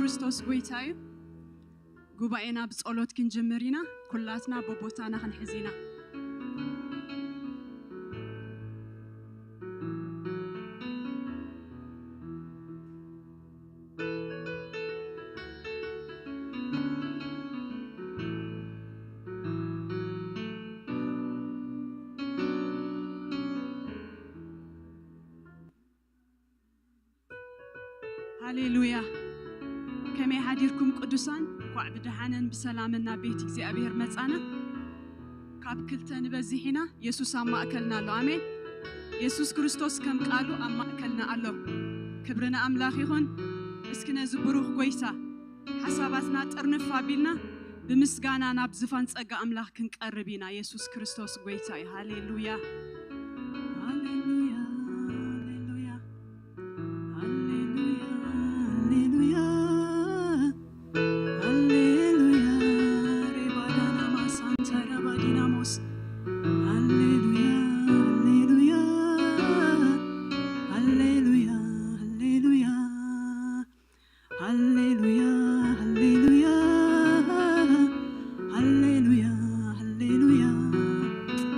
ክርስቶስ ጎይታ እዩ። ጉባኤና ብጸሎት ክንጅምር ኢና። ኩላትና በቦታና ክንሕዝ ኢና። ሃሌሉያ። ከመይ ሓዲርኩም ቅዱሳን? እንኳዕ ብደሓንን ብሰላምን ናብ ቤት እግዚኣብሔር መጻና። ካብ ክልተ ንበዝሕ ኢና። የሱስ ኣብ ማእከልና ኣሎ። ኣሜን። የሱስ ክርስቶስ ከም ቃሉ ኣብ ማእከልና ኣሎ። ክብሪ ንኣምላኽ ይኹን። እስኪ ነዚ ብሩኽ ጎይታ ሓሳባትና ጥርንፍ ኣቢልና ብምስጋና ናብ ዝፋን ጸጋ ኣምላኽ ክንቀርብ ኢና። የሱስ ክርስቶስ ጎይታ እዩ። ሃሌሉያ። ሃሌሉያ፣ ሃሌሉያ፣ ሃሌሉያ፣ ሃሌሉያ፣ ሃሌሉያ። ሬባዳና ማሳንታ ራባዲናሞስ። ሃሌሉያ፣ ሃሌሉያ፣ ሃሌሉያ፣ ሃሌሉያ። ሃሌሉያ፣ ሃሌሉያ፣ ሃሌሉያ፣ ሃሌሉያ።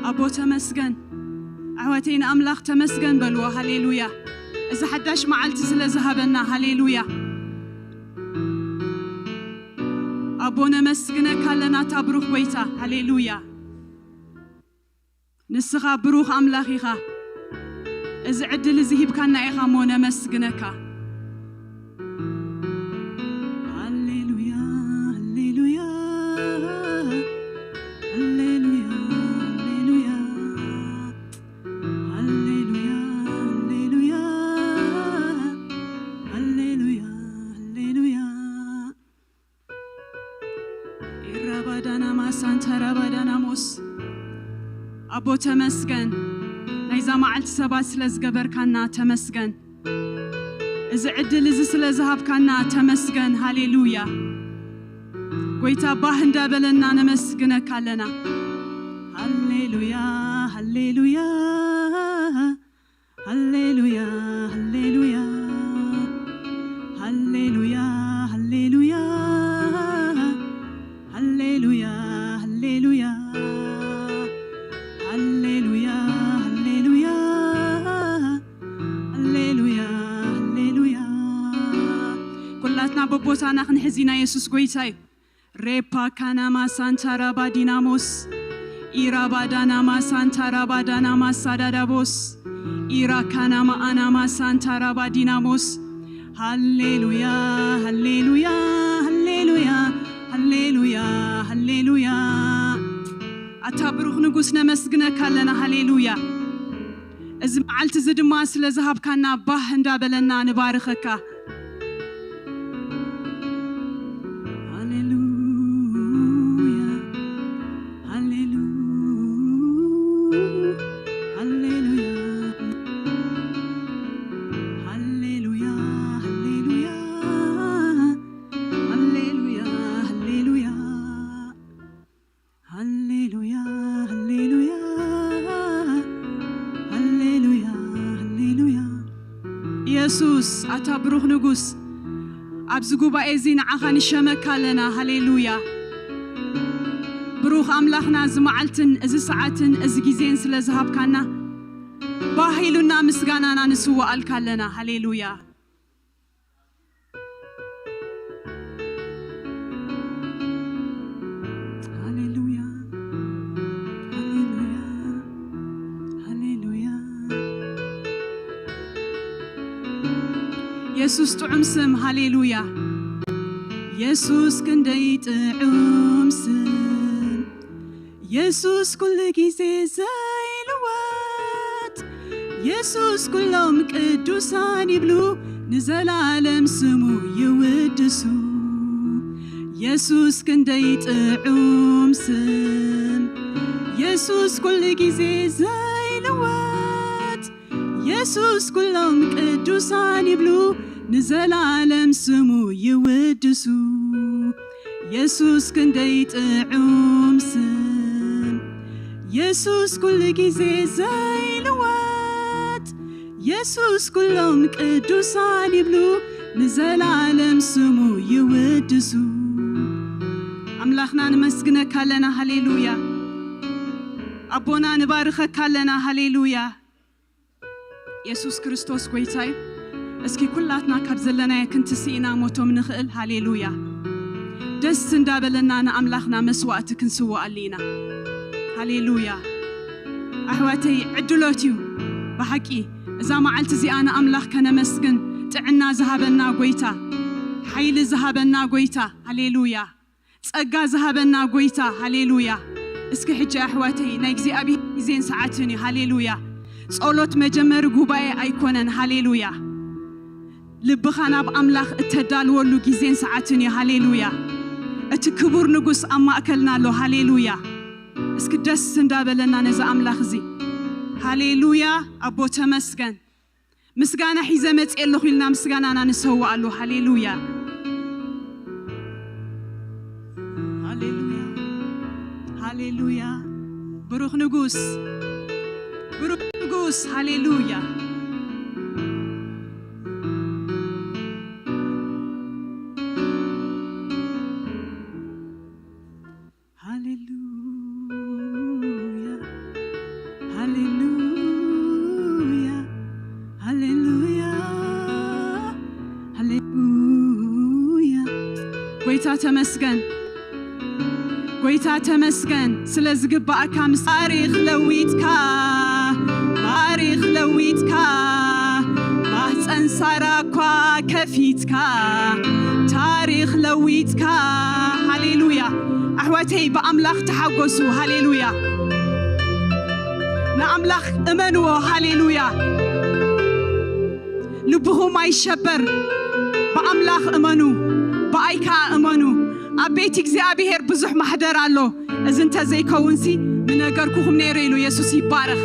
ኣቦ ተመስገን፣ ኣሕዋተይ ንኣምላኽ ተመስገን በልዎ። ሃሌሉያ። እዚ ሓዳሽ መዓልቲ ስለ ዝሃበና፣ ሃሌሉያ። ኣቦ ነመስግነካ ኣለና፣ እታ ብሩኽ ጎይታ። ሃሌሉያ። ንስኻ ብሩኽ ኣምላኽ ኢኻ። እዚ ዕድል እዚ ሂብካና ኢኻ እሞ ነመስግነካ። ሃሌሉያ፣ ሃሌሉያ፣ ሃሌሉያ፣ ሃሌሉያ፣ ሃሌሉያ፣ ሃሌሉያ፣ ሃሌሉያ፣ ሃሌሉያ። ኢራባዳና ማሳንታ ራባዳና ሞስ። ኣቦ ተመስገን፣ ናይዛ መዓልቲ ሰባት ስለ ዝገበርካና ተመስገን። እዚ ዕድል እዚ ስለ ዝሃብካና ተመስገን። ሃሌሉያ። ጎይታ ባህ እንዳበለና ነመስግነካ ኣለና። ሃሌሉያ፣ ሃሌሉያ፣ ሃሌሉያ፣ ሃሌሉያ፣ ሃሌሉያ፣ ሃሌሉያ፣ ሃሌሉያ፣ ሃሌሉያ፣ ሃሌሉያ፣ ሃሌሉያ፣ ሃሌሉያ፣ ሃሌሉያ። ኩላትና በቦታና ክንሕዝ ኢና። የሱስ ጎይታ እዩ። ሬፓ ካናማ ሳንታ ራባ ዲናሞስ፣ ኢራባ ዳናማ ሳንታ ራባ ዳናማ ሳዳዳቦስ፣ ኢራ ካናማ ኣናማ ሳንታ ራባ ዲናሞስ። ሃሌሉያ፣ ሃሌሉያ፣ ሃሌሉያ፣ ሃሌሉያ፣ ሃሌሉያ። ኣታ ብሩኽ ንጉስ ነመስግነካ ኣለና። ሃሌሉያ። እዚ መዓልቲ እዚ ድማ ስለ ዝሃብካና ባህ እንዳበለና ንባርኸካ። ሃሌሉያ፣ ሃሌሉ-፣ ሃሌሉያ፣ ሃሌሉያ፣ ሃሌሉያ፣ ሃሌሉያ፣ ሃሌሉያ። ሃሌሉያ፣ ሃሌሉያ፣ ሃሌሉያ፣ ሃሌሉያ። የሱስ፣ ኣታ ብሩኽ ንጉስ፣ ኣብዚ ጉባኤ እዚ ንዓኻ ንሸመካ ኣለና። ሃሌሉያ። ብሩኽ ኣምላኽና፣ እዚ መዓልትን እዚ ሰዓትን እዚ ግዜን ስለ ዝሃብካና፣ ባህ ኢሉና ምስጋናና ንስውኣልካ ኣለና። ሃሌሉያ። ሃሌሉያ፣ ሃሌሉያ፣ ሃሌሉያ። የሱስ ጥዑም ስም፣ ሃሌሉያ። የሱስ ክንደይ ጥዑም ስም፣ የሱስ ኩሉ ግዜ ዘይልወጥ። የሱስ ኩሎም ቅዱሳን ይብሉ፣ ንዘላለም ስሙ ይውድሱ። የሱስ ክንደይ ጥዑም ስም፣ የሱስ ኩሉ ግዜ ዘይልወጥ። የሱስ ኩሎም ቅዱሳን ይብሉ፣ ንዘላለም ስሙ ይውድሱ። የሱስ ክንደይ ጥዑም ስም፣ የሱስ ኩሉ ግዜ ዘይልወጥ። የሱስ ኩሎም ቅዱሳን ይብሉ፣ ንዘላለም ስሙ ይውድሱ። ኣምላኽና ንመስግነካ ኣለና፣ ሃሌሉያ። ኣቦና ንባርኸካ ኣለና፣ ሃሌሉያ። የሱስ ክርስቶስ ጎይታ እዩ። እስኪ ኩላትና ካብ ዘለናዮ ክንትስኢና ሞቶም ንኽእል፣ ሃሌሉያ። ደስ እንዳበለና ንኣምላኽና መስዋእቲ ክንስውኣሉ ኢና። ሃሌሉያ። ኣሕዋተይ፣ ዕድሎት እዩ ብሓቂ እዛ መዓልቲ እዚኣ ንኣምላኽ ከነመስግን፣ ጥዕና ዝሃበና ጎይታ፣ ሓይሊ ዝሃበና ጎይታ፣ ሃሌሉያ። ጸጋ ዝሃበና ጎይታ፣ ሃሌሉያ። እስኪ ሕጂ ኣሕዋተይ፣ ናይ እግዚኣብሔር ግዜን ሰዓትን እዩ፣ ሃሌሉያ። ጸሎት መጀመሪ ጉባኤ ኣይኮነን፣ ሃሌሉያ። ልብኻ ናብ ኣምላኽ እተዳልወሉ ግዜን ሰዓትን እዩ፣ ሃሌሉያ። እቲ ክቡር ንጉስ ኣብ ማእከልና ኣሎ፣ ሃሌሉያ። እስኪ ደስ እንዳበለና ነዚ ኣምላኽ እዚ፣ ሃሌሉያ። ኣቦ ተመስገን። ምስጋና ሒዘ መጽእ ኣለኹ ኢልና ምስጋናና ንሰውኣሉ። ሃሌሉያ፣ ሃሌሉያ፣ ሃሌሉያ። ብሩኽ ንጉስ፣ ብሩኽ ንጉስ፣ ሃሌሉያ። ሃሌሉያ፣ ሃሌሉያ፣ ሃሌሉያ፣ ሃሌሉያ። ጎይታ ተመስገን፣ ጎይታ ተመስገን ስለ ዝግባኣካ ምስ ታሪኽ ለዊጥካ፣ ታሪኽ ለዊጥካ፣ ማህፀን ሳራ እኳ ከፊትካ፣ ታሪኽ ለዊጥካ። ሃሌሉያ። ኣሕዋተይ ብኣምላኽ ተሓጎሱ። ሃሌሉያ። ንኣምላኽ እመንዎ። ሃሌሉያ። ልብኹም ኣይሸበር። ብኣምላኽ እመኑ፣ ብኣይ ከኣ እመኑ። ኣብ ቤት እግዚኣብሔር ብዙሕ ማሕደር ኣሎ። እዚ እንተዘይከውንሲ ምነገርኩኹም ነይረ ኢሉ። የሱስ ይባረኽ።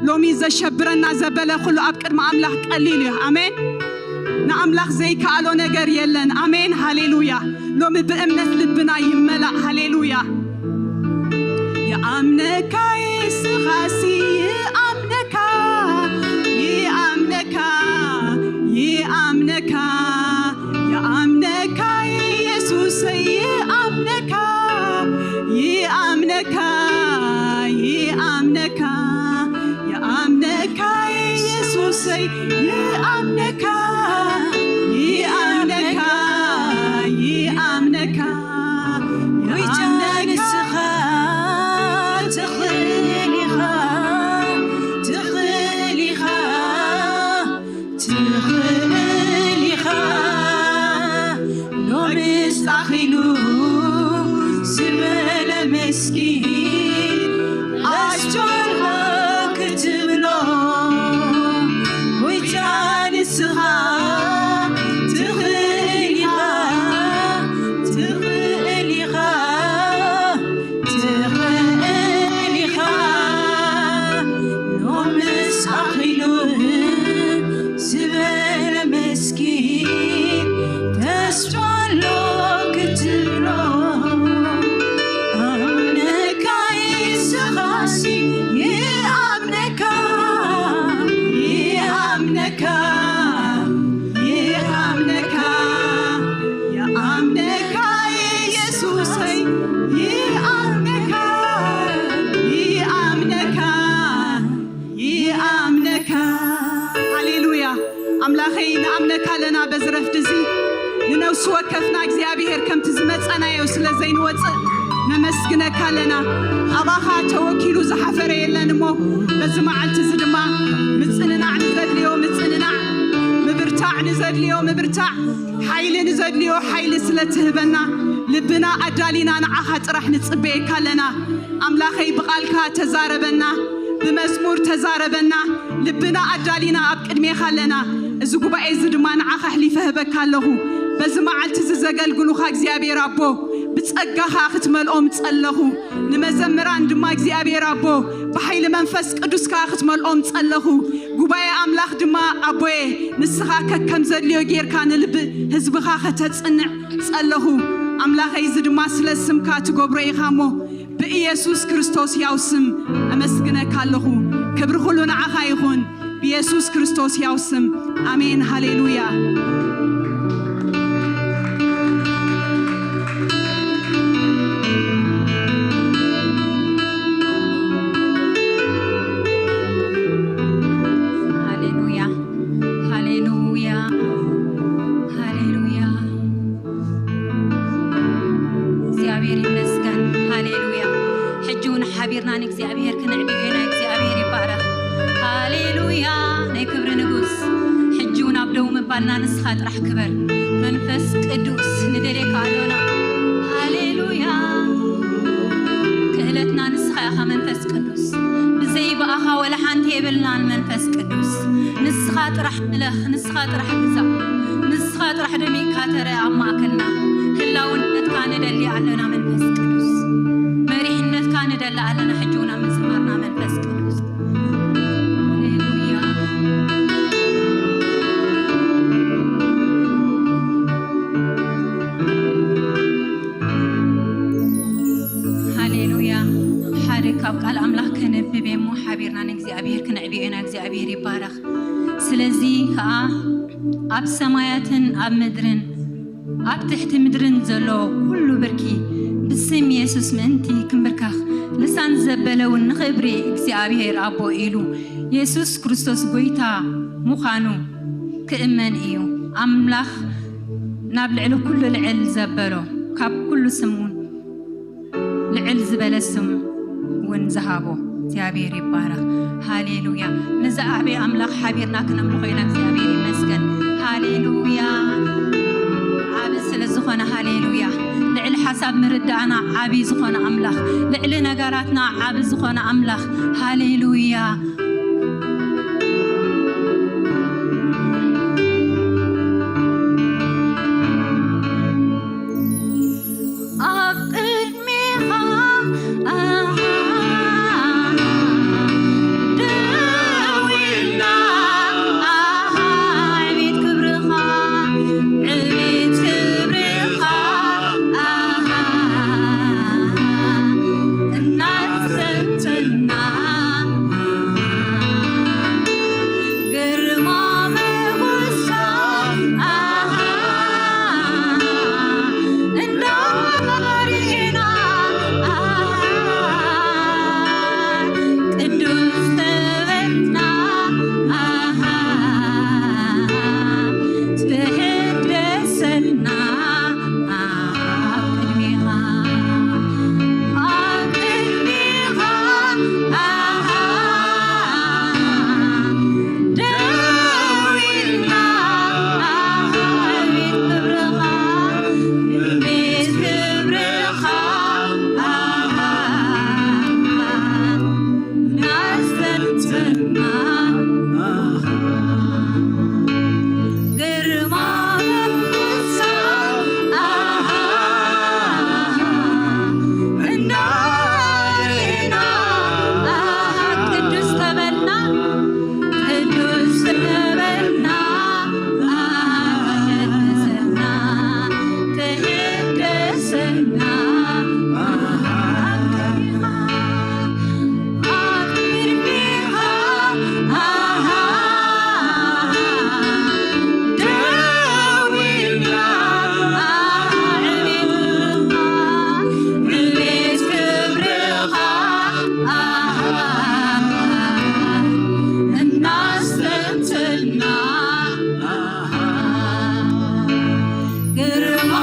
ሎሚ ዘሸብረና ዘበለ ኩሉ ኣብ ቅድሚ ኣምላኽ ቀሊል እዩ። ኣሜን። ንኣምላኽ ዘይከኣሎ ነገር የለን። ኣሜን። ሃሌሉያ። ሎሚ ብእምነት ልብና ይመላእ። ሃሌሉያ። ይኣምነካ የስኻሲ፣ ይኣምነካ፣ ይኣምነካ፣ ይኣምነካ፣ ይኣምነካ የሱሰይ፣ ይኣምነካ፣ ይኣምነካ፣ ይኣምነካ፣ ይኣምነካ የሱሰይ፣ ይኣምነካ፣ ይኣምነካ፣ ይኣምነካ፣ ጎይታ ይኣምነካ። ንስኻ ትኽእል ኢኻ፣ ትኽእል ኢኻ፣ ትኽእል ኢኻ። ሎምስ ኣኺሉ ዝበለ መስኪን ኣጆኻ ክትብሎ፣ ጎይታ ንስኻ ትኽእል ኢኻ፣ ትኽእል ኢኻ፣ ትኽእል ኢኻ። ሎምስ ኣኺሉ ዝበለ መስኪን ተስፋ ኣሎ ክትብሎ፣ ኣምነካ ንስኻሲ፣ ይኣምነካ፣ ይኣምነካ፣ ይኣምነካ፣ ይኣምነካ የሱሰይ፣ ይኣምነካ፣ ይኣምነካ፣ ይኣምነካ። ሃሌሉያ። ኣምላኸይ፣ ንኣምነካ ኣለና በዚ ረፍዲ እዚ። ንነፍሲ ወከፍና እግዚኣብሔር ከምቲ ዝመጸናዮ ስለ ዘይንወጽእ ነመስግነካ ኣለና። ኣባኻ ተወኪሉ ዝሓፈረ የለን እሞ፣ በዚ መዓልቲ እዚ ድማ ምጽንናዕ ንዘድልዮ ምጽንናዕ፣ ምብርታዕ ንዘድልዮ ምብርታዕ፣ ሓይሊ ንዘድልዮ ሓይሊ ስለ ትህበና፣ ልብና ኣዳሊና ንዓኻ ጥራሕ ንጽበየካ ኣለና። ኣምላኸይ፣ ብቓልካ ተዛረበና፣ ብመዝሙር ተዛረበና፣ ልብና ኣዳሊና ኣብ ቅድሜኻ ኣለና። እዚ ጉባኤ እዚ ድማ ንዓኻ ኣሕሊፈ ህበካ ኣለኹ። በዚ መዓልቲ እዚ ዘገልግሉኻ እግዚኣብሔር ኣቦ፣ ብጸጋኻ ክትመልኦም ጸለኹ። ንመዘምራን ድማ እግዚኣብሔር ኣቦ፣ ብሓይሊ መንፈስ ቅዱስካ ክትመልኦም ጸለኹ። ጉባኤ ኣምላኽ ድማ ኣቦየ፣ ንስኻ ከከም ዘድልዮ ጌርካ ንልቢ ህዝብኻ ከተጽንዕ ጸለኹ። ኣምላኸይ፣ እዚ ድማ ስለ ስምካ ትገብሮ ኢኻ እሞ፣ ብኢየሱስ ክርስቶስ ያው ስም ኣመስግነካ ኣለኹ። ክብሪ ኩሉ ንዓኻ ይኹን፣ ብኢየሱስ ክርስቶስ ያው ስም። ኣሜን። ሃሌሉያ። ባልና ንስኻ ጥራሕ ክበር። መንፈስ ቅዱስ ንደልየካ ኣሎና። ሃሌሉያ። ክእለትና ንስኻ ኢኻ መንፈስ ቅዱስ። ብዘይ ብኣኻ ወላ ሓንቲ የብልናን መንፈስ ቅዱስ። ንስኻ ጥራሕ ምለኽ፣ ንስኻ ጥራሕ ግዛእ። ንስኻ ጥራሕ ደሚቕካ ተረኣ ኣብ ማእከልና። ህላውነትካ ንደሊ ኣለና መንፈስ ቅዱስ። መሪሕነትካ ንደሊ ኣለና ሕጂ እውን ኣብ ምዝማርና መንፈስ ቅዱስ። ሃሌሉያ። ሃሌሉያ። ሓደ ካብ ቃል ኣምላኽ ከነብብ እሞ ሓቢርና ንእግዚኣብሔር ክነዕብዮ ኢና። እግዚኣብሔር ይባረኽ። ስለዚ ከኣ ኣብ ሰማያትን ኣብ ምድርን ኣብ ትሕቲ ምድርን ዘሎ ኩሉ ብርኪ ብስም የሱስ ምእንቲ ክምብርከኽ ልሳን ዘበለ እውን ንኽብሪ እግዚኣብሔር ኣቦ ኢሉ የሱስ ክርስቶስ ጐይታ ምዃኑ ክእመን እዩ። ኣምላኽ ናብ ልዕሊ ኩሉ ልዕል ዘበሎ ካብ ኩሉ ስም እውን ልዕል ዝበለ ስም እውን ዝሃቦ እግዚኣብሔር ይባረኽ። ሃሌሉያ። ነዚ ዓብዪ ኣምላኽ ሓቢርና ክነምልኾ ኢና። እግዚኣብሔር ይመስገን። ሃሌሉያ። ዓቢ ስለ ዝኾነ ሃሌሉያ። ልዕሊ ሓሳብ ምርዳእና ዓቢ ዝኾነ ኣምላኽ፣ ልዕሊ ነገራትና ዓቢ ዝኾነ ኣምላኽ። ሃሌሉያ። ኣብ ቅድሜኻ ደው ኢልና፣ ዕቤት ክብርኻ፣ ዕቤት ክብርኻ እናዘንተና፣ ግርማ ሞገስካ እንዳርኤና፣ ቅዱስ ተበልና፣ ትሕደሰና ኣብ ቅድሜኻ፣ ኣብ ቅድሜኻ ደው ኢልና፣ ቤት ክብርኻ፣ ቤት ክብርኻ ናዘንተና፣ ግርማ ሞገስካ እንዳርኤና፣ ቅዱስ ተበልና፣ ቅዱስ ተበልና፣ ትሕደሰና፣ ትሕደሰና፣ ኣብ ቅድሜኻ ደው ኢልና፣ ዕቤት ክብርኻ፣ ዕቤት ክብርኻ እናስተንተና፣ ግርማ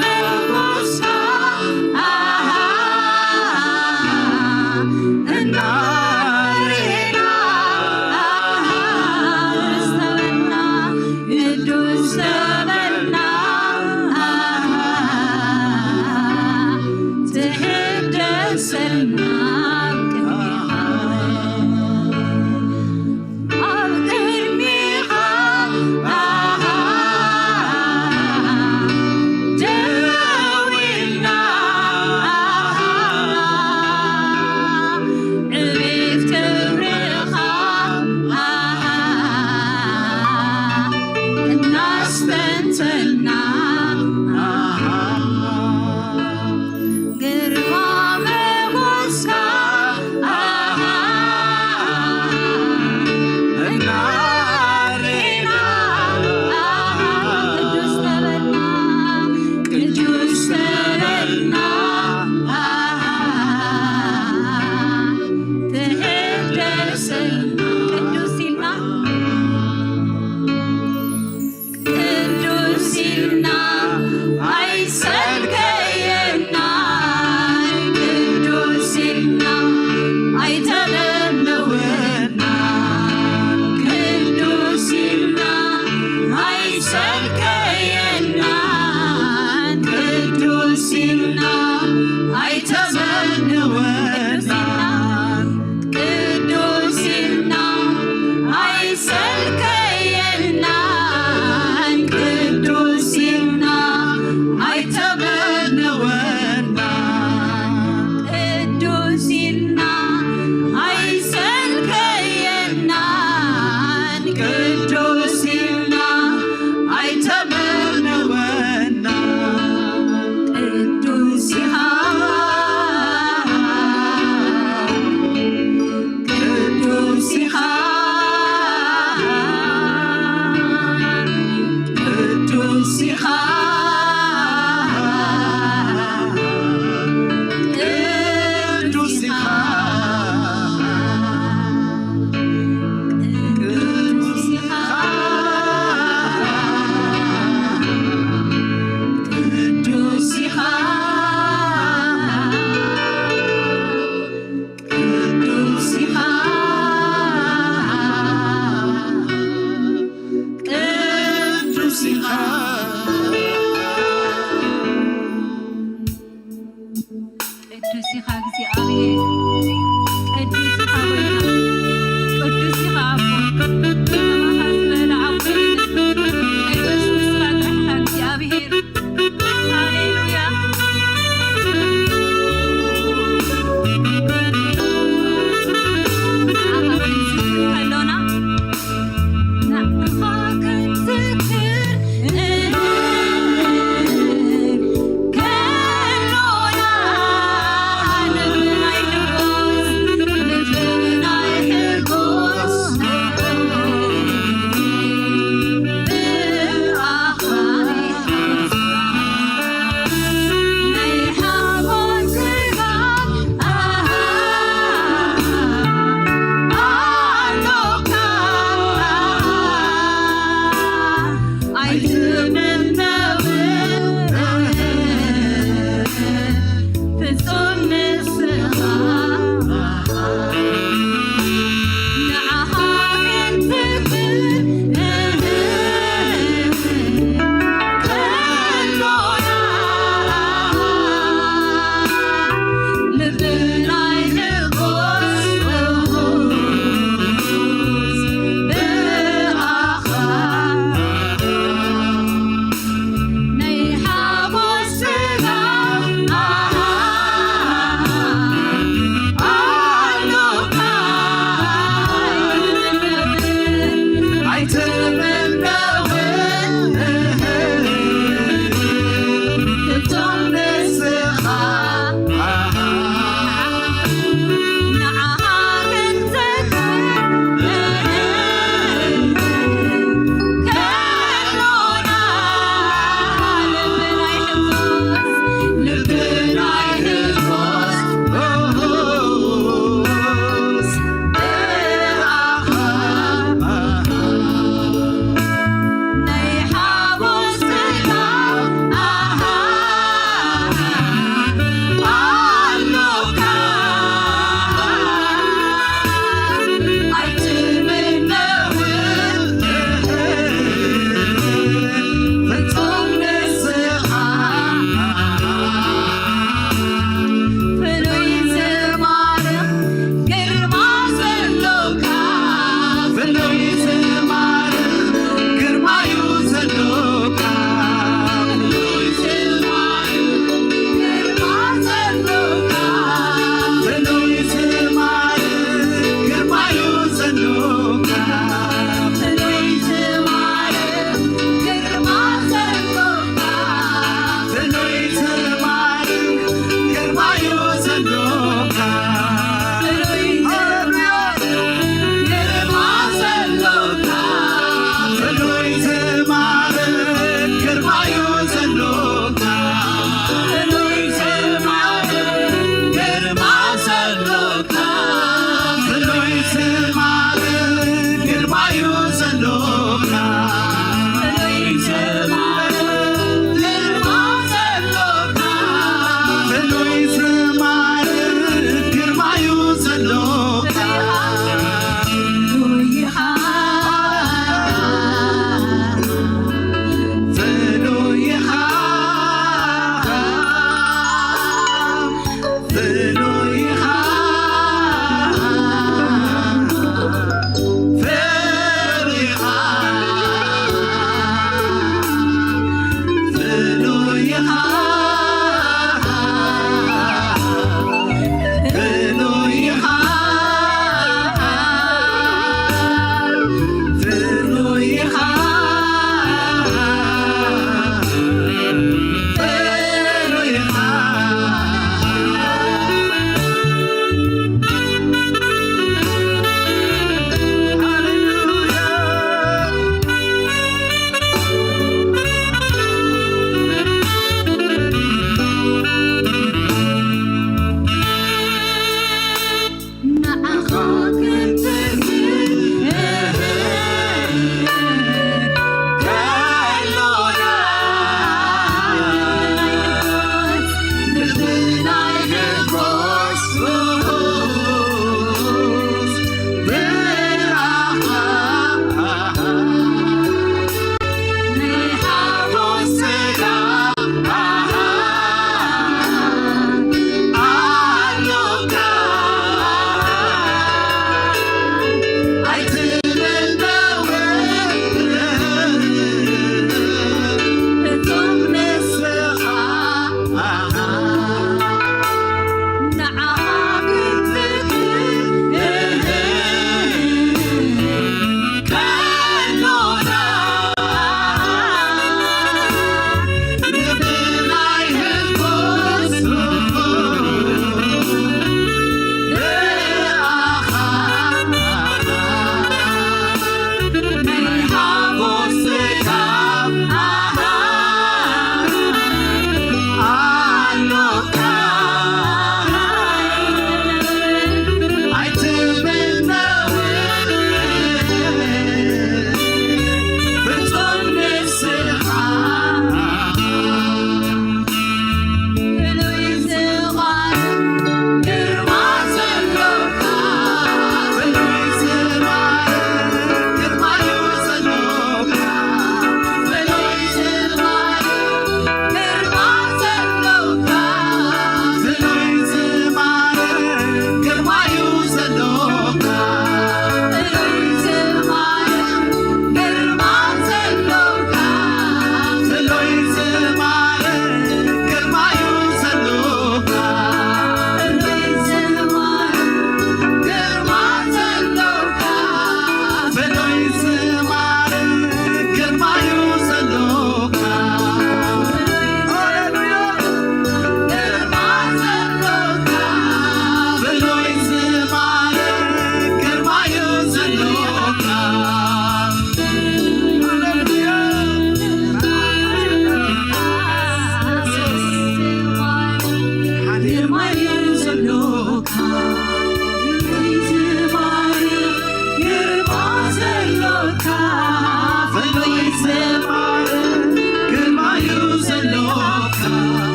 ሞገስካ እናርኤና፣ ቅዱስ ተበልና፣ ቅዱስ ተበልና፣ ትሕደሰና ቅድሜኻ። ኣብ ቅድሜኻ ደው ኢልና፣ ዕቤት ክብርኻ እናስተንተና፣ ግርማ ሞገስካ እናርኤና፣ ቅዱስ ተበልና፣ ቅዱስ ተበልና፣ ትሕደሰና፣ ቅዱስ ኢልና፣ ቅዱስ ኢልና ሰልከየናን ቅዱስ ኢልና ኣይተበንወናን። ቅዱስ ኢልና ኣይሰልከየናን። ቅዱስ ኢልና ኣይተበንወናን። ቅዱስ ኢልና ኣይሰልከየናን። ቅዱስ ኢልና ኣይተበ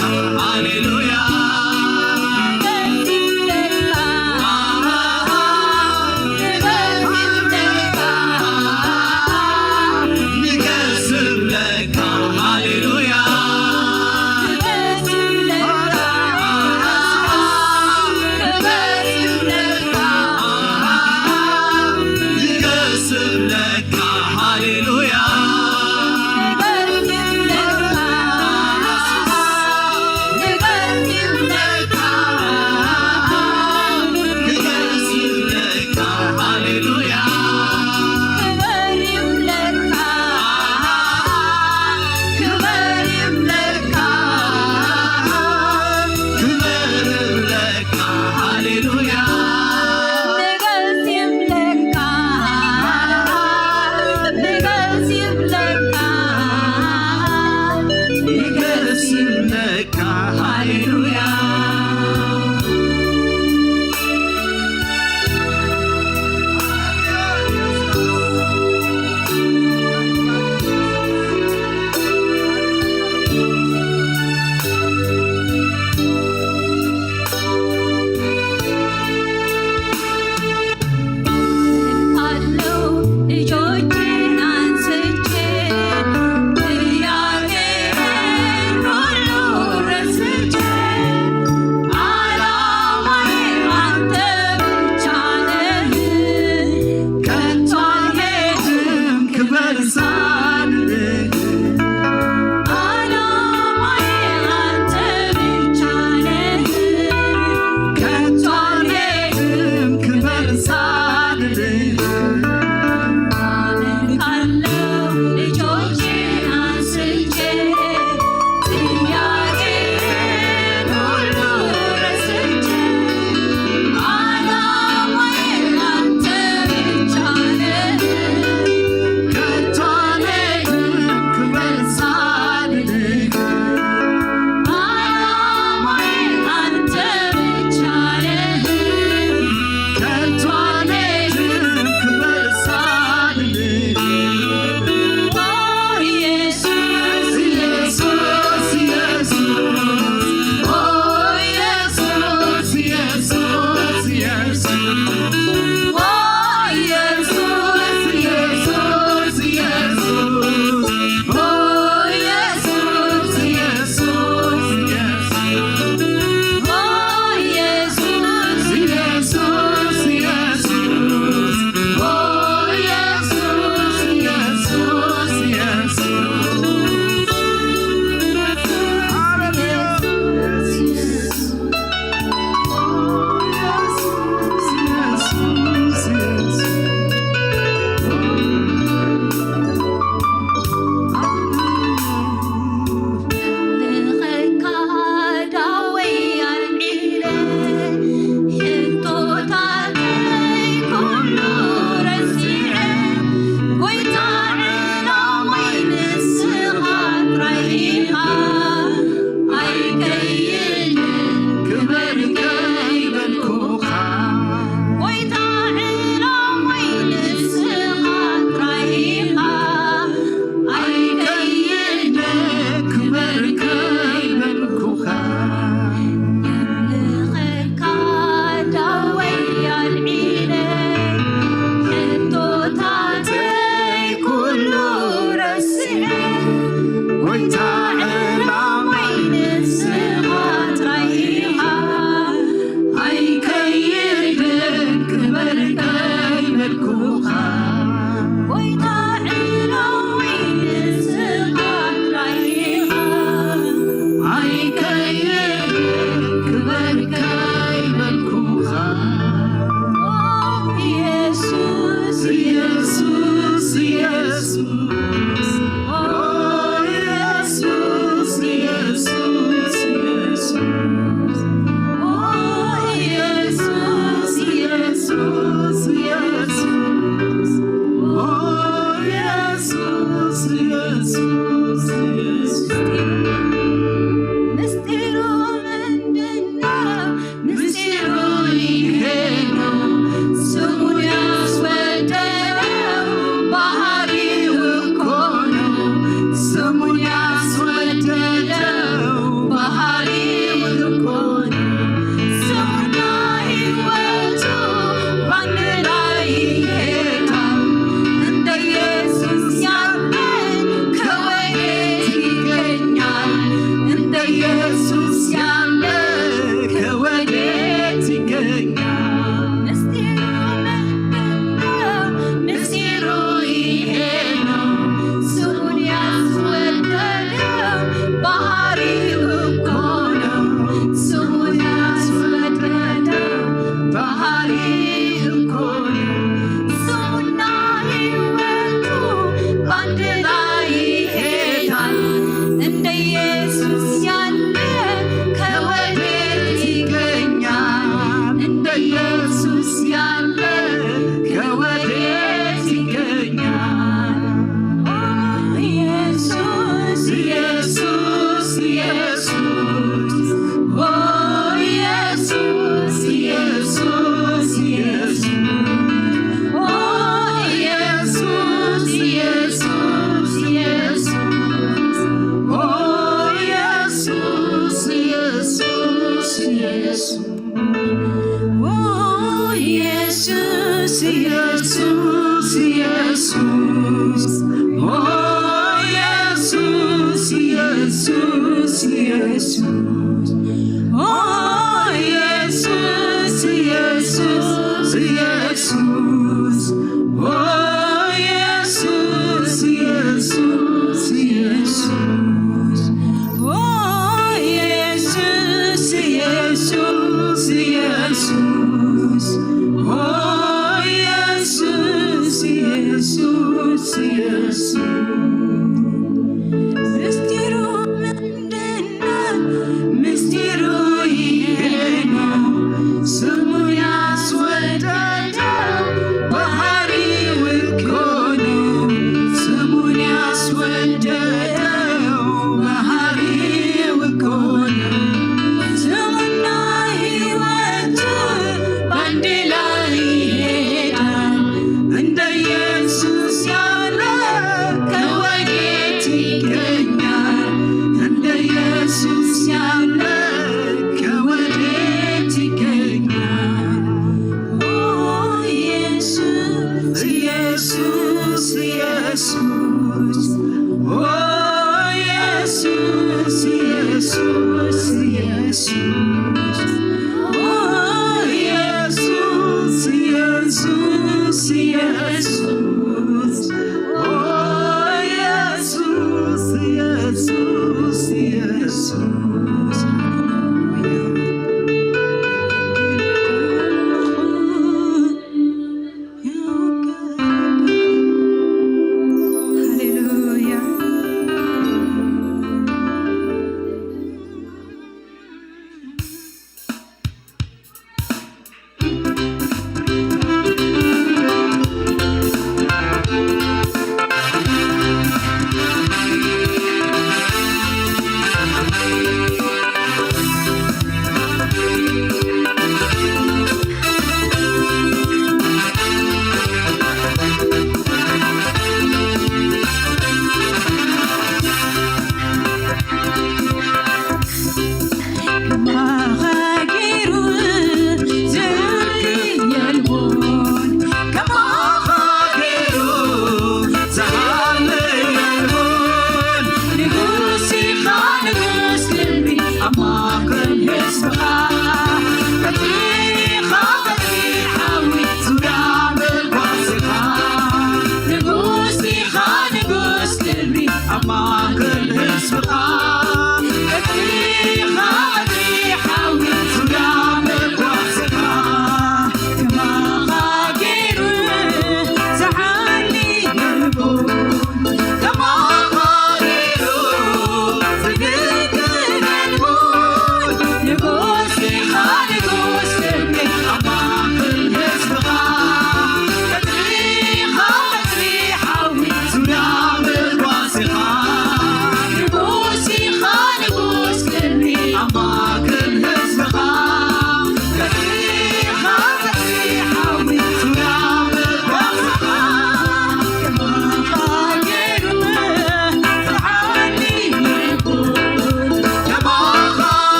ሃሌሉያ። ንገስብለካ፣ ሃሌሉያ። ንገስብለካ፣ ሃሌሉያ። ሃሌሉያ። ክብር ይብለካ፣ ክብር ይብለካ፣ ሃሌሉያ። ንገስ ይብለካ፣ ንገስ ይብለካ፣ ንገስ ይብለካ፣ ሃሌሉያ። ኢየሱስ፣ ኦ ኢየሱስ፣ ኢየሱስ፣ ኢየሱስ፣ ኦ ኢየሱስ፣ ኢየሱስ፣ ኢየሱስ፣ ኦ ኢየሱስ፣ ኢየሱስ፣ ኢየሱስ፣ ኦ ኢየሱስ፣ ኢየሱስ፣ ኢየሱስ፣ ኦ ኢየሱስ፣ ኢየሱስ፣ ኢየሱስ። ምስጢሩ ምንድነው? ምስጢሩ ይሄ ነው። ስሙን ያስወደደው ባህሪው እኮ ነው። ስሙን ያስወደደው ባህሪው እኮ ነው። ስሙና ሕይወቱ በአንድ ላይ ይሄዳል። እንደ ኢየሱስ ያለ ከወዴት ይገኛል? እንደ ኢየሱስ ያለ ከወዴት ይገኛል? ኦ ኢየሱስ፣ ኢየሱስ፣ ኢየሱስ፣ ኦ ኢየሱስ፣ ኢየሱስ፣ ኢየሱስ፣ ኦ ኢየሱስ፣ ኢየሱስ፣ ኢየሱስ፣ ኦ ኢየሱስ፣ ኢየሱስ፣ ኢየሱስ። ሃሌሉያ።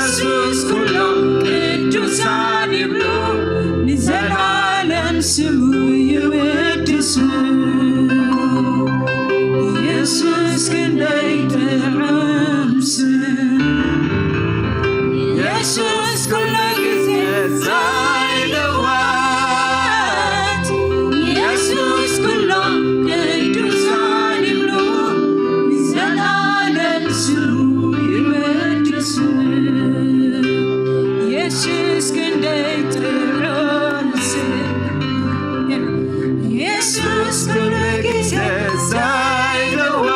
የሱስ ኩሎም ቅዱሳን ይብሉ፣ ንዘለዓለም ስሙ ይውድሱ። የሱስ ክንደይ ጥዑም ስም፣ የሱስ ኩሉ ግዜ ዘይለወጥ፣ የሱስ ኩሎም ቅዱሳን ይብሉ፣ ንዘለዓለም ስሙ ይወድሱ። የሱስ ክንደይ ጥዑም ስም፣ የሱስ ኩሉ ግዜ ዘይለወጥ፣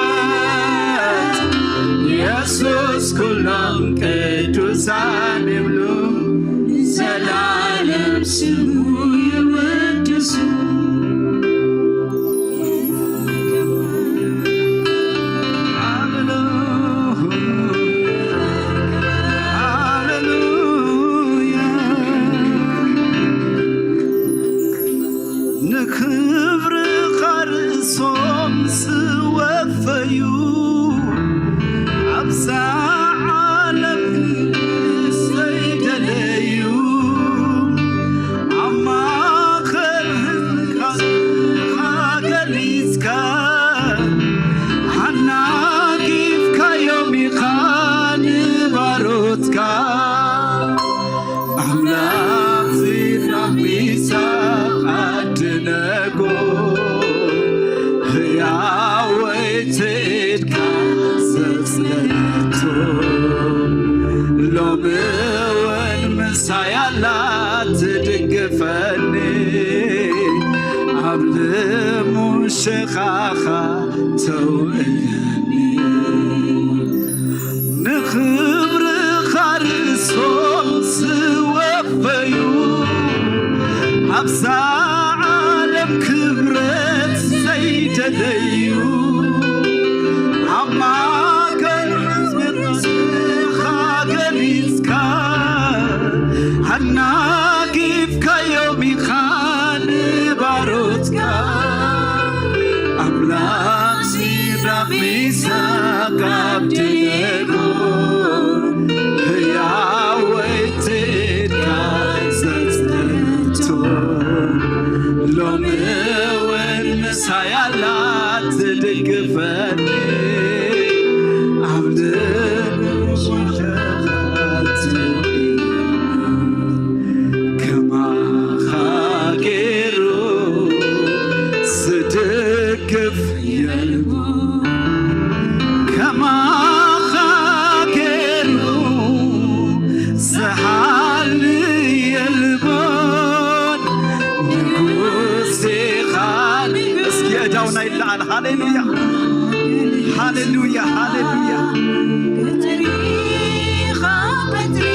የሱስ ኩሎም ቅዱሳን ይብሉ፣ ንዘለዓለም ስሙ ይወድሱ። ሃሌሉያ። ንክብርኻ ርእሶም ዝወፈዩ፣ ኣብዛ ዓለም ክብሪ ዘይደለዩ፣ ኣብ ማእከል ህዝብኻ ስምኻ ገሊጽካ፣ ኣናጊፍካዮም ኢኻ ንባሮትካ። ኣምላኽ ዝናብ ሚሳቕ ዓዲ ነጎ፣ ህያወይቲ ኢድካ ዘጽለለቶ፣ ሎሚ እውን ምሳይ ኣላ ትድግፈኒ፣ ኣብ ልሙን ሽኻኻ ተውዕለኒ። ንኽብርኻ ርእሶም ዝወፈዩ፣ ኣብዛ ዓለም ክብረት ዘይደለዩ፣ ኣብ ማእከል ህዝቢ ርእስኻ ገሊጽካ፣ ኣናጊፍካዮም ኢኻ ንባሮትካ። ኣምላኽ ሲድራቕ ሚሳቕ ኣብደነጎ፣ ህያወይቲ ኢድካ ዘጽነቶ፣ ሎሚ እውን ምሳይ ኣላ ትድግፈኒ፣ ኣብ ልቢ ሸኸት ከማኻ ገይሩ ዝድግፍ የልቦ፣ ከማኻ ገይሩ ዝሓሊ የልቦን። ንጉስ ኢኻ። እስኪ እዳውና ይለዓል። ሃሌሉያ፣ ሃሌሉያ፣ ሃሌሉያ። ቀጽሪኻ ቀጽሪ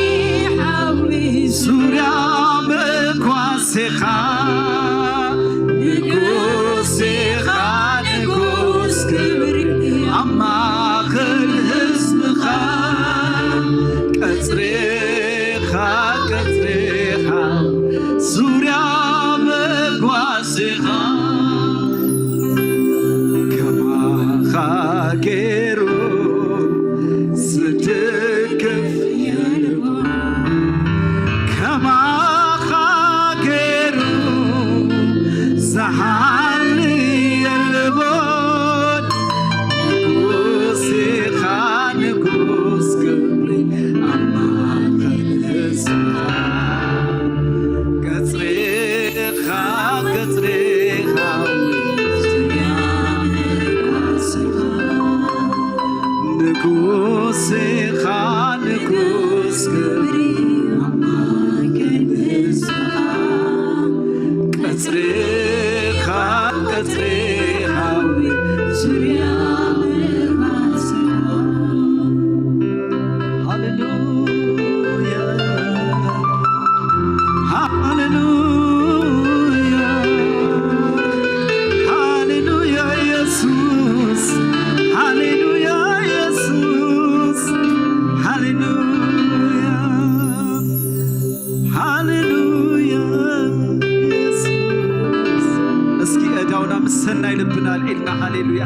ሓዊ፣ ዙርያ መጓሴኻ ንጉስ ኢኻ፣ ንጉስ ክብሪ ኣብ ማእከል ህዝብኻ። ቀጽሪኻ፣ ቀጽሪኻ ዙርያ መጓሴኻ። ከማኻ ገይሩ ዝድግፍ የልቦን፣ ከማኻ ገይሩ ዝሓሊ የልቦን። ንጉስ ኢኻ፣ ንጉስ ክብሪ ኣብ ማእከል ህዝብኻ። ቀጽሪኻ፣ ቀጽሪኻ ንጉስ ኢኻ፣ ንጉስ ክብሪ ኣብ ማእከል ህዝብኻ። ቀጽሪኻ፣ ቀጽሪኻ ዙርያ መጓሴኻ። ሃሌሉያ፣ ሃሌሉያ፣ ሃሌሉያ ኢየሱስ፣ ሃሌሉያ ኢየሱስ፣ ሃሌሉያ፣ ሃሌሉያ ኢየሱስ። እስኪ እዳውና ምስ ሰናይ ልብና ኣልዒልና ሃሌሉያ፣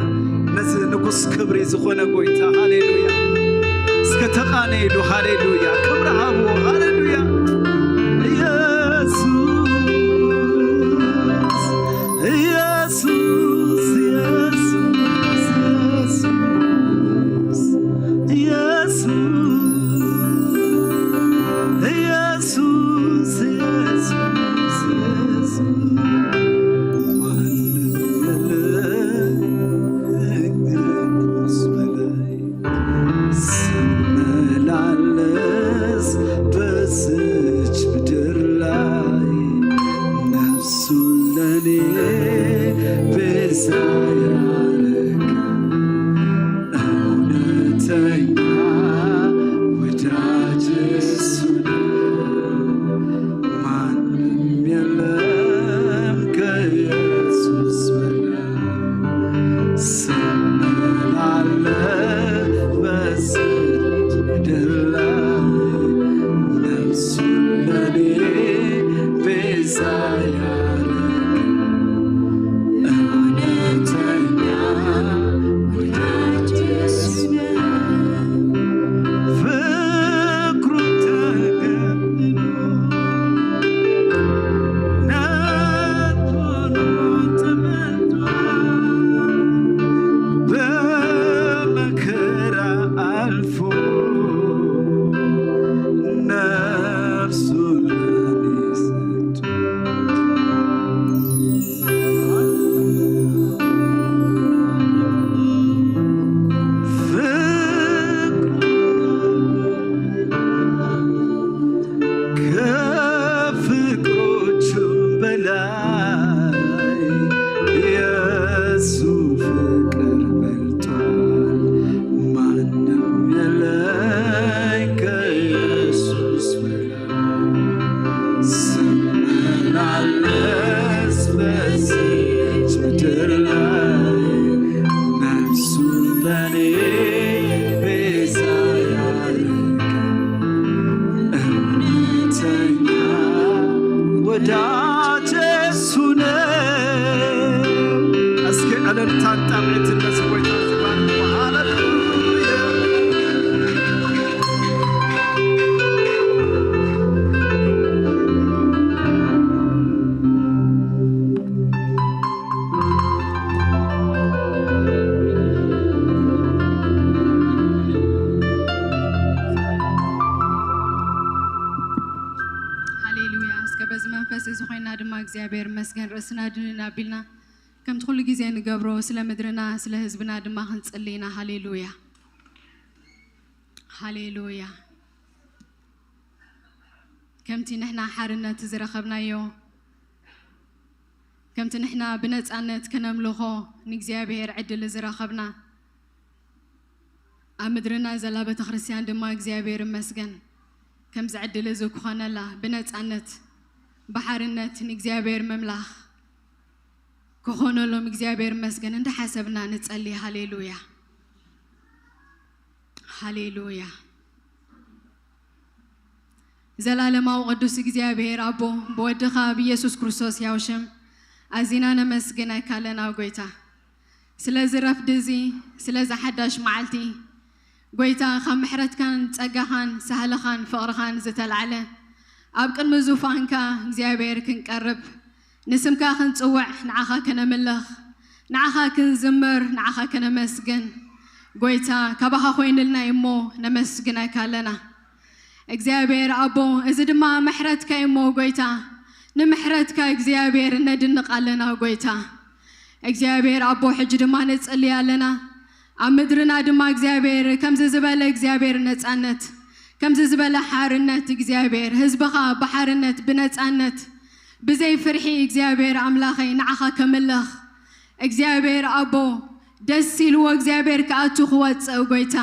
ነዚ ንጉስ ክብሪ ዝኾነ ጎይታ ሃሌሉያ። እስከ ተቓነይሉ ሃሌሉያ። ክብሪ ማንም የለም ከኢየሱስ በላይ። ስምን አለ በዚች ምድር ላይ፣ ነፍሱን ለኔ ቤዛ ያረገ እውነተኛ ወዳጅ ኢየሱስ ነው። ፍቅሩ ተቀብሎ ነጥሎ ተመቷል። በመከራ አልፎ ነፍሱን ለኔ ሰጥቶ ከፍቅሮቹ በላይ የእሱ ፍቅር በልጧል። ማንም የለኝ ከኢየሱስ በላይ። ስምን አለስ በዚች ምድር ላይ፣ ነፍሱን ለኔ ቤዛ ያረገ እውነተኛ ወዳጅ እሱ ነው። እስኪ እልልታን ጣብዕትን ለስሙ ይታዘባል። ሃሌሉያ። ሃሌሉያ። እስከ በዚ መንፈስ እዚ ኮይና ድማ እግዚኣብሔር ይመስገን ርእስና ድንን ኣቢልና ከምቲ ኩሉ ግዜ ንገብሮ ስለ ምድርና ስለ ህዝብና ድማ ክንጽሊ ኢና። ሃሌሉያ። ሃሌሉያ። ከምቲ ንሕና ሓርነት ዝረኸብናዮ፣ ከምቲ ንሕና ብነጻነት ከነምልኾ ንእግዚኣብሔር ዕድል ዝረኸብና፣ ኣብ ምድርና ዘላ ቤተ ክርስቲያን ድማ እግዚኣብሔር ይመስገን ከምዚ ዕድል እዚ ክኾነላ፣ ብነጻነት ብሓርነት ንእግዚኣብሔር ምምላኽ ክኾነሎም እግዚኣብሔር ይመስገን እንዳሓሰብና ንጸሊ። ሃሌሉያ። ሃሌሉያ። ዘላለማዊ ቅዱስ እግዚኣብሔር ኣቦ፣ ብወድኻ ብኢየሱስ ክርስቶስ ያው ሽም ኣዚና ነመስግነካ ኣለና ጎይታ። ስለዚ ረፍዲ እዚ፣ ስለዚ ሓዳሽ መዓልቲ ጎይታ፣ ካብ ምሕረትካን ጸጋኻን ሳህልኻን ፍቕርኻን ዝተላዕለ ኣብ ቅድሚ ዙፋንካ እግዚኣብሔር ክንቀርብ፣ ንስምካ ክንጽውዕ፣ ንዓኻ ከነምልኽ፣ ንዓኻ ክንዝምር፣ ንዓኻ ከነመስግን፣ ጎይታ፣ ካባኻ ኮይንልና እዩ እሞ ነመስግነካ ኣለና። እግዚኣብሔር ኣቦ፣ እዚ ድማ ምሕረትካ እዩ እሞ ጎይታ፣ ንምሕረትካ እግዚኣብሔር ነድንቕ ኣለና ጎይታ። እግዚኣብሔር ኣቦ፣ ሕጂ ድማ ንጽሊ ኣለና። ኣብ ምድርና ድማ እግዚኣብሔር ከምዚ ዝበለ እግዚኣብሔር ነጻነት፣ ከምዚ ዝበለ ሓርነት እግዚኣብሔር፣ ህዝብኻ ብሓርነት ብነጻነት ብዘይ ፍርሒ እግዚኣብሔር ኣምላኸይ ንዓኻ ከምልኽ እግዚኣብሔር ኣቦ ደስ ኢልዎ እግዚኣብሔር ክኣቱ ክወፅእ ጎይታ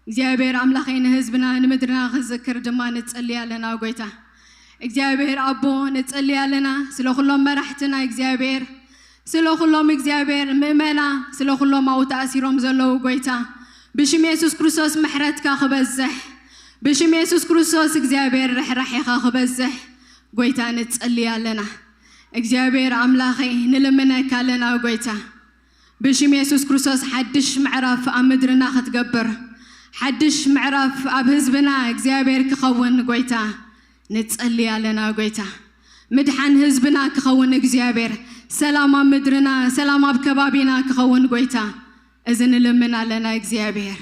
እግዚኣብሔር ኣምላኸይ ንህዝብና ንምድርና ክዝክር ድማ ንጸሊ ኣለና ጎይታ እግዚኣብሔር ኣቦ ንጸሊ ኣለና ስለ ኩሎም መራሕትና እግዚኣብሔር ስለ ኩሎም እግዚኣብሔር ምእመና ስለ ኩሎም ኣብኡ ተኣሲሮም ዘለዉ ጎይታ ብሽም የሱስ ክርስቶስ ምሕረትካ ክበዝሕ ብሽም የሱስ ክርስቶስ እግዚኣብሔር ርሕራሒኻ ክበዝሕ ጎይታ ንጸሊ ኣለና እግዚኣብሔር ኣምላኸይ ንልምነካ ኣለና ጎይታ ብሽም የሱስ ክርስቶስ ሓድሽ ምዕራፍ ኣብ ምድርና ክትገብር ሓድሽ ምዕራፍ ኣብ ህዝብና እግዚኣብሔር ክኸውን ጎይታ ንጸሊ ኣለና ጎይታ ምድሓን ህዝብና ክኸውን እግዚኣብሔር ሰላም ኣብ ምድርና ሰላም ኣብ ከባቢና ክኸውን ጎይታ እዚ ንልምን ኣለና እግዚኣብሔር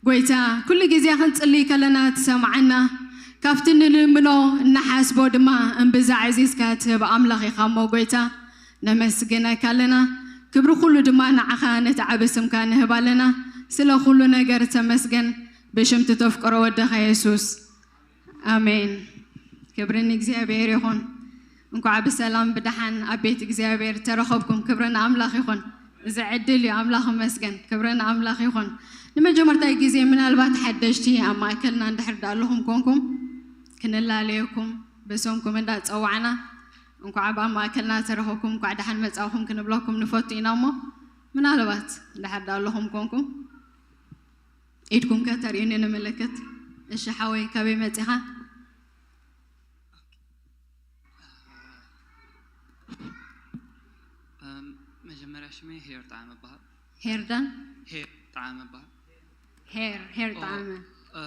ጎይታ ኩሉ ግዜ ክንጽሊ ከለና ትሰምዓና ካብቲ ንልምኖ እናሓስቦ ድማ እምብዛ ዕዚዝካ ትህብ ኣምላኽ ኢኻ እሞ ጎይታ ነመስግነካ ኣለና ክብሪ ኩሉ ድማ ንዓኻ ነቲ ዓቢ ስምካ ንህብ ኣለና ስለ ኩሉ ነገር ተመስገን ብሽምቲ ተፍቅሮ ወደኻ የሱስ ኣሜን ክብሪ ንእግዚኣብሔር ይኹን እንኳዕ ብሰላም ብደሓን ኣብ ቤት እግዚኣብሔር ተረኸብኩም ክብሪ ንኣምላኽ ይኹን እዚ ዕድል እዩ። ኣምላኽ ይመስገን፣ ክብሪ ንኣምላኽ ይኹን። ንመጀመርታ ግዜ ምናልባት ሓደሽቲ ኣብ ማእከልና እንድሕር ዳኣለኹም ኮንኩም፣ ክንላለየኩም፣ ብስምኩም እንዳጸዋዕና እንኳዕ ኣብ ማእከልና ተረኸብኩም፣ እንኳዕ ደሓን መጻእኹም ክንብለኩም ንፈቱ ኢና። እሞ ምናልባት እንድሕር ዳኣለኹም ኮንኩም ኢድኩም ከተርእዩኒ ንምልክት። እሺ ሓወይ፣ ካበይ መጺኻ? መጀመርያ ሽመይ ሄር ጣዕመ በሃል። ሄርዳን ሄር ጣዕመ በሃል። ሄር ሄር ጣዕመ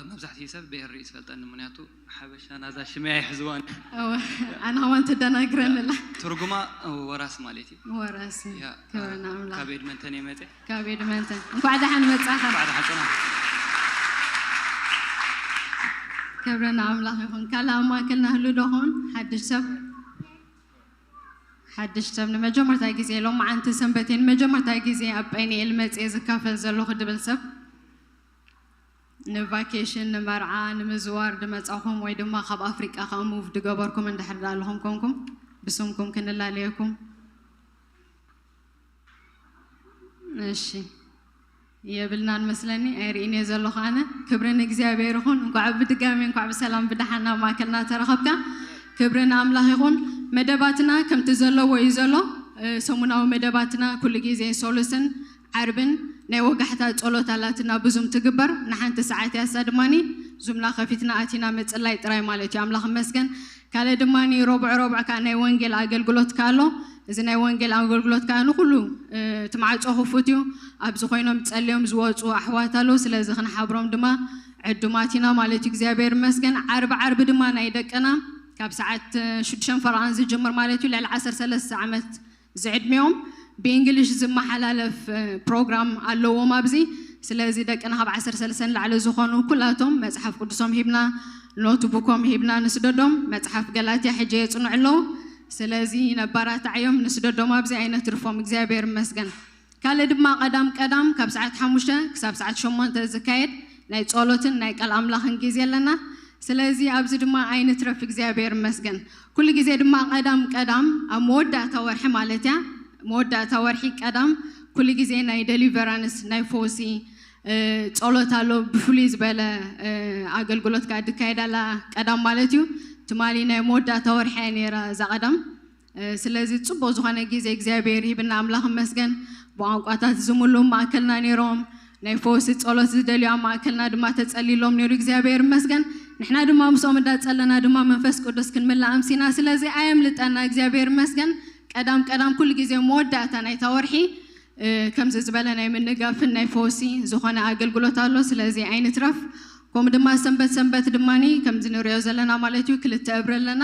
መብዛሕትኡ ሰብ ብሄር ርኢ ዝፈልጠኒ፣ ምክንያቱ ሓበሻ ናዛ ሽመይ ኣይሕዝዋን። ኣና ከማን ተደናግረንላ። ትርጉማ ወራስ ማለት እዩ። ወራስ ያ፣ ክብርና ኣምላኽ። ካብ ኤድመንተን እየ መፅእ። ካብ ኤድመንተን እንኳዕ ደሓን መጻኻ። ባዕዳ ሓፅና ክብርና ኣምላኽ ይኹን። ካልእ ኣብ ማእከልና ህሉ ዶ ኾን ሓድሽ ሰብ? ሓድሽ ሰብ ንመጀመርታ ግዜ ሎማዓንቲ ሰንበት እየ ንመጀመርታ ግዜ ኣብ ጴኒኤል መፅየ ዝካፈል ዘለኹ ድብል ሰብ? ንቫኬሽን፣ ንመርዓ፣ ንምዝዋር ድመጻኹም ወይ ድማ ካብ ኣፍሪቃ ከዓ ሙቭ ድገበርኩም እንድሕር ዳኣለኹም ኮንኩም ብስምኩም ክንላለየኩም። እሺ የብልናን መስለኒ ኣይርእን እየ ዘለኹ ኣነ። ክብሪ ንእግዚኣብሔር ይኹን። እንኳዕ ብድጋሚ እንኳዕ ብሰላም ብደሓን ናብ ማእከልና ተረኸብካ። ክብሪ ንኣምላኽ ይኹን። መደባትና ከምቲ ዘለዎ እዩ ዘሎ። ሰሙናዊ መደባትና ኩሉ ግዜ ሶሉስን ዓርብን ናይ ወጋሕታ ጸሎት ኣላትና ብዙም ትግበር ንሓንቲ ሰዓት ያሳ ድማኒ ዙምና ከፊትና ኣቲና ምጽላይ ጥራይ ማለት እዩ። ኣምላኽ መስገን። ካልእ ድማኒ ረቡዕ ረቡዕ ከዓ ናይ ወንጌል ኣገልግሎት ከዓ ኣሎ። እዚ ናይ ወንጌል ኣገልግሎት ከዓ ንኩሉ እቲ ማዕጾ ክፉት እዩ። ኣብዚ ኮይኖም ጸልዮም ዝወፁ ኣሕዋት ኣለዉ። ስለዚ ክንሓብሮም ድማ ዕዱማት ኢና ማለት እዩ። እግዚኣብሔር መስገን። ዓርቢ ዓርቢ ድማ ናይ ደቅና ካብ ሰዓት ሽዱሽተ ፈረቓን ዝጅምር ማለት እዩ። ልዕሊ ዓሰርተ ሰለስተ ዓመት ዝዕድሚኦም ብእንግሊሽ ዝመሓላለፍ ፕሮግራም ኣለዎም ኣብዚ። ስለዚ ደቅና ካብ ዓሰርተ ሰለስተ ንላዕሊ ዝኾኑ ኩላቶም መፅሓፍ ቅዱሶም ሂብና፣ ኖትቡኮም ሂብና ንስደዶም። መፅሓፍ ገላትያ ሕጂ የፅንዑ ኣለዉ። ስለዚ ነባራትዓዮም ንስደዶም ኣብዚ ኣይነትርፎም። እግዚኣብሔር ይመስገን። ካልእ ድማ ቀዳም ቀዳም ካብ ሰዓት ሓሙሽተ ክሳብ ሰዓት ሸሞንተ ዝካየድ ናይ ጸሎትን ናይ ቃል ኣምላኽን ግዜ ኣለና። ስለዚ ኣብዚ ድማ ኣይንትረፍ፣ እግዚኣብሔር ይመስገን። ኩሉ ግዜ ድማ ቀዳም ቀዳም ኣብ መወዳእታ ወርሒ ማለት እያ፣ መወዳእታ ወርሒ ቀዳም ኩሉ ግዜ ናይ ደሊቨራንስ ናይ ፈውሲ ጸሎት ኣሎ። ብፍሉይ ዝበለ ኣገልግሎት ከዓ ድካየድ ኣላ ቀዳም ማለት እዩ። ትማሊ ናይ መወዳእታ ወርሒ እያ ነይራ እዛ ቀዳም። ስለዚ ፅቡቅ ዝኾነ ግዜ እግዚኣብሔር ሂብና ኣምላኽ መስገን። ብቋንቋታት ዝምሉ ማእከልና ነይሮም፣ ናይ ፈውሲ ጸሎት ዝደልዩ ኣብ ማእከልና ድማ ተጸሊሎም ነይሩ እግዚኣብሔር መስገን። ንሕና ድማ ምስኦም እንዳጸለና ድማ መንፈስ ቅዱስ ክንምላ ኣምሲና። ስለዚ ኣየምልጠና እግዚኣብሔር መስገን። ቀዳም ቀዳም ኩሉ ግዜ መወዳእታ ናይታ ወርሒ ከምዚ ዝበለ ናይ ምንጋፍን ናይ ፈውሲ ዝኾነ ኣገልግሎት ኣሎ። ስለዚ ኣይንትረፍ። ከምኡ ድማ ሰንበት ሰንበት ድማኒ ከምዚ ንሪኦ ዘለና ማለት እዩ ክልተ እብሪ ኣለና።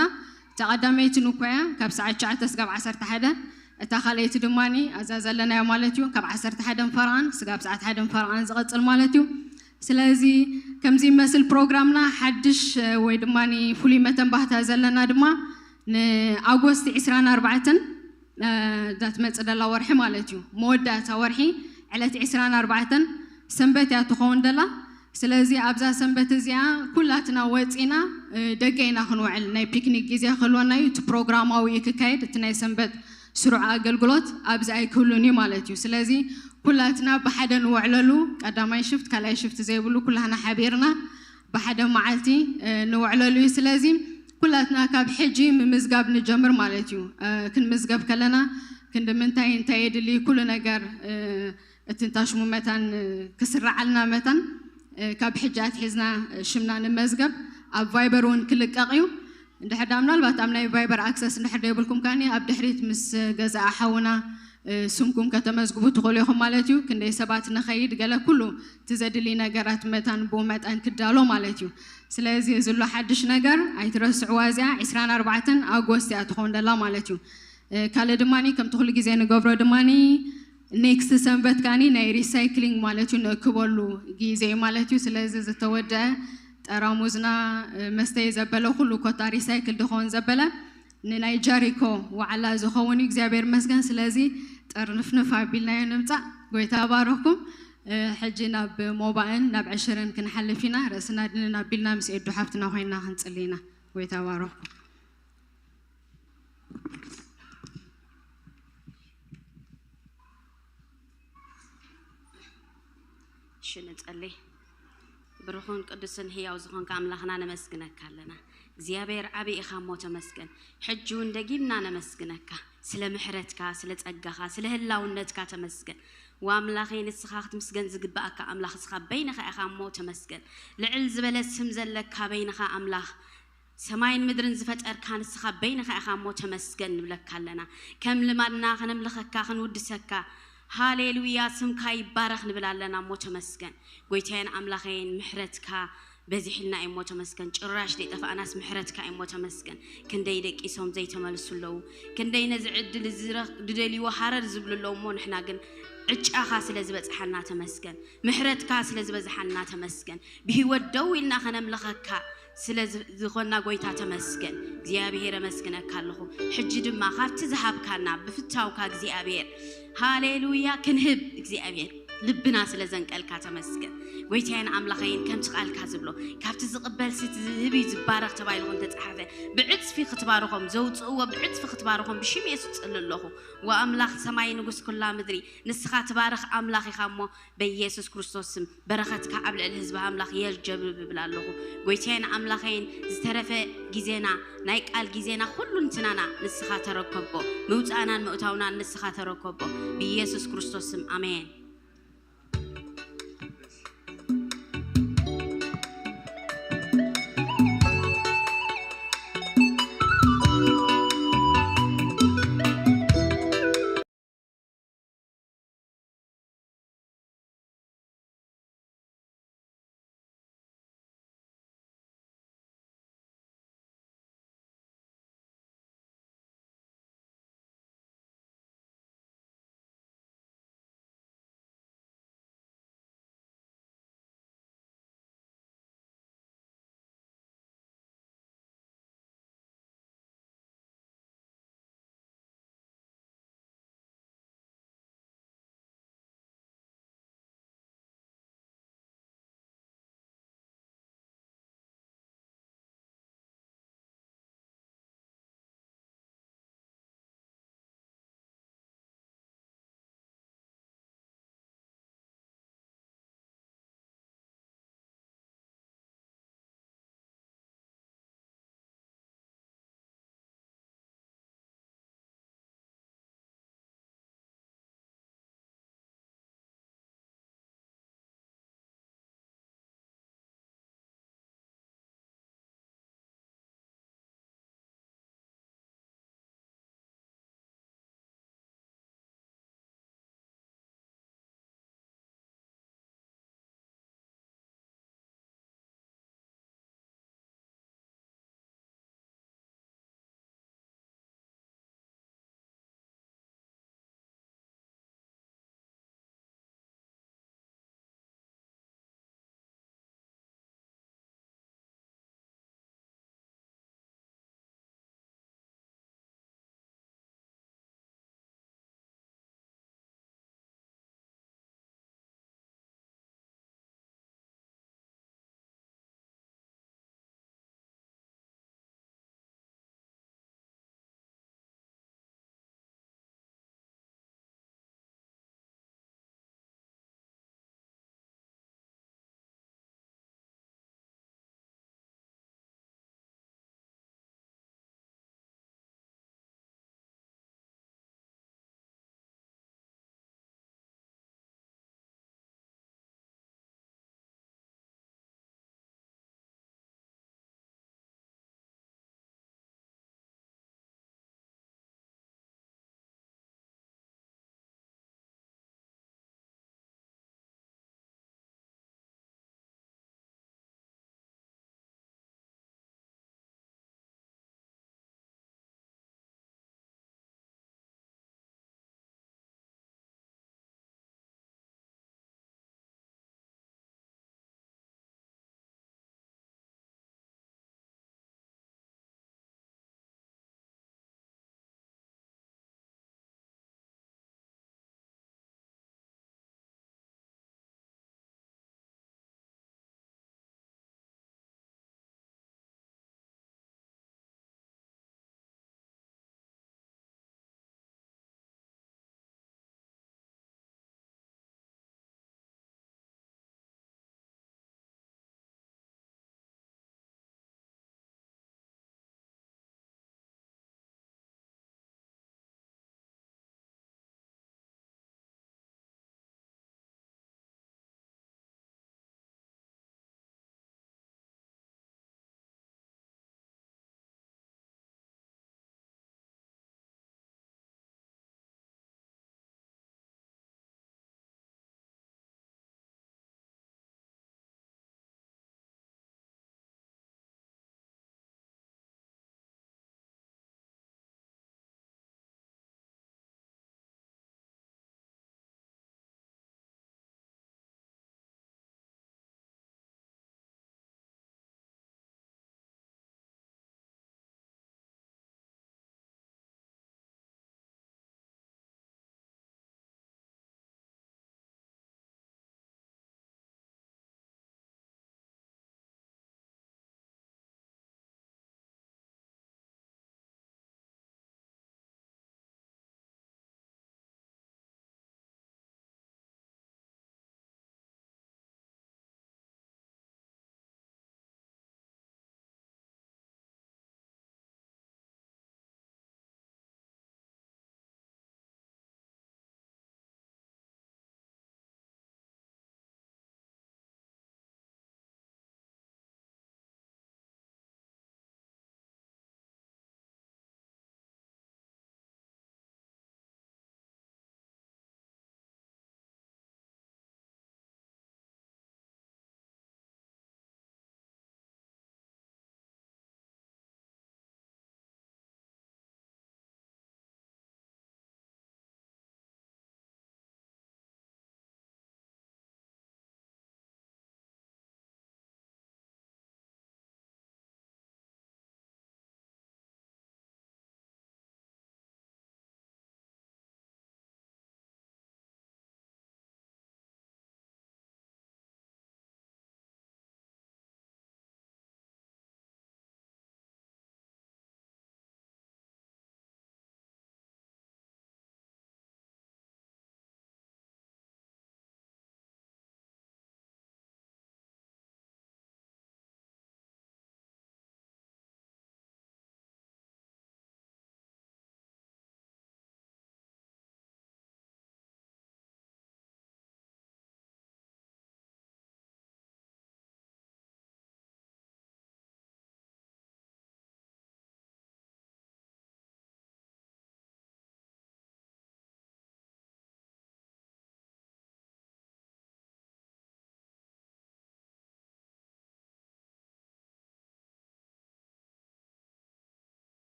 እታ ቀዳመይቲ ንኮያ ካብ ሰዓት ትሽዓተ ስጋብ ዓሰርተ ሓደ፣ እታ ካልኣይቲ ድማ ኣዛ ዘለናዮ ማለት እዩ ካብ ዓሰርተ ሓደ ፈረቓን ስጋብ ሰዓት ሓደ ፈረቓን ዝቐጽል ማለት እዩ። ስለዚ ከምዚ ይመስል ፕሮግራምና። ሓድሽ ወይ ድማ ፍሉይ መተንባህታ ዘለና ድማ ንኣጎስቲ ዕስራን ኣርባዕተን እዛ ትመጽእ ደላ ወርሒ ማለት እዩ መወዳእታ ወርሒ ዕለት ዕስራን ኣርባዕተን ሰንበት እያ ትኸውን ደላ። ስለዚ ኣብዛ ሰንበት እዚኣ ኩላትና ወፂና ደገ ኢና ክንውዕል። ናይ ፒክኒክ ግዜ ክህልወና እዩ። እቲ ፕሮግራማዊ እዩ ክካየድ። እቲ ናይ ሰንበት ስሩዕ ኣገልግሎት ኣብዚ ኣይክህሉን እዩ ማለት እዩ። ስለዚ ኩላትና ብሓደ ንውዕለሉ፣ ቀዳማይ ሽፍት ካልኣይ ሽፍት ዘይብሉ ኩላህና ሓቢርና ብሓደ መዓልቲ ንውዕለሉ እዩ። ስለዚ ኩላትና ካብ ሕጂ ምምዝጋብ ንጀምር ማለት እዩ። ክንምዝገብ ከለና ክንዲ ምንታይ እንታይ የድሊ ኩሉ ነገር እቲ እንታ ሽሙ መታን ክስረዓልና መታን ካብ ሕጂ ኣትሒዝና ሽምና ንመዝገብ። ኣብ ቫይበር እውን ክልቀቕ እዩ። እንድሕር ዳ ምናልባት ኣብ ናይ ቫይበር ኣክሰስ እንድሕር ዘይብልኩም ከኒ ኣብ ድሕሪት ምስ ገዛእ ሓውና ስምኩም ከተመዝግቡ ትኽእሉ ኢኹም ማለት እዩ። ክንደይ ሰባት ንኸይድ ገለ ኩሉ እቲ ዘድሊ ነገራት መታን ብኡ መጠን ክዳሎ ማለት እዩ። ስለዚ ዝሎ ሓድሽ ነገር ኣይትረስዕዋ። እዚኣ ዕስራን ኣርባዕተን ኣጎስት እያ ትኸውን ደላ ማለት እዩ። ካልእ ድማ ከምቲ ኩሉ ግዜ ንገብሮ ድማ ኔክስት ሰንበት ካኒ ናይ ሪሳይክሊንግ ማለት እዩ ንእክበሉ ግዜ እዩ ማለት እዩ። ስለዚ ዝተወደአ ጠራሙዝና መስተይ ዘበለ ኩሉ ኮታ ሪሳይክል ድኸውን ዘበለ ንናይ ጃሪኮ ዋዕላ ዝኸውን እዩ። እግዚኣብሔር መስገን። ስለዚ ጠርንፍንፍ ኣቢልናዮ ንምፃእ። ጎይታ ባረኩም። ሕጂ ናብ ሞባእን ናብ ዕሽርን ክንሓልፍ ኢና። ርእስና ድንን ኣቢልና ምስ ኤዱ ሓፍትና ኮይንና ክንፅሊ ኢና። ጎይታ ባረኩም። ንጸሊ። ብሩኽን ቅዱስን ህያው ዝኾንካ ኣምላኽና ነመስግነካ ኣለና። እግዚኣብሔር ዓቢ ኢኻ እሞ ተመስገን። ሕጂ እውን ደጊምና ነመስግነካ ስለ ምሕረትካ፣ ስለ ጸጋኻ፣ ስለ ህላውነትካ ተመስገን። ወኣምላኸይ ንስኻ ክትምስገን ዝግብኣካ ኣምላኽ ንስኻ በይንኻ ኢኻ እሞ ተመስገን። ልዕል ዝበለ ስም ዘለካ በይንኻ ኣምላኽ ሰማይን ምድርን ዝፈጠርካ ንስኻ በይንኻ ኢኻ እሞ ተመስገን ንብለካ ኣለና። ከም ልማድና ከነምልኸካ ክንውድሰካ ሃሌሉያ ስምካ ይባረኽ ንብል ኣለና እሞ ተመስገን። ጎይታዬን ኣምላኸይን ምሕረትካ በዚሕልና እዩ እሞ ተመስገን። ጭራሽ ዘይጠፋእናስ ምሕረትካ እዩ እሞ ተመስገን። ክንደይ ደቂሶም ዘይተመልሱ ኣለዉ። ክንደይ ነዚ ዕድል እዚ ዝረኽ- ዝደልይዎ ሃረር ዝብሉ ኣለዉ እሞ ንሕና ግን ዕጫኻ ስለ ዝበጽሓና ተመስገን። ምሕረትካ ስለ ዝበዝሓና ተመስገን። ብህይወት ደው ኢልና ከነምልኸካ ስለ ዝ- ዝኾንና ጎይታ ተመስገን። እግዚኣብሔር ኣመስግነካ ኣለኹ። ሕጂ ድማ ካብቲ ዝሃብካና ብፍታውካ እግዚኣብሔር ሃሌሉያ ክንህብ እግዚኣብሔር ልብና ስለ ዘንቀልካ ተመስገን። ጎይታዬን ኣምላኸይን ከምቲ ቃልካ ዝብሎ ካብቲ ዝቕበል ስቲ ዝህብ እዩ ዝባረኽ ተባሂሉ ከም ተጻሓፈ ብዕጽፊ ክትባርኾም ዘውፅእዎ ብዕጽፊ ክትባርኾም ብሽም የሱስ ጽሊ ኣለኹ። ወኣምላኽ ሰማይ ንጉስ ኩላ ምድሪ ንስኻ ትባርኽ ኣምላኽ ኢኻ እሞ በኢየሱስ ክርስቶስ ስም በረኸትካ ኣብ ልዕሊ ህዝቢ ኣምላኽ የርጀብብ እብል ኣለኹ። ጎይታዬን ኣምላኸይን ዝተረፈ ግዜና ናይ ቃል ግዜና ኩሉ እንትናና ንስኻ ተረከቦ። ምውፃእናን ምእታውናን ንስኻ ተረከቦ። ብኢየሱስ ክርስቶስ ስም ኣሜን።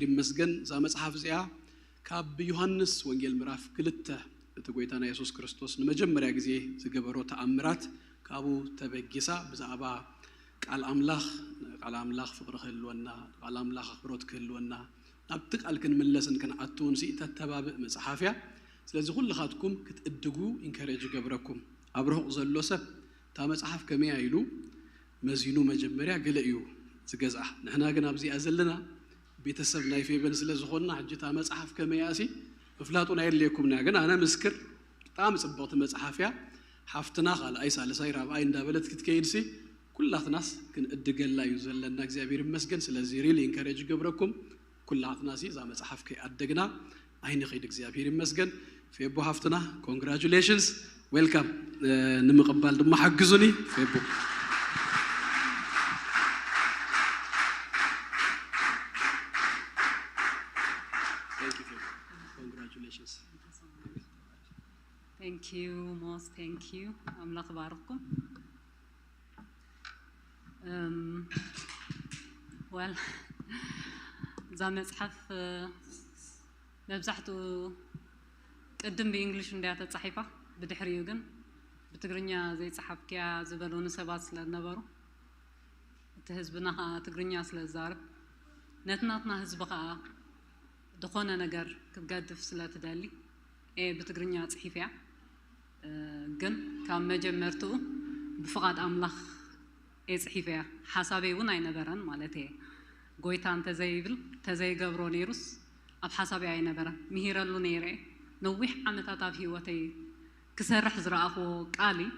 ይመስገን። እዛ መጽሓፍ እዚኣ ካብ ዮሃንስ ወንጌል ምዕራፍ ክልተ፣ እቲ ጎይታና የሱስ ክርስቶስ ንመጀመርያ ግዜ ዝገበሮ ተኣምራት ካብኡ ተበጊሳ ብዛዕባ ቃል ኣምላኽ፣ ቃል ኣምላኽ ፍቕሪ ክህልወና፣ ቃል ኣምላኽ ኣኽብሮት ክህልወና፣ ናብቲ ቃል ክንምለስን ክንኣትውን ሲ ተተባብእ መጽሓፍ እያ። ስለዚ ኩልኻትኩም ክትእድጉ ኢንከሬጅ ይገብረኩም። ኣብ ርሑቕ ዘሎ ሰብ እታ መጽሓፍ ከመይ ኢሉ መዚኑ መጀመርያ ገለ እዩ ዝገዝኣ። ንሕና ግን ኣብዚኣ ዘለና ቤተሰብ ናይ ፌበን ስለ ዝኾንና፣ ሕጂ እታ መጽሓፍ ከመይ እያ ሲ ምፍላጡ ናይ የድልየኩም። ግን ኣነ ምስክር፣ ብጣዕሚ ጽብቕቲ መጽሓፍ እያ። ሓፍትና ካልኣይ፣ ሳልሳይ፣ ራብኣይ እንዳበለት ክትከይድ ሲ ኩላትናስ ክንእድገላ እዩ ዘለና። እግዚኣብሔር ይመስገን። ስለዚ ሪሊ ኢንከሬጅ ይገብረኩም። ኩላትና ሲ እዛ መጽሓፍ ከይኣደግና ኣይንኸይድ። እግዚኣብሔር ይመስገን። ፌቦ ሓፍትና፣ ኮንግራቹሌሽንስ፣ ዌልካም። ንምቕባል ድማ ሓግዙኒ። ፌቦ። Thank you, ፌቦ። Congratulations. Thank you, ሞስ፣ thank you። ኣምላኽ ባርኽኩም። እም፣ well፣ እዛ መጽሓፍ፣ እ፣ መብዛሕትኡ ቅድም ብእንግሊሽ እንድያ ተጻሒፋ፣ ብድሕሪኡ ግን ብትግርኛ ዘይጸሓፍክያ ዝበሉኒ ሰባት ስለ ዝነበሩ፣ እቲ ህዝብና ኸኣ ትግርኛ ስለ ዝዛረብ፣ ነቲ ናትና ህዝቢ ኸኣ ዝኾነ ነገር ክትገድፍ ስለ ትደሊ፣ እየ ብትግርኛ ጽሒፈያ። እ፣ ግን ካብ መጀመርትኡ ብፍቓድ ኣምላኽ እየ ጽሒፈያ። ሓሳበይ እውን ኣይነበረን ማለት እየ። ጎይታ እንተዘይብል፣ እንተዘይገብሮ ነይሩስ ኣብ ሓሳበይ ኣይነበረን። ምሂረሉ ነይረ እየ። ነዊሕ ዓመታት ኣብ ህይወተይ ክሰርሕ ዝረኣኽዎ ቃል እዩ።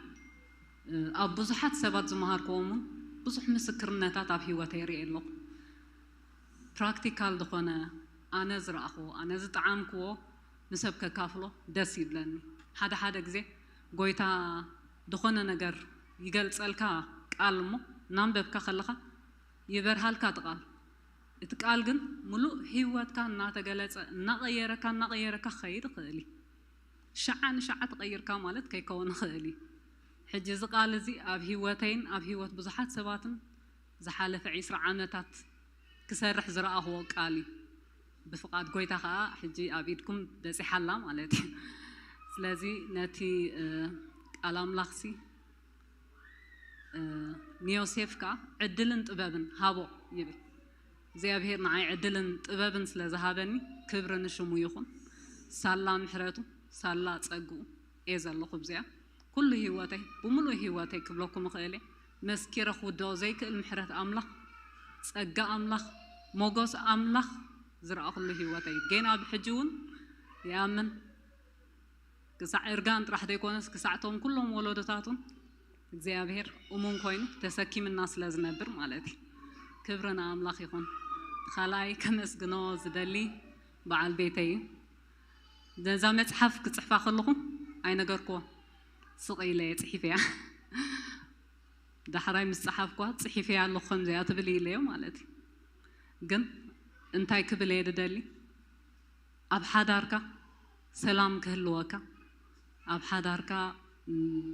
እ፣ ኣብ ብዙሓት ሰባት ዝመሃርክዎም እውን ብዙሕ ምስክርነታት ኣብ ህይወተይ ርእየ ኣለኹ። ፕራክቲካል ዝኾነ ኣነ ዝረኣኽዎ፣ ኣነ ዝጠዓምክዎ ንሰብ ከካፍሎ ደስ ይብለኒ። ሓደ ሓደ ግዜ ጎይታ ዝኾነ ነገር ይገልጸልካ ቃል እሞ እናንበብካ ከለኻ ይበርሃልካ እቲ ቃል። እቲ ቃል ግን ምሉእ ህይወትካ እናተገለጸ እናቐየረካ እናቐየረካ ክኸይድ ይኽእል እዩ። ሸዓ ንሸዓ ተቐይርካ ማለት ከይከውን ይኽእል እዩ። ሕጂ እዚ ቃል እዚ ኣብ ህይወተይን ኣብ ህይወት ብዙሓት ሰባትን ዝሓለፈ ዒስራ ዓመታት ክሰርሕ ዝረኣኽዎ ቃል እዩ። ብፍቓድ ጎይታ ኸኣ ሕጂ ኣብ ኢድኩም በጺሓ ኣላ ማለት እዩ። ስለዚ ነቲ፣ እ፣ ቃል ኣምላኽሲ፣ እ፣ ንዮሴፍ ከኣ ዕድልን ጥበብን ሃቦ ይብል። እግዚኣብሔር ንዓይ ዕድልን ጥበብን ስለ ዝሃበኒ ክብሪ ንሽሙ ይኹን። ሳላ ምሕረቱ፣ ሳላ ጸግኡ እየ ዘለኹ ኣብዚኣ። ኩሉ ህይወተይ፣ ብምሉእ ህይወተይ ክብለኩም እኽእል እየ፣ መስኪረ ክውድኦ ዘይክእል ምሕረት ኣምላኽ፣ ጸጋ ኣምላኽ፣ ሞጎስ ኣምላኽ ዝረኣኹሉ ህይወተይ። ጌና ብሕጂ እውን ይኣምን። ክሳዕ እርጋን ጥራሕ ዘይኮነስ፣ ክሳዕ እቶም ኩሎም ወለዶታት እውን እግዚኣብሔር እሙን ኮይኑ ተሰኪምና ስለ ዝነብር ማለት እዩ። ክብሪ ንኣምላኽ ይኹን። ካልኣይ ከመስግኖ ዝደሊ በዓል ቤተይ እዩ። ነዛ መጽሓፍ ክጽሕፋ ከለኹ ኣይነገርክዎ። ስቕ ኢለ እየ ጽሒፈያ። ዳሕራይ ምስ ጸሓፍኳ፣ ጽሒፈያ ኣለኹ ከምዚኣ ትብል ኢለዮ ማለት እዩ። ግን እንታይ ክብል እየ ዝደሊ? ኣብ ሓዳርካ ሰላም ክህልወካ፣ ኣብ ሓዳርካ፣ ም፣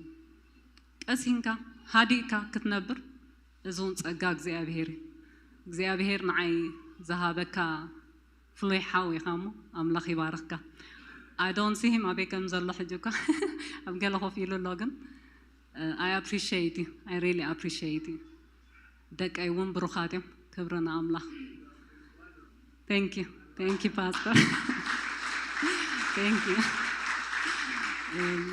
ቀሲንካ፣ ሃዲእካ ክትነብር፣ እዚ እውን ጸጋ እግዚኣብሄር እዩ። እግዚኣብሄር ንዓይ ዝሃበካ ፍሉይ ሓው ኢኻ እሞ፣ ኣምላኽ ይባርኽካ። I don't see him ኣበይ ከም ዘሎ ሕጂ እኳ ኣብ ገለ ኮፍ ኢሉ ኣሎ፣ ግን፣ እ፣ I appreciate you. I really appreciate you. ደቀይ እውን ብሩኻት እዮም። ክብሪ ንኣምላኽ። Thank you. Thank you, ፓስተር። Thank you. እም፣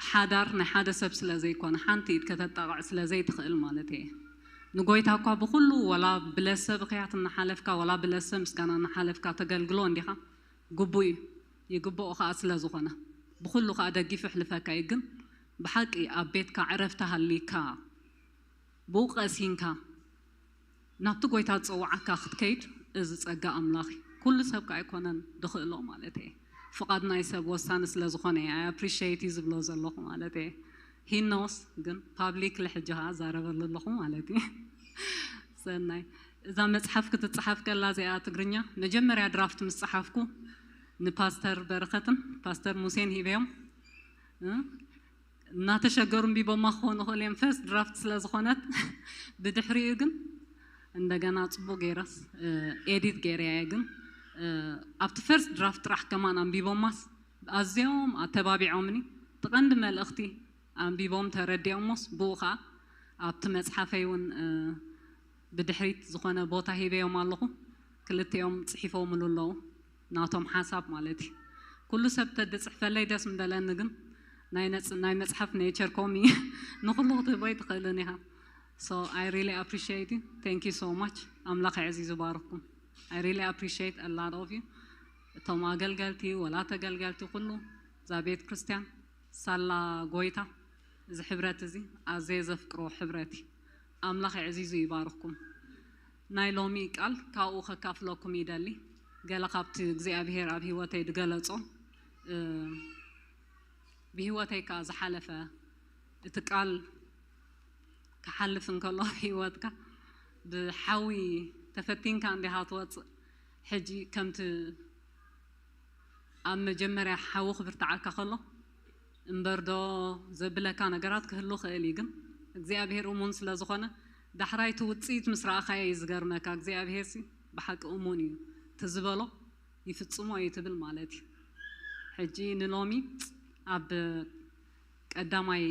ሓዳር ናይ ሓደ ሰብ ስለ ዘይኮነ፣ ሓንቲ ኢድ ከተጣቕዕ ስለ ዘይትኽእል ማለት እየ። ንጎይታ እኳ ብኹሉ፣ ወላ ብለሰ ብኽያት እናሓለፍካ፣ ወላ ብለሰ ምስጋና እናሓለፍካ ተገልግሎ እንዲኻ፣ ግቡእ እዩ። ይግብኦ ኸኣ ስለ ዝኾነ፣ ብኹሉ ኸኣ ደጊፉ የሕልፈካ እዩ። ግን ብሓቂ ኣብ ቤትካ ዕረፍቲ ሃልይካ፣ ብኡ ቀሲንካ ናብቲ ጎይታ ዝጸውዓካ ክትከይድ፣ እዚ ጸጋ ኣምላኽ እዩ። ኩሉ ሰብ ከኣ ኣይኮነን ዝኽእሎ ማለት እየ። ፍቓድ ናይ ሰብ ወሳኒ ስለ ዝኾነ እየ፣ I appreciate you ዝብሎ ዘለኹ ማለት እየ። He knows፣ ግን ፓብሊክሊ ሕጂ ኸኣ ዛረበሉ ኣለኹ ማለት እዩ። ሰናይ። እዛ መጽሓፍ ክትጸሓፍ ከላ፣ እዚኣ ትግርኛ፣ መጀመርያ ድራፍት ምስ ጸሓፍኩ ንፓስተር በረኸትን ፓስተር ሙሴን ሂበዮም፣ እ፣ እናተሸገሩ ኣንቢቦማ ክኾኑ ይኽእሉ እዮም፣ ፈርስት ድራፍት ስለ ዝኾነት። ብድሕሪኡ ግን እንደገና ጽቡቕ ገይረስ ኤዲት ገይረያ እየ። ግን ኣብቲ ፈርስት ድራፍት ጥራሕ ከማን ኣንቢቦማስ ኣዝዮም ኣተባቢዖምኒ። እቲ ቀንዲ መልእኽቲ ኣንቢቦም ተረዲኦሞስ ብኡ ኸዓ ኣብቲ መጽሓፈይ እውን ብድሕሪት ዝኾነ ቦታ ሂበዮም ኣለኹ። ክልቲኦም ጽሒፎምሉ ኣለዉ፣ ናቶም ሓሳብ ማለት እዩ። ኩሉ ሰብ ተድጽሕፈለይ ደስ ምበለኒ፣ ግን ናይ ነጽ- ናይ መጽሓፍ ኔቸር ኮሚ ንኹሉ ክትህቦ ኣይትኽእልን ኢኻ። So I really appreciate you. Thank you so much. ኣምላኽ የዕዚዙ ባርኩም። I really appreciate a lot of you. እቶም ኣገልገልቲ ወላ ተገልገልቲ ኩሉ እዛ ቤት ክርስቲያን ሳላ ጎይታ፣ እዚ ሕብረት እዚ ኣዘየ ዘፍቅሮ ሕብረት እዩ። ኣምላኽ የዕዚዙ ይባርኩም። ናይ ሎሚ ቃል ካብኡ ከካፍለኩም ይደሊ። ገለ ካብቲ እግዚኣብሔር ኣብ ህይወተይ ዝገለጾ፣ እ፣ ብህይወተይ ከኣ ዝሓለፈ እቲ ቃል ክሓልፍ እንከሎ ኣብ ህይወትካ ብሓዊ ተፈቲንካ እንዲኻ ትወጽእ። ሕጂ ከምቲ ኣብ መጀመርያ ሓዊ ክብርትዓካ ከሎ እምበር ዶ ዘብለካ ነገራት ክህሉ ክእል እዩ። ግን እግዚኣብሔር እሙን ስለ ዝኾነ ዳሕራይ እቲ ውፅኢት ምስ ረኣኻዮ እዩ ዝገርመካ። እግዚኣብሔር ሲ ብሓቂ እሙን እዩ፣ እቲ ዝበሎ ይፍጽሞ እዩ ትብል ማለት እዩ። ሕጂ ንሎሚ ኣብ ቀዳማይ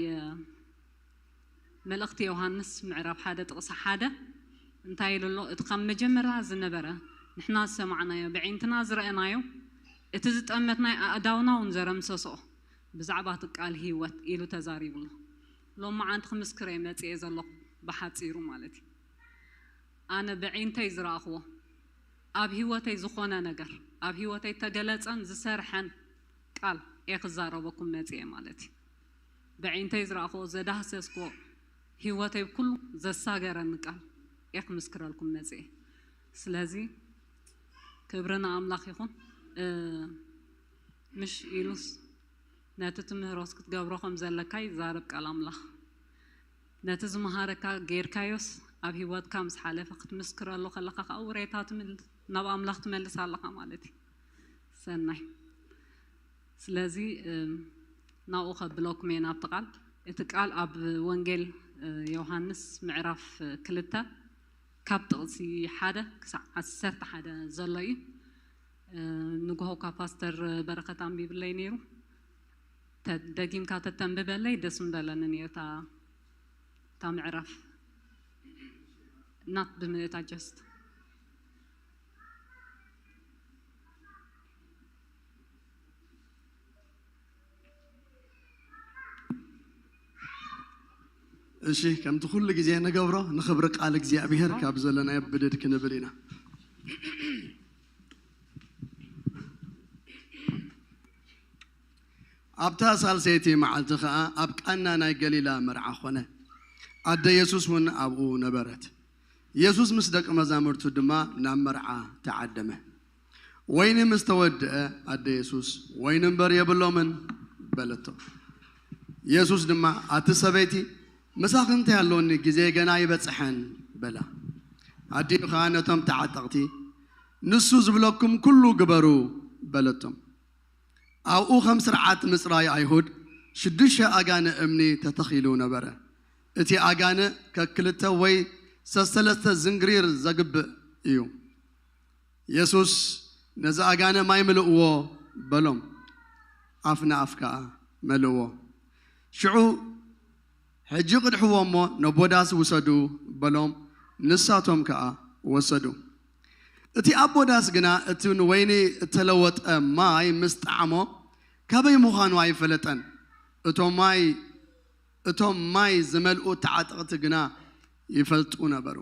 መልእኽቲ ዮሃንስ ምዕራፍ ሓደ ጥቕሲ ሓደ እንታይ ኢሉ ኣሎ? እቲ ካብ መጀመርያ ዝነበረ፣ ንሕና ዝሰማዕናዮ፣ ብዒንትና ዝረእናዮ፣ እቲ ዝጠመትናይ ኣእዳውና እውን ዘረምሰሶ ብዛዕባ እቲ ቃል ህይወት ኢሉ ተዛሪቡ ኣሎ። ሎማዓንቲ ክምስክር እየ መጺኤ ዘለኹ፣ ብሓጺሩ ማለት እዩ። ኣነ ብዒንተይ ዝረኣኽዎ፣ ኣብ ህይወተይ ዝኾነ ነገር፣ ኣብ ህይወተይ ተገለጸን ዝሰርሐን ቃል እየ ክዛረበኩም መጺኤ ማለት እዩ። ብዒንተይ ዝረኣኽዎ፣ ዘዳህሰስክዎ፣ ህይወተይ ኩሉ ዘሳገረኒ ቃል እየ ክምስክረልኩም መጺኤ። ስለዚ ክብሪ ንኣምላኽ ይኹን። እ፣ ምሽ ኢሉስ ነቲ ትምህሮስ ክትገብሮ ከም ዘለካ ይዛረብ ቃል ኣምላኽ። ነቲ ዝመሃረካ ጌርካዮስ ኣብ ህይወትካ ምስ ሓለፈ ክትምስክረሉ ከለኻ ከዓ ውሬታ ትምል-፣ ናብ ኣምላኽ ትመልስ ኣለኻ ማለት እዩ። ሰናይ። ስለዚ፣ እም፣ ናብኡ ከብለኩም እየ ናብቲ ቃል። እቲ ቃል ኣብ ወንጌል፣ እ፣ ዮሃንስ ምዕራፍ ክልተ ካብ ጥቕሲ ሓደ ክሳዕ ዓሰርተ ሓደ ዘሎ እዩ። እ፣ ንግሆ እኳ ፓስተር በረኸት ኣንቢብለይ ነይሩ። ተ-፣ ደጊምካ ተተንብበለይ ደስ ምበለኒ ነይሩ እታ፣ እታ ምዕራፍ። Not ብምልእታ just። እሺ፣ ከምቲ ኩሉ ግዜ ንገብሮ፣ ንኽብሪ ቃል እግዚኣብሔር ካብ ዘለናዮ ብድድ ክንብል ኢና። ኣብታ ሳልሰይቲ መዓልቲ ኸኣ ኣብ ቃና ናይ ገሊላ መርዓ ኾነ። ኣደ የሱስ እውን ኣብኡ ነበረት። የሱስ ምስ ደቂ መዛሙርቱ ድማ ናብ መርዓ ተዓደመ። ወይኒ ምስ ተወድአ፣ ኣደ የሱስ፣ "ወይኒ እምበር የብሎምን" በለቶ። የሱስ ድማ፣ "ኣቲ ሰበይቲ፣ ምሳኺ እንታይ ኣሎኒ? ግዜ ገና ኣይበጽሐን" በላ። ኣዲኡ ኸኣ ነቶም ተዓጠቕቲ፣ "ንሱ ዝብለኩም ኩሉ ግበሩ" በለቶም። ኣብኡ ከም ስርዓት ምጽራይ ኣይሁድ ሽዱሽተ ኣጋንእ እምኒ ተተኺሉ ነበረ። እቲ ኣጋንእ ከክልተ ወይ ሰሰለስተ ዝንግሪር ዘግብእ እዩ። የሱስ፣ "ነዚ ኣጋንእ ማይ ምልእዎ" በሎም። ኣፍ ንኣፍ ከኣ መልእዎ። ሽዑ፣ "ሕጂ ቅድሕዎ እሞ ነቦዳስ ውሰዱ" በሎም። ንሳቶም ከኣ ወሰዱ። እቲ ኣቦ ዳስ ግና እቲ ንወይኒ እተለወጠ ማይ ምስ ጠዓሞ፣ ካበይ ምዃኑ ኣይፈለጠን። እቶም ማይ፣ እቶም ማይ ዝመልኡ ተዓጠቕቲ ግና ይፈልጡ ነበሩ።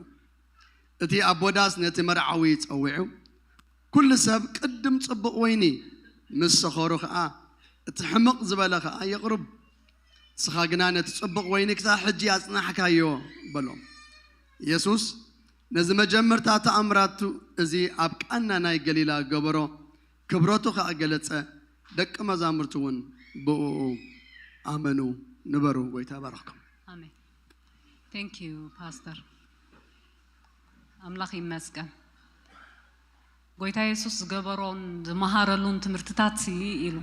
እቲ ኣቦ ዳስ ነቲ መርዓዊ ጸዊዑ፣ "ኩሉ ሰብ ቅድም ጽቡቕ ወይኒ ምስ ሰኸሩ ኸኣ፣ እቲ ሕምቕ ዝበለ ኸኣ የቕርብ። ንስኻ ግና ነቲ ጽቡቕ ወይኒ ክሳብ ሕጂ ኣጽናሕካዮ" በሎም። የሱስ ነዚ መጀመርታ ተኣምራቱ እዚ ኣብ ቃና ናይ ገሊላ ገበሮ፣ ክብረቱ ኸኣ ገለጸ። ደቂ መዛሙርቱ እውን ብእኡ ኣመኑ። ንበሩ። ጎይታ ይባርኽኩም። ኣሜን። Thank you ፓስተር። ኣምላኽ ይመስገን። ጎይታ የሱስ ዝገበሮን ዝመሃረሉን ትምህርትታት ሲ ኢሉ፣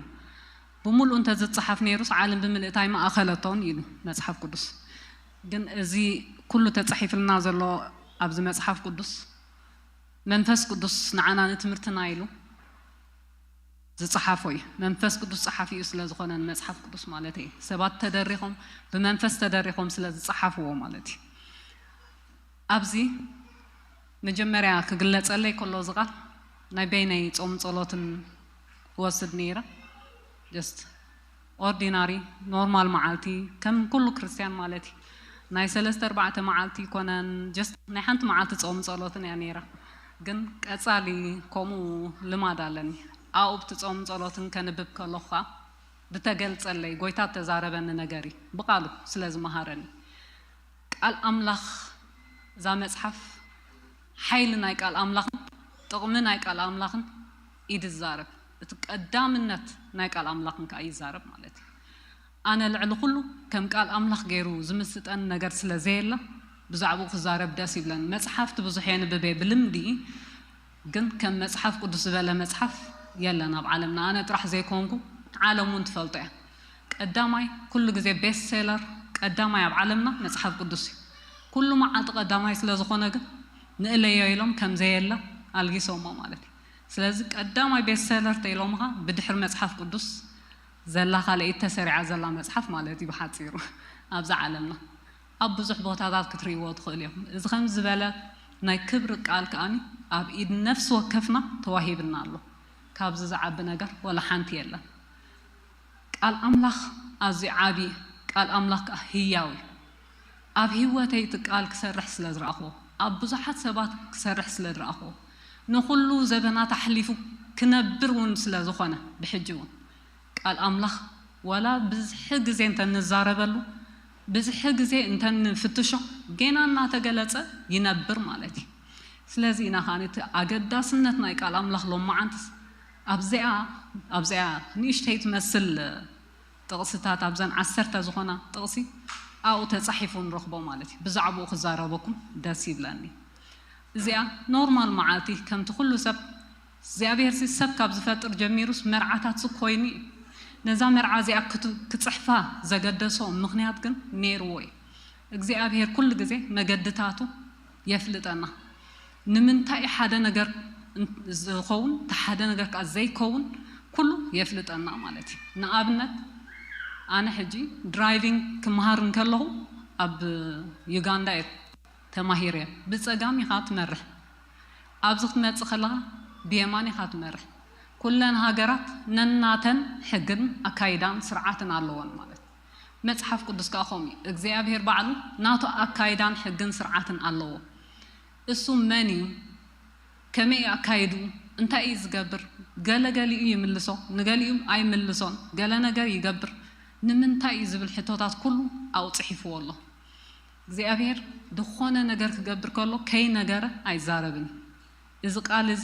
"ብምሉኡ እንተ ዝጸሓፍ ነይሩስ፣ ዓለም ብምልእታ ኣይመኣኸለቶን" ኢሉ መጽሓፍ ቅዱስ። ግን እዚ ኩሉ ተጻሒፍልና ዘሎ ኣብዚ መጽሓፍ ቅዱስ መንፈስ ቅዱስ ንዓና ንትምህርትና ኢሉ ዝጸሓፎ እዩ። መንፈስ ቅዱስ ጸሓፊኡ ስለ ዝኾነ ንመጽሓፍ ቅዱስ ማለት እዩ። ሰባት ተደሪኾም ብመንፈስ ተደሪኾም ስለ ዝጸሓፍዎ ማለት እዩ። ኣብዚ መጀመርያ ክግለጸለይ ከሎ እዚ ቃል ናይ በይነይ ጾም ጸሎትን ክወስድ ነይረ። Just ordinary normal መዓልቲ ከም ኩሉ ክርስትያን ማለት እዩ። ናይ ሰለስተ ኣርባዕተ መዓልቲ ይኮነን፣ just ናይ ሓንቲ መዓልቲ ጾም ጸሎትን እያ ነይራ። ግን ቀጻሊ ከምኡ ልማድ ኣለኒ። ኣብኡ ብቲ ጾም ጸሎትን ከንብብ ከለኹ ብተገልጸለይ ጎይታ ተዛረበኒ ነገር እዩ ብቃሉ ስለ ዝመሃረኒ። ቃል ኣምላኽ እዛ መጽሓፍ ሓይሊ ናይ ቃል ኣምላኽን ጥቕሚ ናይ ቃል ኣምላኽን እዩ ዝዛረብ። እቲ ቀዳምነት ናይ ቃል ኣምላኽን ከዓ ይዛረብ ማለት እዩ። ኣነ ልዕሊ ኩሉ ከም ቃል ኣምላኽ ገይሩ ዝምስጠን ነገር ስለ ዘየለ ብዛዕባኡ ክዛረብ ደስ ይብለኒ። መጽሓፍቲ ብዙሕ የንብብ እየ ብልምዲ፣ ግን ከም መጽሓፍ ቅዱስ ዝበለ መጽሓፍ የለን ኣብ ዓለምና። ኣነ ጥራሕ ዘይኮንኩ ዓለም እውን ትፈልጦ እያ። ቀዳማይ ኩሉ ግዜ ቤስት ሴለር ቀዳማይ ኣብ ዓለምና መጽሓፍ ቅዱስ እዩ። ኩሉ መዓልቲ ቀዳማይ ስለ ዝኾነ ግን ንእለዮ ኢሎም ከም ዘየለ ኣልጊሶሞ ማለት እዩ። ስለዚ ቀዳማይ ቤስት ሴለር ተኢሎምኻ ብድሕሪ መጽሓፍ ቅዱስ ዘላ ካልኣይቲ ተሰሪዓ ዘላ መጽሓፍ ማለት እዩ ብሓጺሩ ኣብዛ ዓለምና። ኣብ ብዙሕ ቦታታት ክትርእይዎ ትኽእሉ እዮም። እዚ ከም ዝበለ ናይ ክብሪ ቃል ከኣ ኣብ ኢድ ነፍሲ ወከፍና ተዋሂብና ኣሎ። ካብዚ ዝዓቢ ነገር ወላ ሓንቲ የለን። ቃል ኣምላኽ ኣዝዩ ዓቢ እዩ። ቃል ኣምላኽ ከኣ ህያው እዩ። ኣብ ህይወተይ እቲ ቃል ክሰርሕ ስለ ዝረኣኽዎ፣ ኣብ ብዙሓት ሰባት ክሰርሕ ስለ ዝረኣኽዎ፣ ንኹሉ ዘበናት ኣሕሊፉ ክነብር እውን ስለ ዝኾነ ብሕጂ እውን ቃል ኣምላኽ ዋላ ብዝሒ ግዜ እንተ ንዛረበሉ፣ ብዝሒ ግዜ እንተ ንፍትሾ፣ ጌና እናተገለጸ ይነብር ማለት እዩ። ስለዚ ኢና ከኣ እቲ ኣገዳስነት ናይ ቃል ኣምላኽ ሎመዓንትስ ኣብዚኣ ኣብዚኣ ንእሽተይ ትመስል ጥቕስታት ኣብዘን ዓሰርተ ዝኾና ጥቕሲ ኣብኡ ተጻሒፉ ንረኽቦ ማለት እዩ። ብዛዕባኡ ክዛረበኩም ደስ ይብለኒ። እዚኣ ኖርማል መዓልቲ ከምቲ ኩሉ ሰብ እግዚኣብሔር ሲ ሰብ ካብ ዝፈጥር ጀሚሩስ መርዓታት ሲ ኮይኑ እዩ። ነዛ መርዓ እዚኣ ክት- ክጽሕፋ ዘገደሶ ምኽንያት ግን ነይርዎ እዩ። እግዚኣብሔር ኩሉ ግዜ መገድታቱ የፍልጠና። ንምንታይ ሓደ ነገር እን- ዝኸውን እቲ ሓደ ነገር ከዓ ዘይከውን ኩሉ የፍልጠና ማለት እዩ። ንኣብነት ኣነ ሕጂ ድራይቪንግ ክመሃር እንከለኹ ኣብ ዩጋንዳ እየ ተማሂረ። ብጸጋም ኢኻ ትመርሕ፣ ኣብዚ ክትመጽእ ከለኻ ብየማን ኢኻ ትመርሕ። ኩለን ሃገራት ነናተን ሕግን ኣካይዳን ስርዓትን ኣለወን ማለት እዩ። መጽሓፍ ቅዱስ ከኣ ከምኡ እዩ። እግዚኣብሔር ባዕሉ ናቱ ኣካይዳን ሕግን ስርዓትን ኣለዎ። እሱ መን እዩ? ከመይ እዩ ኣካይድኡ? እንታይ እዩ ዝገብር? ገለ ገሊኡ ይምልሶ፣ ንገሊኡ ኣይምልሶን። ገለ ነገር ይገብር። ንምንታይ እዩ ዝብል ሕቶታት ኩሉ ኣብኡ ጽሒፍዎ ኣሎ። እግዚኣብሔር ዝኾነ ነገር ክገብር ከሎ ከይነገረ ኣይዛረብን። እዚ ቃል እዚ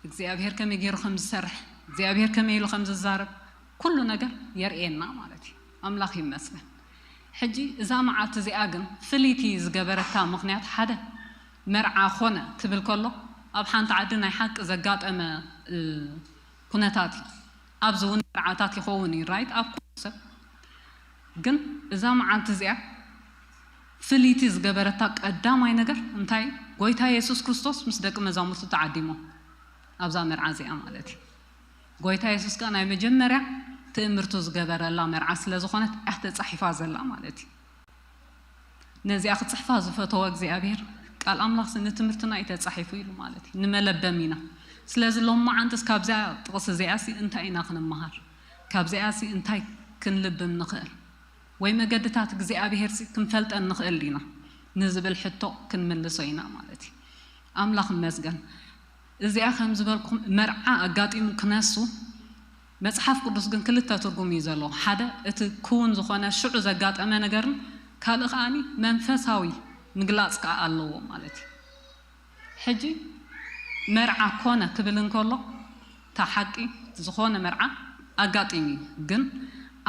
እግዚኣብሔር ከመይ ገይሩ ከም ዝሰርሕ፣ እግዚኣብሔር ከመይ ኢሉ ከም ዝዛረብ ኩሉ ነገር የርእየና ማለት እዩ። ኣምላኽ ይመስገን። ሕጂ እዛ መዓልቲ እዚኣ ግን ፍልይቲ ዝገበረታ ምኽንያት ሓደ መርዓ ኮነ ክብል ከሎ ኣብ ሓንቲ ዓዲ ናይ ሓቂ ዘጋጠመ እ፣ ኩነታት እዩ። ኣብዚ እውን መርዓታት ይኸውን እዩ ራይት ኣብ ኩሉ ሰብ ግን እዛ መዓልቲ እዚኣ ፍልይቲ ዝገበረታ ቀዳማይ ነገር እንታይ እዩ? ጎይታ የሱስ ክርስቶስ ምስ ደቂ መዛሙርቱ ተዓዲሞ ኣብዛ መርዓ እዚኣ ማለት እዩ። ጎይታ የሱስ ከኣ ናይ መጀመርያ ትእምርቱ ዝገበረላ መርዓ ስለ ዝኾነት እያ ተጻሒፋ ዘላ ማለት እዩ። ነዚኣ ክጽሕፋ ዝፈተወ እግዚኣብሔር ቃል ኣምላኽሲ ንትምህርትና እዩ ተጻሒፉ ኢሉ ማለት እዩ። ንመለበሚና። ስለዚ ሎመዓንትስ ካብዚኣ ጥቕሲ እዚኣሲ እንታይ ኢና ክንመሃር? ካብዚኣሲ እንታይ ክንልብም ንኽእል? ወይ መገድታት እግዚኣብሔርሲ ክንፈልጠን ንኽእል ዲና ንዝብል ሕቶ ክንምልሶ ኢና ማለት እዩ። ኣምላኽ ይመስገን። እዚኣ ከም ዝበልኩም መርዓ ኣጋጢሙ ክነሱ መጽሓፍ ቅዱስ ግን ክልተ ትርጉም እዩ ዘለዎ። ሓደ እቲ ክውን ዝኾነ ሽዑ ዘጋጠመ ነገርን ካልእ ከኣኒ መንፈሳዊ ምግላጽ ከኣ ኣለዎ ማለት እዩ። ሕጂ መርዓ ኮነ ክብል እንከሎ እታ ሓቂ ዝኾነ መርዓ ኣጋጢሙ እዩ። ግን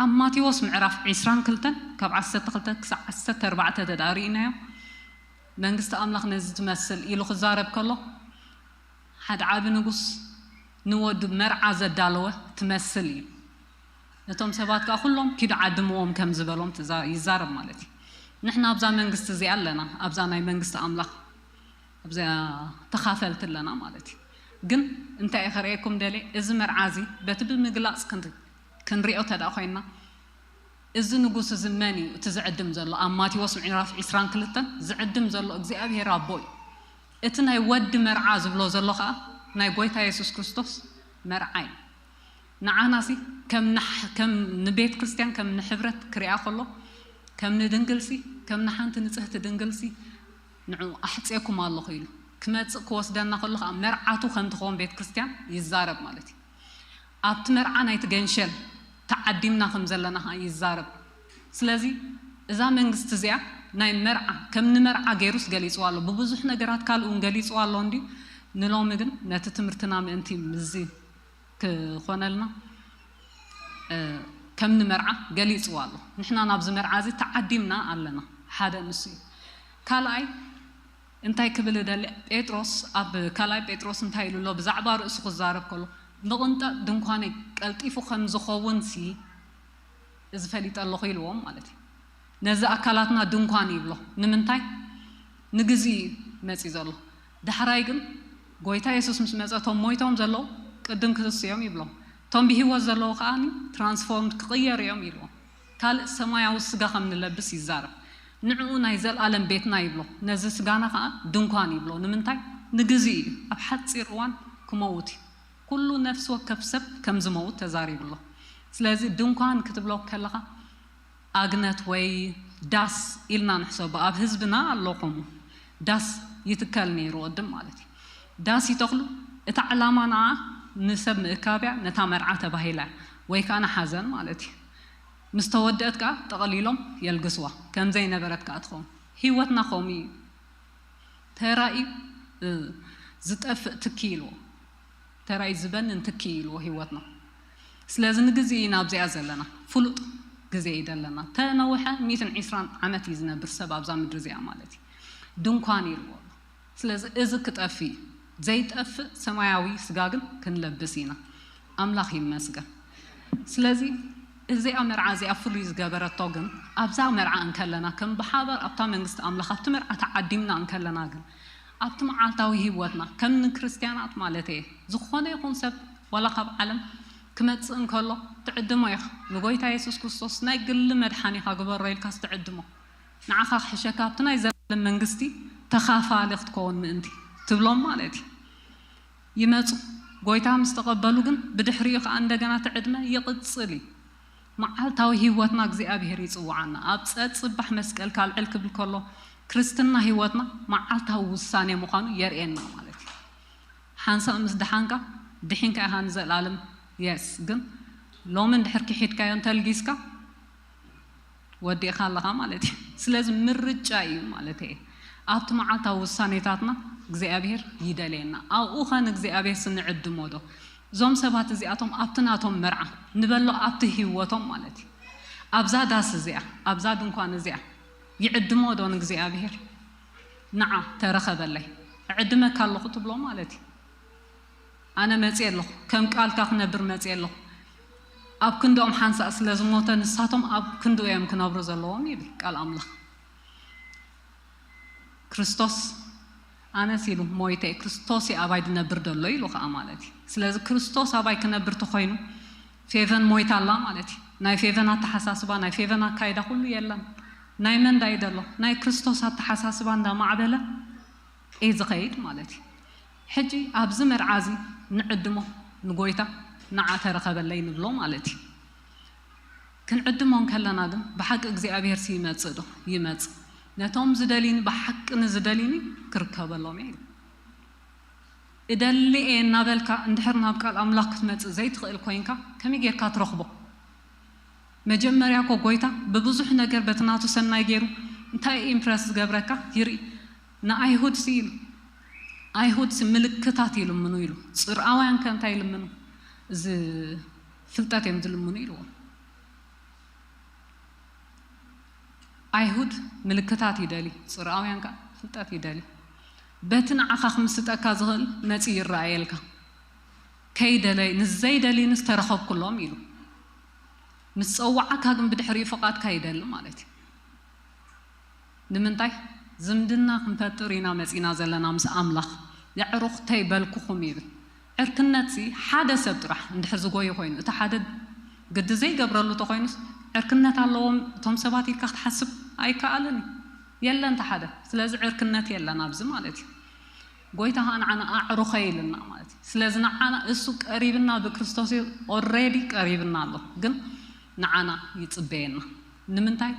ኣብ ማቴዎስ ምዕራፍ ዕስራን ክልተን ካብ ዓሰርተ ክልተ ክሳብ ዓሰርተ ኣርባዕተ ተዳርእናዮ መንግስቲ ኣምላኽ ነዚ ትመስል ኢሉ ክዛረብ ከሎ ሓደ ዓቢ ንጉስ ንወዱ መርዓ ዘዳለወ ትመስል እዩ። ነቶም ሰባት ከኣ ኩሎም ኪዱ ዓድምዎም ከም ዝበሎም ትዛ- ይዛረብ ማለት እዩ። ንሕና ኣብዛ መንግስቲ እዚኣ ኣለና፣ ኣብዛ ናይ መንግስቲ ኣምላኽ ኣብዚኣ ተኻፈልቲ ኣለና ማለት እዩ። ግን እንታይ እየ ከርእየኩም ደልየ፣ እዚ መርዓ እዚ በቲ ብምግላፅ ክንሪ- ክንሪኦ ተደኣ ኮይንና፣ እዚ ንጉስ እዚ መን እዩ? እቲ ዝዕድም ዘሎ ኣብ ማቴዎስ ምዕራፍ ዕስራን ክልተን ዝዕድም ዘሎ እግዚኣብሔር ኣቦ እዩ። እቲ ናይ ወዲ መርዓ ዝብሎ ዘሎ ከዓ ናይ ጎይታ የሱስ ክርስቶስ መርዓ እዩ። ንዓናሲ ከም ንሕ- ከም ንቤት ክርስቲያን ከም ንሕብረት ክሪኣ ከሎ ከም ንድንግልሲ ከም ንሓንቲ ንጽህቲ ድንግልሲ ንዑ ኣሕጽየኩም ኣለኹ ኢሉ ክመጽእ ክወስደና ከሎ ከዓ መርዓቱ ከም ትኸውን ቤት ክርስቲያን ይዛረብ ማለት እዩ። ኣብቲ መርዓ ናይቲ ገንሸል ተዓዲምና ከም ዘለና ከዓ ይዛረብ። ስለዚ እዛ መንግስቲ እዚኣ ናይ መርዓ ከም ንመርዓ ገይሩስ ገሊፅዋ ኣሎ። ብብዙሕ ነገራት ካልእ እውን ገሊፅዋ ኣሎ እንዲ ንሎሚ ግን ነቲ ትምህርትና ምእንቲ ምዚ ክኾነልና ከም ንመርዓ ገሊፅዋ ኣሎ። ንሕና ናብዚ መርዓ እዚ ተዓዲምና ኣለና። ሓደ ንሱ እዩ። ካልኣይ እንታይ ክብል እደሊ፣ ጴጥሮስ ኣብ ካልኣይ ጴጥሮስ እንታይ ኢሉ ኣሎ? ብዛዕባ ርእሱ ክዛረብ ከሎ ምቕንጣጥ ድንኳነይ ቀልጢፉ ከም ዝኸውን ሲ እዚ ፈሊጠ ኣለኹ ኢልዎም ማለት እዩ። ነዚ ኣካላትና ድንኳን ይብሎ። ንምንታይ? ንግዚ እዩ መፂ ዘሎ። ዳሕራይ ግን ጎይታ የሱስ ምስ መፀ እቶም ሞይቶም ዘለዉ ቅድም ክስስዮም ይብሎም። እቶም ብህይወት ዘለዉ ከዓ ትራንስፎርም ክቕየሩ እዮም ይልዎም። ካልእ ሰማያዊ ስጋ ከም ንለብስ ይዛረብ። ንዕኡ ናይ ዘለኣለም ቤትና ይብሎ። ነዚ ስጋና ከዓ ድንኳን ይብሎ። ንምንታይ? ንግዚ እዩ። ኣብ ሓፂር እዋን ክመውት እዩ። ኩሉ ነፍሲ ወከፍ ሰብ ከም ዝመውት ተዛሪቡ ኣሎ። ስለዚ ድንኳን ክትብሎ ከለኻ ኣግነት ወይ ዳስ ኢልና ንሕሰቦ። ኣብ ህዝብና ኣሎ ከምኡ ዳስ ይትከል ነይሩ ቅድም ማለት እዩ። ዳስ ይተኽሉ። እታ ዕላማ ንዓ ንሰብ ምእካብ እያ፣ ነታ መርዓ ተባሂላ እያ፣ ወይ ከዓ ንሓዘን ማለት እዩ። ምስ ተወደአት ከዓ ጠቕሊሎም የልግስዋ፣ ከም ዘይነበረት ከዓ ትኸውን። ህይወትና ከምኡ እዩ። ተራእዩ ዝጠፍእ ትኪ ኢልዎ፣ ተራእዩ ዝበንን ትኪ ኢልዎ ህይወትና። ስለዚ ንግዜ ኢና ኣብዚኣ ዘለና፣ ፍሉጥ ግዜ እዩ ዘለና። ተነውሐ ሚእትን ዕስራን ዓመት እዩ ዝነብር ሰብ ኣብዛ ምድሪ እዚኣ ማለት እዩ። ድንኳን ኢልዎ ኣሎ። ስለዚ እዚ ክጠፍእ እዩ። ዘይጠፍእ ሰማያዊ ስጋ ግን ክንለብስ ኢና። ኣምላኽ ይመስገን። ስለዚ እዚኣ መርዓ እዚኣ ፍሉይ ዝገበረቶ ግን ኣብዛ መርዓ እንከለና ከም ብሓባር ኣብታ መንግስቲ ኣምላኽ ኣብቲ መርዓ ተዓዲምና እንከለና ግን ኣብቲ መዓልታዊ ህይወትና ከም ንክርስትያናት ማለት እየ ዝኾነ ይኹን ሰብ ዋላ ካብ ዓለም ክመጽእ እንከሎ ትዕድሞ ኢኻ። ንጎይታ የሱስ ክርስቶስ ናይ ግሊ መድሓኒኻ ግበሮ ኢልካስ ትዕድሞ። ንዓኻ ክሕሸካ ኣብቲ ናይ ዘላለም መንግስቲ ተኻፋሊ ክትከውን ምእንቲ ትብሎም ማለት እዩ። ይመጹ። ጎይታ ምስ ተቐበሉ ግን ብድሕሪኡ ከዓ እንደገና እቲ ዕድመ ይቕጽል እዩ። መዓልታዊ ህይወትና እግዚኣብሔር ይጽውዓና። ኣብ ጸጽባሕ መስቀል ካልዕል ክብል ከሎ ክርስትና ህይወትና መዓልታዊ ውሳኔ ምዃኑ የርእየና ማለት እዩ። ሓንሳእ ምስ ደሓንካ ድሒንካ ኢኻ ንዘላለም። የስ ግን ሎሚ እንድሕር ክሒድካዮ እንተልጊስካ ወዲእኻ ኣለኻ ማለት እዩ። ስለዚ ምርጫ እዩ ማለት እየ። ኣብቲ መዓልታዊ ውሳኔታትና እግዚኣብሔር ይደልየና። ኣብኡ ኸ ንእግዚኣብሔር ስንዕድሞ ዶ? እዞም ሰባት እዚኣቶም ኣብቲ ናቶም መርዓ ንበሎ ኣብቲ ህይወቶም ማለት እዩ። ኣብዛ ዳስ እዚኣ ኣብዛ ድንኳን እዚኣ ይዕድሞ ዶ ንእግዚኣብሔር? ንዓ ተረኸበለይ እዕድመካ ኣለኹ ትብሎ ማለት እዩ። ኣነ መፅየ ኣለኹ፣ ከም ቃልካ ክነብር መፅየ ኣለኹ። ኣብ ክንድኦም ሓንሳእ ስለ ዝሞተ ንሳቶም ኣብ ክንድኡ እዮም ክነብሩ ዘለዎም ይብል ቃል ኣምላኽ። ክርስቶስ ኣነስ ኢሉ ሞይተ፣ ክርስቶስ እዩ ኣባይ ዝነብር ዘሎ ኢሉ ከዓ ማለት እዩ። ስለዚ ክርስቶስ ኣባይ ክነብር ተኮይኑ ፌቨን ሞይታ ኣላ ማለት እዩ። ናይ ፌቨን ኣተሓሳስባ ናይ ፌቨን ኣካይዳ ኩሉ የለን። ናይ መን ዳይ ደሎ ናይ ክርስቶስ ኣተሓሳስባ እንዳማዕበለ እዩ ዝኸይድ ማለት እዩ። ሕጂ ኣብዚ መርዓ እዚ ንዕድሞ ንጎይታ ንዓ ተረኸበለይ ንብሎ ማለት እዩ። ክንዕድሞ እንከለና ግን ብሓቂ እግዚኣብሔር ይመጽእ ዶ? ይመጽእ። ነቶም ዝደልዩኒ ብሓቂ ንዝደልዩኒ ክርከበሎም እየ ኢሉ። እደሊ እየ እናበልካ እንድሕር ናብ ቃል ኣምላኽ ክትመጽእ ዘይትኽእል ኮይንካ ከመይ ጌርካ ትረኽቦ? መጀመርያ እኮ ጎይታ ብብዙሕ ነገር በቲ ናቱ ሰናይ ገይሩ እንታይ ኢምፕረስ ዝገብረካ ይርኢ። ንኣይሁድ ሲ ኢሉ ኣይሁድ ሲ ምልክታት ይልምኑ ኢሉ። ጽርኣውያን ከ እንታይ ይልምኑ? እዚ ፍልጠት እዮም ዝልምኑ ኢልዎም። ኣይሁድ ምልክታት ይደሊ፣ ጽርኣውያን ከ ፍልጠት ይደሊ። በቲ ንዓኻ ክምስጠካ ዝኽእል መጺ ይረኣየልካ። ከይደለይ ንዘይደልዩንስ ተረኸብኩሎም ኢሉ። ምስ ጸዋዓካ ግን ብድሕሪኡ ፍቓድካ ይደሊ ማለት እዩ። ንምንታይ ዝምድና ክንፈጥር ኢና መጺና ዘለና ምስ ኣምላኽ። የዕሩኽተይ በልኩኹም ይብል። ዕርክነትሲ ሓደ ሰብ ጥራሕ እንድሕር ዝጎዩ ኮይኑ፣ እቲ ሓደ ግዲ ዘይገብረሉ ተኾይኑስ ዕርክነት ኣለዎም እቶም ሰባት ኢልካ ክትሓስብ ኣይከኣልን እዩ። የለን እቲ ሓደ። ስለዚ ዕርክነት የለን ኣብዚ ማለት እዩ። ጎይታ ኸኣ ንዓና ኣዕሩኸይ ኢልና ማለት እዩ። ስለዚ ንዓና እሱ ቀሪብና ብክርስቶስ እዩ፣ ኦልሬዲ ቀሪብና ኣሎ። ግን ንዓና ይጽበየና። ንምንታይ?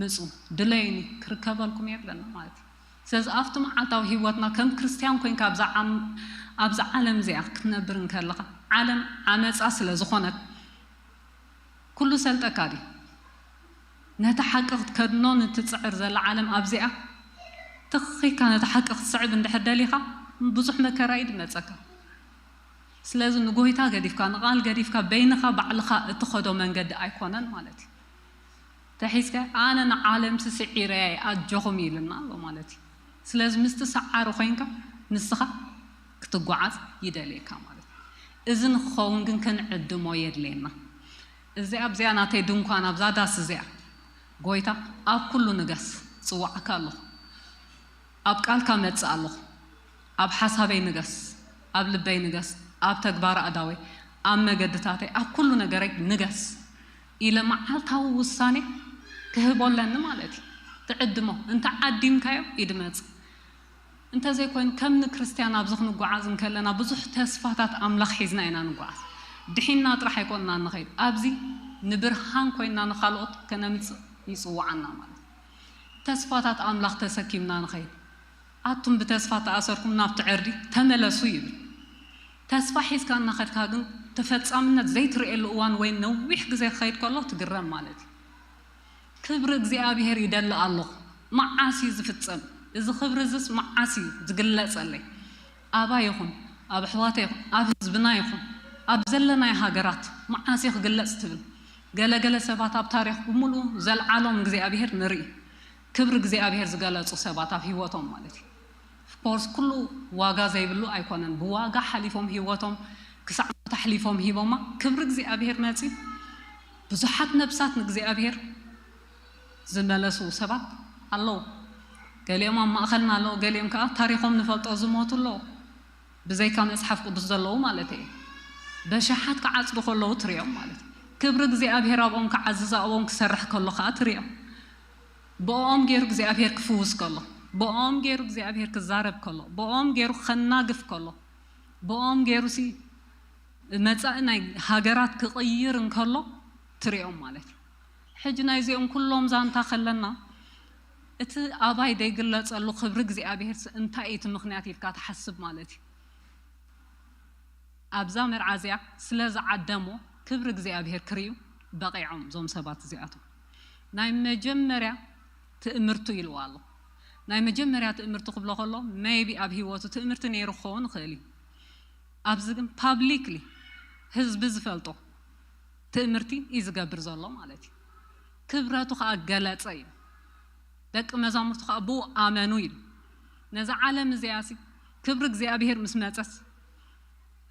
ምጹ፣ ድለዩኒ፣ ክርከበልኩም እየ ብለና ማለት እዩ። ስለዚ ኣብቲ መዓልታዊ ህይወትና ከም ክርስትያን ኮይንካ ኣብዛ ዓም-፣ ኣብዛ ዓለም እዚኣ ክትነብር እንከለኻ፣ ዓለም ዓመጻ ስለ ዝኾነት፣ ኩሉ ሰልጠካ ድዩ? ነቲ ሓቂ ክትከድኖ ንትጽዕር ዘላ ዓለም ኣብዚኣ፣ ትኺካ ነቲ ሓቂ ክትስዕብ እንድሕር ደሊኻ፣ ብዙሕ መከራ እዩ ድመጸካ። ስለዚ ንጎይታ ገዲፍካ፣ ንቓል ገዲፍካ፣ በይንኻ ባዕልኻ እትኸዶ መንገዲ ኣይኮነን ማለት እዩ። ተሒዝካ፣ ኣነ ንዓለምሲ ስዒረ እየ፣ ኣጆኹም ኢልና ኣሎ ማለት እዩ። ስለዚ ምስቲ ሰዓሪ ኮይንካ ንስኻ ክትጓዓዝ ይደልየካ ማለት እዩ። እዚ ንክኸውን ግን ክንዕድሞ የድልየና። እዚ ኣብዚኣ ናተይ ድንኳን፣ ኣብዛ ዳስ እዚኣ፣ ጎይታ ኣብ ኩሉ ንገስ፣ ጽዋዕካ ኣለኹ። ኣብ ቃልካ መጽእ ኣለኹ። ኣብ ሓሳበይ ንገስ፣ ኣብ ልበይ ንገስ፣ ኣብ ተግባረ ኣእዳወይ፣ ኣብ መገድታተይ፣ ኣብ ኩሉ ነገረይ ንገስ ኢለ መዓልታዊ ውሳኔ ክህቦ ኣለኒ ማለት እዩ። ትዕድሞ፣ እንተ ዓዲምካዮ እዩ ድመጽእ። እንተዘይኮይኑ፣ ከም ንክርስትያን ኣብዚ ክንጓዓዝ እንከለና ብዙሕ ተስፋታት ኣምላኽ ሒዝና ኢና ንጓዓዝ። ድሒንና ጥራሕ ኣይኮንና ንኸይድ። ኣብዚ ንብርሃን ኮይንና ንኻልኦት ከነምጽእ ይጽውዓና ማለት እዩ። ተስፋታት ኣምላኽ ተሰኪምና ንኸይድ። ኣቱም ብተስፋ ተኣሰርኩም ናብቲ ዕርዲ ተመለሱ ይብል። ተስፋ ሒዝካ እናኸድካ ግን ተፈጻምነት ዘይትርእየሉ እዋን ወይ ነዊሕ ግዜ ክኸይድ ከሎ ትግረም ማለት እዩ። ክብሪ እግዚኣብሔር ይደሊ ኣለኹ። መዓስ እዩ ዝፍጸም? እዚ ክብሪ እዝስ መዓስ እዩ ዝግለጸለይ? ኣባይ ይኹን፣ ኣብ ኣሕዋተይ ይኹን፣ ኣብ ህዝብና ይኹን፣ ኣብ ዘለናይ ሃገራት መዓስ እዩ ክግለጽ ትብል? ገለገለ ሰባት ኣብ ታሪኽ ብምሉኡ ዘልዓሎም እግዚኣብሔር ንርኢ። ክብሪ እግዚኣብሔር ዝገለጹ ሰባት ኣብ ህይወቶም ማለት እዩ። ኦፍኮርስ ኩሉ ዋጋ ዘይብሉ ኣይኮነን። ብዋጋ ሓሊፎም ህይወቶም ክሳዕ ሞት ኣሕሊፎም ሂቦማ። ክብሪ እግዚኣብሔር መጺኡ ብዙሓት ነብሳት ንእግዚኣብሔር ዝመለሱ ሰባት ኣለዉ። ገሊኦም ኣብ ማእኸልና ኣለዉ፣ ገሊኦም ከዓ ታሪኾም ንፈልጦ ዝሞቱ ኣለዉ። ብዘይካ መጽሓፍ ቅዱስ ዘለዉ ማለት እየ። በሽሓት ክዓጽዱ ከለዉ ትሪኦም ማለት እዩ። ክብሪ እግዚኣብሔር ኣብኦም ክዓዝዝ ኣብኦም ክሰርሕ ከሎ ከዓ ትሪኦም። ብኦም ገይሩ እግዚኣብሔር ክፍውስ ከሎ፣ ብኦም ገይሩ እግዚኣብሔር ክዛረብ ከሎ፣ ብኦም ገይሩ ከናግፍ ከሎ፣ ብኦም ገይሩ ሲ መጻኢ ናይ ሃገራት ክቕይር እንከሎ ትሪኦም ማለት እዩ። ሕጂ ናይዚኦም ኩሎም ዛንታ ከለና እቲ ኣባይ ደይግለጸሉ ክብሪ እግዚኣብሔር ሲ እንታይ እዩ እቲ ምኽንያት ኢልካ ትሓስብ ማለት እዩ። ኣብዛ መርዓ እዚኣ ስለ ዝዓደሞ ክብሪ እግዚኣብሔር ክርእዩ በቒዖም እዞም ሰባት እዚኣቶም። ናይ መጀመርያ ትእምርቱ ኢልዋ ኣሎ። ናይ መጀመርያ ትእምርቱ ክብሎ ከሎ ሜይቢ ኣብ ህይወቱ ትእምርቲ ነይሩ ክኸውን ይኽእል እዩ። ኣብዚ ግን ፓብሊክሊ ህዝቢ ዝፈልጦ ትእምርቲ እዩ ዝገብር ዘሎ ማለት እዩ። ክብረቱ ከዓ ገለጸ እዩ። ደቂ መዛሙርቱ ከዓ ብኡ ኣመኑ ኢሉ። ነዛ ዓለም እዚኣ ሲ ክብሪ እግዚኣብሔር ምስ መጸስ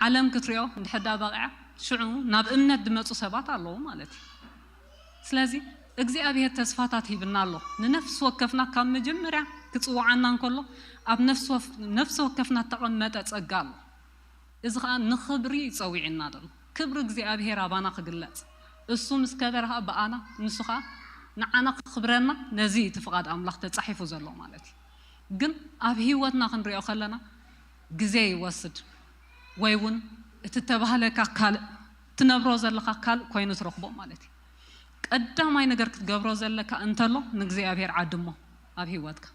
ዓለም ክትሪኦ እንድሕር ዳ በቂዓ ሽዑ ናብ እምነት ዝመጹ ሰባት ኣለዉ ማለት እዩ። ስለዚ እግዚኣብሔር ተስፋታት ሂብና ኣሎ። ንነፍሲ ወከፍና ካብ መጀመርያ ክጽውዓና እንከሎ ኣብ ነፍሲ ወፍ-፣ ነፍሲ ወከፍና እተቐመጠ ጸጋ ኣሎ። እዚ ኸኣ ንኽብሪ ጸዊዕና ዘሎ። ክብሪ እግዚኣብሔር ኣባና ክግለጽ። እሱ ምስ ከበረ ኸኣ ብኣና፣ ንሱ ኸኣ ንዓና ክኽብረና፣ ነዚ እቲ ፍቓድ ኣምላኽ ተጻሒፉ ዘሎ ማለት እዩ። ግን ኣብ ህይወትና ክንሪኦ ከለና ግዜ ይወስድ፣ ወይ እውን እቲ ተባህለካ ካልእ፣ ትነብሮ ዘለኻ ካልእ ኮይኑ ትረኽቦ ማለት እዩ። ቀዳማይ ነገር ክትገብሮ ዘለካ እንተሎ ንእግዚኣብሔር ዓድሞ ኣብ ህይወትካ።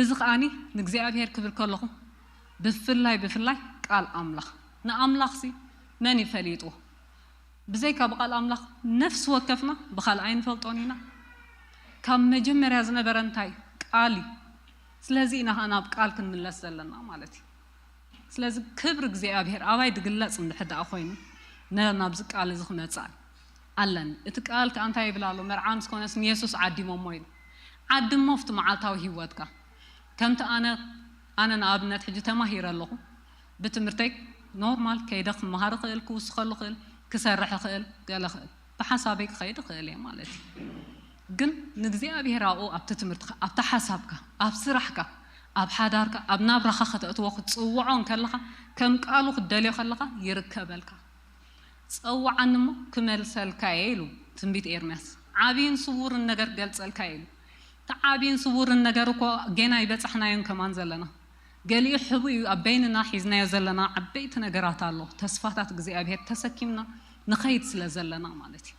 እዚ ኸኣኒ ንእግዚኣብሔር ክብል ከለኹ ብፍላይ ብፍላይ ቃል ኣምላኽ። ንኣምላኽሲ መን እዩ ፈሊጥዎ? ብዘይካ ብቃል ኣምላኽ ነፍሲ ወከፍና ብኻልእ ኣይንፈልጦን ኢና። ካብ መጀመርያ ዝነበረ እንታይ? ቃል እዩ። ስለዚ ኢና ኸኣ ናብ ቃል ክንምለስ ዘለና ማለት እዩ። ስለዚ ክብሪ እግዚኣብሔር ኣባይ ድግለጽ እንድሕር ደኣ ኮይኑ ነ-፣ ናብዚ ቃል እዚ ክመጽእ ኣለኒ። እቲ ቃል ከኣ እንታይ ይብል ኣሎ? መርዓ ምስ ኮነስ ንየሱስ ዓዲሞሞ ኢሉ። ዓድሞ ኣብቲ መዓልታዊ ህይወትካ። ከምቲ ኣነ፣ ኣነ ንኣብነት ሕጂ ተማሂረ ኣለኹ። ብትምህርተይ ኖርማል ከይደ ክመሃር እኽእል፣ ክውስኸሉ እኽእል፣ ክሰርሕ እኽእል፣ ገለ እኽእል። ብሓሳበይ ክኸይድ እኽእል እየ ማለት እዩ። ግን ንእግዚኣብሔር ኣብኡ ኣብቲ ትምህርትኻ፣ ኣብቲ ሓሳብካ፣ ኣብ ስራሕካ፣ ኣብ ሓዳርካ፣ ኣብ ናብራኻ ከተእትዎ ክትጽውዖ እንከለኻ፣ ከም ቃሉ ክትደልዮ ከለኻ ይርከበልካ። "ጸውዓኒ እሞ ክመልሰልካ እየ" ኢሉ ትንቢት ኤርምያስ። ዓብይን ስውርን ነገር ክገልጸልካ እየ ኢሉ። እቲ ዓብይን ስውርን ነገር እኮ ጌና ኣይበጻሕናዮን ከማን ዘለና። ገሊኡ ሕቡእ እዩ ኣብ በይንና ሒዝናዮ ዘለና ዓበይቲ ነገራት ኣሎ። ተስፋታት እግዚኣብሔር ተሰኪምና ንኸይድ ስለ ዘለና ማለት እዩ።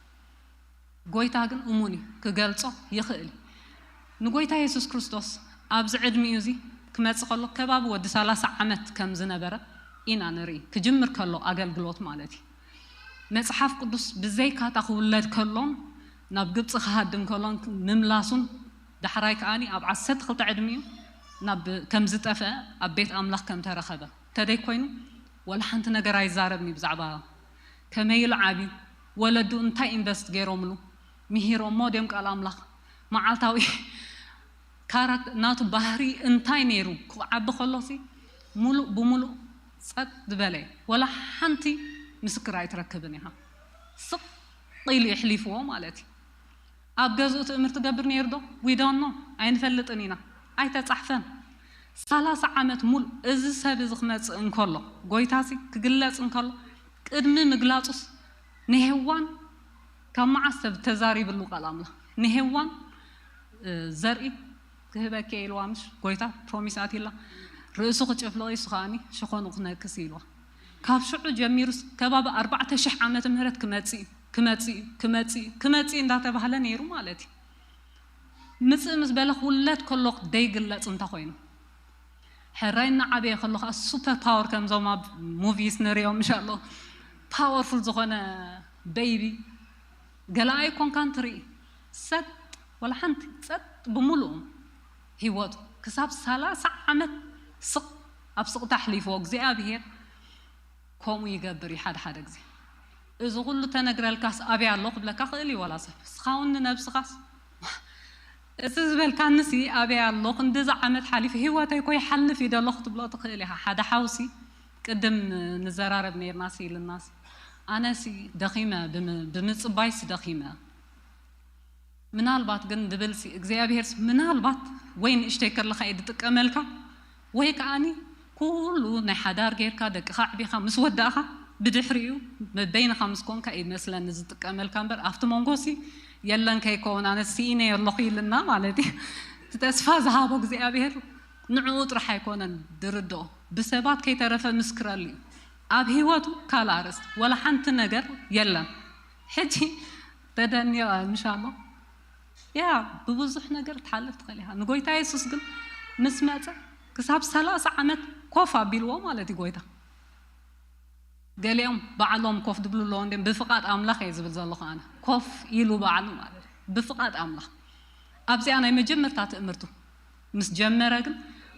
ጎይታ ግን እሙን እዩ፣ ክገልጾ ይኽእል እዩ። ንጎይታ የሱስ ክርስቶስ ኣብዚ ዕድሚኡ እዚ ክመጽእ ከሎ ከባቢ ወዲ ሰላሳ ዓመት ከም ዝነበረ ኢና ንርኢ። ክጅምር ከሎ ኣገልግሎት ማለት እዩ። መጽሓፍ ቅዱስ ብዘይካታ ክውለድ ከሎን ናብ ግብጺ ክሃድም ከሎን ምምላሱን ዳሕራይ ከኣኒ ኣብ ዓሰርተ ክልተ ዕድሚኡ ናብ ከም ዝጠፍአ ኣብ ቤት ኣምላኽ ከም ተረኸበ ተደይ ኮይኑ ወላ ሓንቲ ነገር ኣይዛረብን እዩ ብዛዕባ ከመይ ኢሉ ዓብዩ፣ ወለዱ እንታይ ኢንቨስት ገይሮምሉ፣ ምሂሮሞ ድዮም ቃል ኣምላኽ፣ መዓልታዊ ካራክተር ናቱ ባህሪ እንታይ ነይሩ ክዓቢ ከሎሲ ሙሉእ ብሙሉእ ጸጥ ዝበለ እዩ። ወላ ሓንቲ ምስክር ኣይትረክብን ኢኻ። ስቕ ኢሉ የሕሊፍዎ ማለት እዩ። ኣብ ገዝኡ ትእምርቲ ገብር ነይሩ ዶ? We don't know፣ ኣይንፈልጥን ኢና። ኣይተጻሕፈን። ሰላሳ ዓመት ሙሉ እዚ ሰብ እዚ ክመጽእ እንከሎ፣ ጎይታሲ ክግለጽ እንከሎ፣ ቅድሚ ምግላጹስ ንሄዋን ካብ መዓስ ሰብ ተዛሪብሉ ቃል ኣምላኽ? ንሄዋን፣ እ፣ ዘርኢ ክህበኪ ኢልዋ፣ ምሽ ጎይታ ፕሮሚስ ኣትይላ፣ ርእሱ ክጭፍልቕ እሱ ከኣኒ ሸኾኑ ክነክስ ኢልዋ። ካብ ሽዑ ጀሚሩስ ከባቢ ኣርባዕተ ሽሕ ዓመተ ምህረት ክመጽእ እዩ፣ ክመጽእ እዩ፣ ክመጽእ እዩ፣ ክመጽእ እዩ እንዳተባህለ ነይሩ ማለት እዩ። ምጽእ ምስ በለ ክውለድ ከሎ ደይግለጽ እንተ ኮይኑ፣ ሕራይ እናዓበየ ከሎ ከዓ ሱፐር ፓወር ከምዞም ኣብ ሙቪስ ንሪኦም ምሻሎ ፓወርፉል ዝኾነ ቤይቢ ገለ ኣይኮንካን ትርኢ። ሰጥ ወላ ሓንቲ ጸጥ ብምሉኡ ህይወቱ ክሳብ ሰላሳ ዓመት ስቕ ኣብ ስቕታ ኣሕሊፍዎ እግዚኣብሄር ከምኡ ይገብር እዩ ሓደ ሓደ ግዜ። እዚ ኩሉ ተነግረልካስ ኣበይ ኣሎ ክብለካ ክእል እዩ ዋላ ሰብ። እስኻ እውን ንነብስኻስ እዚ ዝበልካንሲ ኣበይ ኣሎ ክንድዚ ዓመት ሓሊፉ ህይወተይ እኮ ይሓልፍ እዩ ደሎ ክትብሎ ትኽእል ኢኻ። ሓደ ሓውሲ ቅድም ንዘራረብ ነይርናሲ ኢልናሲ ኣነሲ ደኺመ ብም-፣ ብምጽባይሲ ደኺመ። ምናልባት ግን ድብልሲ እግዚኣብሄርስ ምናልባት ወይ ንእሽተይ ከለኻ እዩ ዝጥቀመልካ ወይ ከኣኒ ኩሉ ናይ ሓዳር ጌርካ ደቅኻ ኣዕቢኻ ምስ ወዳእኻ ብድሕሪኡ በይንኻ ምስ ኮንካ እዩ መስለኒ ዝጥቀመልካ እምበር ኣብቲ መንጎሲ የለን ከይከውን ኣነ ስኢነ ኣለኹ ኢልና ማለት እዩ። እቲ ተስፋ ዝሃቦ እግዚኣብሄር ንዕኡ ጥራሕ ኣይኮነን ድርድኦ ብሰባት ከይተረፈ ምስክረሉ እዩ። ኣብ ህይወቱ ካልእ ኣርእስቲ ወላ ሓንቲ ነገር የለን። ሕጂ ተደኒቐ ምሻሎ ያ ብብዙሕ ነገር ትሓልፍ ትኽእል ኢኻ። ንጎይታ የሱስ ግን ምስ መጸ ክሳብ ሰላሳ ዓመት ኮፍ ኣቢልዎ ማለት እዩ ጎይታ። ገሊኦም ባዕሎም ኮፍ ድብሉ ኣለዎ እንዲም ብፍቓድ ኣምላኽ እየ ዝብል ዘለኹ ኣነ። ኮፍ ኢሉ ባዕሉ ማለት እዩ ብፍቓድ ኣምላኽ። ኣብዚኣ ናይ መጀመርታ ትእምርቱ ምስ ጀመረ ግን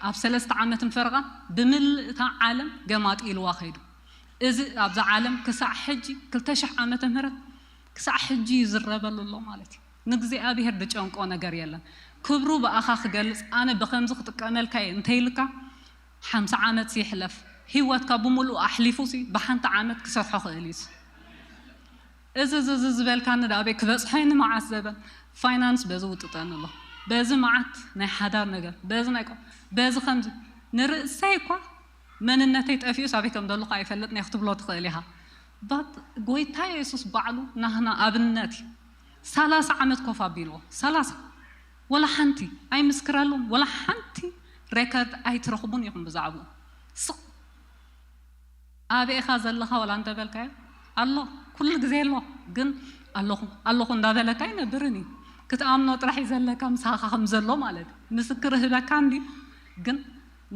ኣብ ሰለስተ ዓመትን ፈረቓን ብምልእታ ዓለም ገማጢ ኢልዋ ከይዱ። እዚ ኣብዛ ዓለም ክሳዕ ሕጂ ክልተ ሽሕ ዓመተ ምህረት ክሳዕ ሕጂ ይዝረበሉ ኣሎ ማለት እዩ። ንእግዚኣብሔር ዝጨንቆ ነገር የለን። ክብሩ ብኣኻ ክገልጽ ኣነ ብኸምዚ ክጥቀመልካ እየ እንተይልካ ሓምሳ ዓመት ይሕለፍ ህይወትካ ብምሉእ ኣሕሊፉ ሲ ብሓንቲ ዓመት ክሰርሖ ክእል እዩ። እዚ እዚ እዚ ዝበልካኒ ዳ ኣበይ ክበጽሖ እዩ ንመዓስ ዘበን ፋይናንስ በዚ ውጥጠኒ ኣሎ በዚ መዓት ናይ ሓዳር ነገር በዚ ናይ ቆ-፣ በዚ ከምዚ ንርእሰይ እኳ መንነተይ ጠፊኡ ሳበይ ከም ዘለኹ ኣይፈልጥን እየ ክትብሎ ትኽእል ኢኻ። ባት ጎይታ የሱስ ባዕሉ ናህና ኣብነት እዩ። ሰላሳ ዓመት ኮፍ ኣቢልዎ ሰላሳ ወላ ሓንቲ ኣይምስክረሉን ወላ ሓንቲ ሬከርድ ኣይትረኽቡን ኢኹም ብዛዕባኡ። ስቕ ኣበይ ኢኻ ዘለኻ ወላ እንተበልካዮ ኣሎ ኩሉ ግዜ ኣሎ ግን ኣለኹ ኣለኹ እንዳበለካ ኣይነብርን እዩ። ክትኣምኖ ጥራሕ እዩ ዘለካ ምሳኻ ከም ዘሎ ማለት እዩ። ምስክር ህበካ እንዲ ግን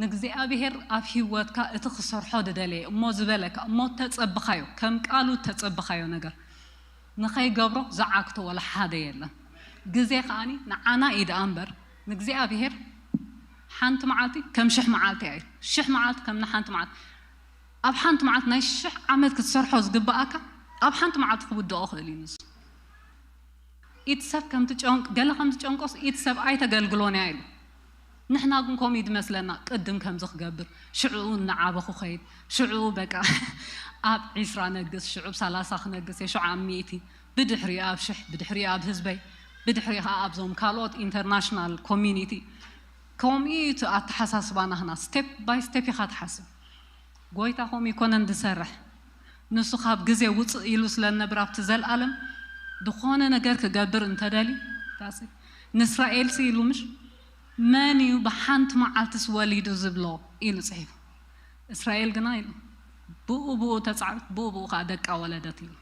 ንእግዚኣብሔር ኣብ ህይወትካ እቲ ክሰርሖ ዝደለየ እሞ ዝበለካ እሞ ተጸብኻዮ ከም ቃሉ ተጸብኻዮ ነገር ንኸይገብሮ ዝዓግቶ ወላ ሓደ የለን። ግዜ ከኣኒ ንዓና እዩ ደኣ እምበር ንእግዚኣብሔር ሓንቲ መዓልቲ ከም ሽሕ መዓልቲ እያ ኢሉ። ሽሕ መዓልቲ ከም ንሓንቲ መዓልቲ ኣብ ሓንቲ መዓልቲ ናይ ሽሕ ዓመት ክትሰርሖ ዝግብኣካ ኣብ ሓንቲ መዓልቲ ክውድኦ ክእል እዩ ንሱ። ኢቲ ሰብ ከም ትጨንቅ ገለ ከም ዝጨንቆስ ኢቲ ሰብ ኣይተገልግሎን እያ ኢሉ። ንሕና ግን ከምኡ እዩ ዝመስለና ቅድም ከምዚ ክገብር ሽዕኡ እናዓበኹ ኸይድ ሽዕኡ በቃ ኣብ ዒስራ ነግስ ሽዑ ብ ሰላሳ ክነግስ እየ ሽዑ ኣብ ሚእቲ ብድሕሪኡ ኣብ ሽሕ ብድሕሪኡ ኣብ ህዝበይ ብድሕሪ ከዓ ኣብዞም ካልኦት ኢንተርናሽናል ኮሚኒቲ ከምኡ እዩ እቲ ኣተሓሳስባ ናህና። ስቴፕ ባይ ስቴፕ ኢኻ ትሓስብ። ጎይታ ከምኡ ይኮነን ዝሰርሕ። ንሱ ካብ ግዜ ውፅእ ኢሉ ስለ ዝነብር ኣብቲ ዘልኣለም ዝኾነ ነገር ክገብር እንተደልዩ ንእስራኤል ሲ ኢሉ ምሽ መን እዩ ብሓንቲ መዓልትስ ወሊዱ ዝብሎ ኢሉ ፅሒፉ። እስራኤል ግና ኢሉ ብኡ ብኡ ተፃዕበት ብኡ ብኡ ከዓ ደቃ ወለደት ኢሉ።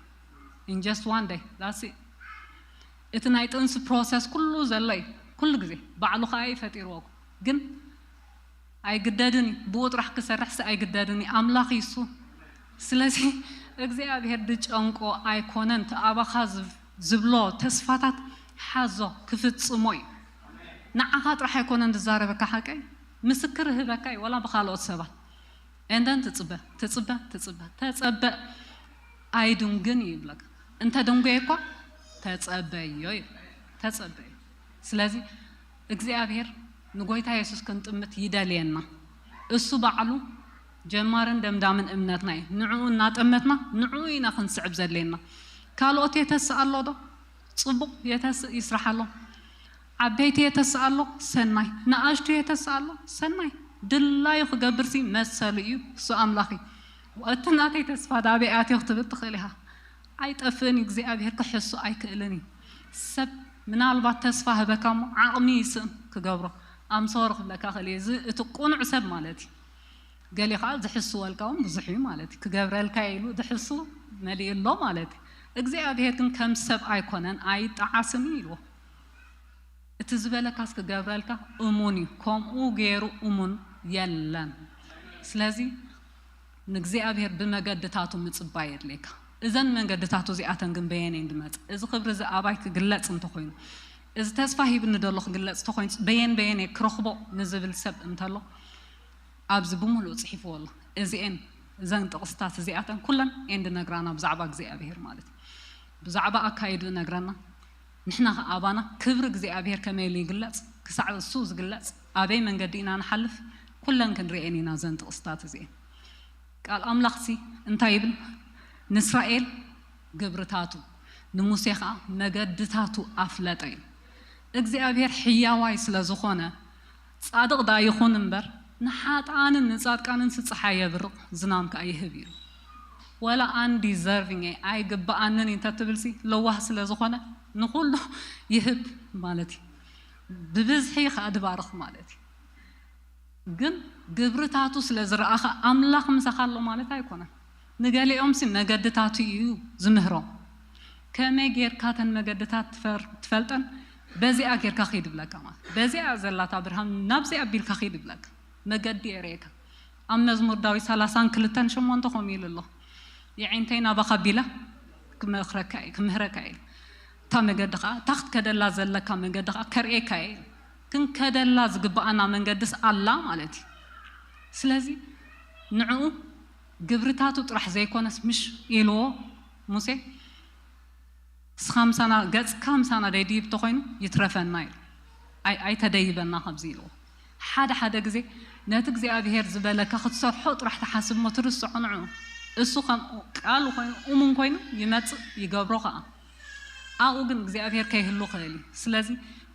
In just one day that's it። እቲ ናይ ጥንሲ ፕሮሰስ ኩሉ ዘሎ እዩ። ኩሉ ግዜ ባዕሉ ከዓ እዩ ፈጢርዎ። ግን ኣይግደድን እዩ። ብኡ ጥራሕ ክሰርሕስ ኣይግደድን እዩ። ኣምላኽ እዩ እሱ። ስለዚ እግዚኣብሔር ዝጨንቆ ኣይኮነን። እቲ ኣባኻ ዝብ- ዝብሎ ተስፋታት ሓዞ ክፍጽሞ እዩ። ንዓኻ ጥራሕ ኣይኮነን ዝዛረበካ ሓቀይ ምስክር ህበካ እዩ ወላ ብኻልኦት ሰባት። And then ትጽበ ትጽበ ትጽበ ተጸበ ኣይድንግን እዩ ይብለካ። እንተ ደንጎየ እኳ ተጸበዮ እዩ። ተጸበዮ። ስለዚ እግዚኣብሔር ንጎይታ የሱስ ክንጥምት ይደልየና። እሱ ባዕሉ ጀማርን ደምዳምን እምነትና እዩ። ንዕኡ እናጠመትና ንዕኡ ኢና ክንስዕብ ዘድልየና። ካልኦት የተስእ ኣሎ ዶ? ጽቡቕ የተስእ ይስራሕ ኣሎ። ዓበይቲ የተስእ ኣሎ ሰናይ፣ ንኣሽቱ የተስእ ኣሎ ሰናይ። ድላዩ ክገብር ሲ መሰሉ እዩ እሱ ኣምላኽ እዩ። እቲ ናተይ ተስፋ ዳበይ ኣትዮ ክትብል ትኽእል ኢኻ። ኣይጠፍእን እዩ እግዚኣብሔር ክሕሱ ኣይክእልን እዩ። ሰብ ምናልባት ተስፋ ህበካ እሞ ዓቕሚ ይስእን ክገብሮ ኣምሰወር ክብለካ ክእል እዩ። እዚ እቲ ቁኑዕ ሰብ ማለት እዩ። ገሊ ከዓ ዝሕስወልካ እውን ብዙሕ እዩ ማለት እዩ። ክገብረልካ ኢሉ ዝሕሱ መሊኡ ኣሎ ማለት እዩ። እግዚኣብሔር ግን ከም ሰብ ኣይኮነን ኣይጠዓስን እዩ ኢልዎ። እቲ ዝበለካስ ክገብረልካ እሙን እዩ። ከምኡ ገይሩ እሙን የለን። ስለዚ ንእግዚኣብሔር ብመገድታቱ ምጽባይ የድልየካ። እዘን መገድታቱ እዚኣተን ግን በየን እየን ዝመጽእ? እዚ ክብሪ እዚ ኣባይ ክግለጽ እንተኾይኑ፣ እዚ ተስፋ ሂብኒ ዘሎ ክግለጽ እንተኾይኑ በየን በየን እየ ክረኽቦ ንዝብል ሰብ እንተሎ ኣብዚ ብምሉእ ጽሒፍዎ ኣሎ። እዚኤን እዘን ጥቕስታት እዚኣተን ኩለን እየን ዝነግራና ብዛዕባ እግዚኣብሔር ማለት እዩ። ብዛዕባ ኣካይዱ እነግረና። ንሕና ኸዓ ኣባና ክብሪ እግዚኣብሔር ከመይ ኢሉ ይግለጽ፣ ክሳዕ እሱ ዝግለጽ ኣበይ መንገዲ ኢና ንሓልፍ፣ ኩለን ክንርእየን ኢና እዘን ጥቕስታት እዚኤን። ቃል ኣምላኽሲ እንታይ ይብል? ንእስራኤል ግብርታቱ ንሙሴ ኸዓ መገድታቱ ኣፍለጠ እዩ። እግዚኣብሔር ሕያዋይ ስለ ዝኾነ ጻድቕ ደኣ ይኹን እምበር ንሓጥኣንን ንጻድቃንን ሲ ጸሓይ የብርቕ ዝናም ከኣ ይህብ እዩ። ወላ ኣንዲዘርቪንግ እየ ኣይግብኣንን እዩ እንተትብል ሲ ለዋህ ስለ ዝኾነ ንኹሉ ይህብ ማለት እዩ። ብብዝሒ ኸኣ ድባርኽ ማለት እዩ። ግን ግብርታቱ ስለ ዝረኣኻ ኣምላኽ ምሳኻ ኣሎ ማለት ኣይኮነን። ንገሊኦምሲ መገድታቱ እዩ ዝምህሮም። ከመይ ጌርካ ተን መገድታት ትፈር- ትፈልጠን በዚኣ ጌርካ ኺድ ይብለካ ማለት በዚኣ ዘላታ ብርሃን ናብዚኣ ኣቢልካ ኺድ ይብለካ። መገዲ የርእየካ። ኣብ መዝሙር ዳዊት ሰላሳን ክልተን ሸሞንተ ከምኡ ኢሉ ኣሎ። የዒንተይ ናባኻ ቢላ ክመኽረካ እየ ክምህረካ እየ። እታ መገዲ ከዓ እታ ክትከደላ ዘለካ መንገዲ ከዓ ከርእየካ እየ። ክንከደላ ዝግብኣና መንገድስ ኣላ ማለት እዩ። ስለዚ ንዕኡ ግብርታቱ ጥራሕ ዘይኮነስ ምሽ ኢልዎ ሙሴ እስኻ ምሳና ገጽካ ምሳና ደይድይብ ተኾይኑ ይትረፈና ኢሉ። ኣይ ኣይተደይበና ከምዚ ኢልዎ። ሓደ ሓደ ግዜ ነቲ እግዚኣብሔር ዝበለካ ክትሰርሖ ጥራሕ ትሓስብ እሞ ትርስዖ ንዕኡ። እሱ ከም ቃሉ ኮይኑ እሙን ኮይኑ ይመጽእ ይገብሮ ኸዓ። ኣብኡ ግን እግዚኣብሔር ከይህሉ ክእል እዩ። ስለዚ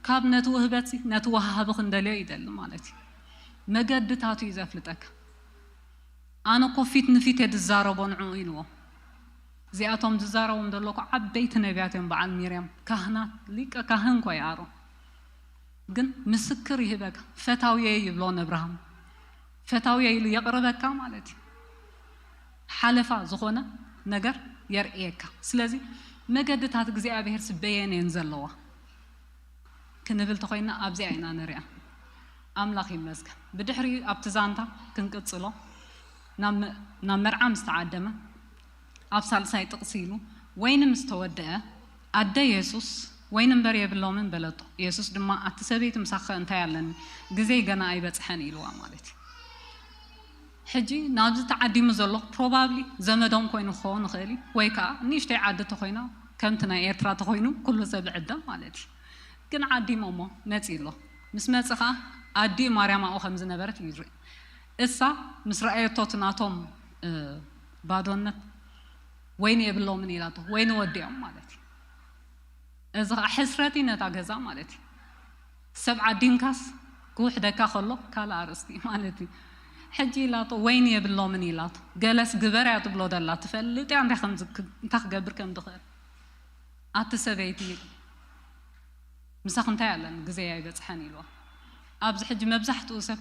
ካብ ነቲ ውህበትሲ ነቲ ወሃቢ ክንደልዮ ይደሊ ማለት እዩ። መገድታቱ እዩ ዘፍልጠካ። ኣነ እኮ ፊት ንፊት እየ ዝዛረቦ ንዕኡ ኢልዎ። እዚኣቶም ዝዛረቦም ዘሎ እኮ ዓበይቲ ነቢያት እዮም። በዓል ሚርያም ካህናት ሊቀ ካህን እኮ እዩ ኣሮን። ግን ምስክር ይህበካ። ፈታውየ ይብሎ ንእብርሃም። ፈታውየ ኢሉ የቕርበካ ማለት እዩ። ሓለፋ ዝኾነ ነገር የርእየካ። ስለዚ መገድታት እግዚኣብሔር ስበየን እየን ዘለዋ ክንብል ተኾይና ኣብዚኣ ኢና ንሪኣ። ኣምላኽ ይመስገን። ብድሕሪኡ ኣብቲ ዛንታ ክንቅጽሎ ናብ መ- ናብ መርዓ ምስ ተዓደመ ኣብ ሳልሳይ ጥቕሲ ኢሉ ወይኒ ምስ ተወደአ ኣደ የሱስ ወይኒ እምበር የብሎምን በለቶ። የሱስ ድማ ኣቲ ሰበይቲ ምሳኺኸ እንታይ ኣለኒ ግዜይ ገና ኣይበጽሐን ኢልዋ ማለት እዩ። ሕጂ ናብዚ ተዓዲሙ ዘሎ ፕሮባብሊ ዘመዶም ኮይኑ ክኸውን ይኽእል እዩ ወይ ከዓ ንእሽተይ ዓዲ ተኾይና ከምቲ ናይ ኤርትራ ተኾይኑ ኩሉ ሰብ ይዕደም ማለት እዩ። ግን ዓዲሞሞ መፂ ኣሎ። ምስ መፀ ከዓ ኣዲኡ ማርያም ኣብኡ ከም ዝነበረት እዩ ዝርኢ። እሳ ምስ ረኣየቶ እቲ ናቶም ባዶነት ወይኒ የብሎምን ኢላቶ ወይኒ ወዲኦም ማለት እዩ። እዚ ከዓ ሕስረት እዩ ነታ ገዛ ማለት እዩ። ሰብ ዓዲምካስ ክውሕደካ ከሎ ካልእ ኣርእስቲ እዩ ማለት እዩ። ሕጂ ኢላቶ ወይኒ የብሎምን ኢላቶ፣ ገለስ ግበር እያ ትብሎ ደላ፣ ትፈልጥ እያ እንታይ ከም ዝክ- እንታይ ክገብር ከም ዝኽእል። ኣቲ ሰበይቲ ኢሉ ምሳኽ እንታይ ኣለን ግዜ ኣይበፅሐን ኢልዋ። ኣብዚ ሕጂ መብዛሕትኡ ሰብ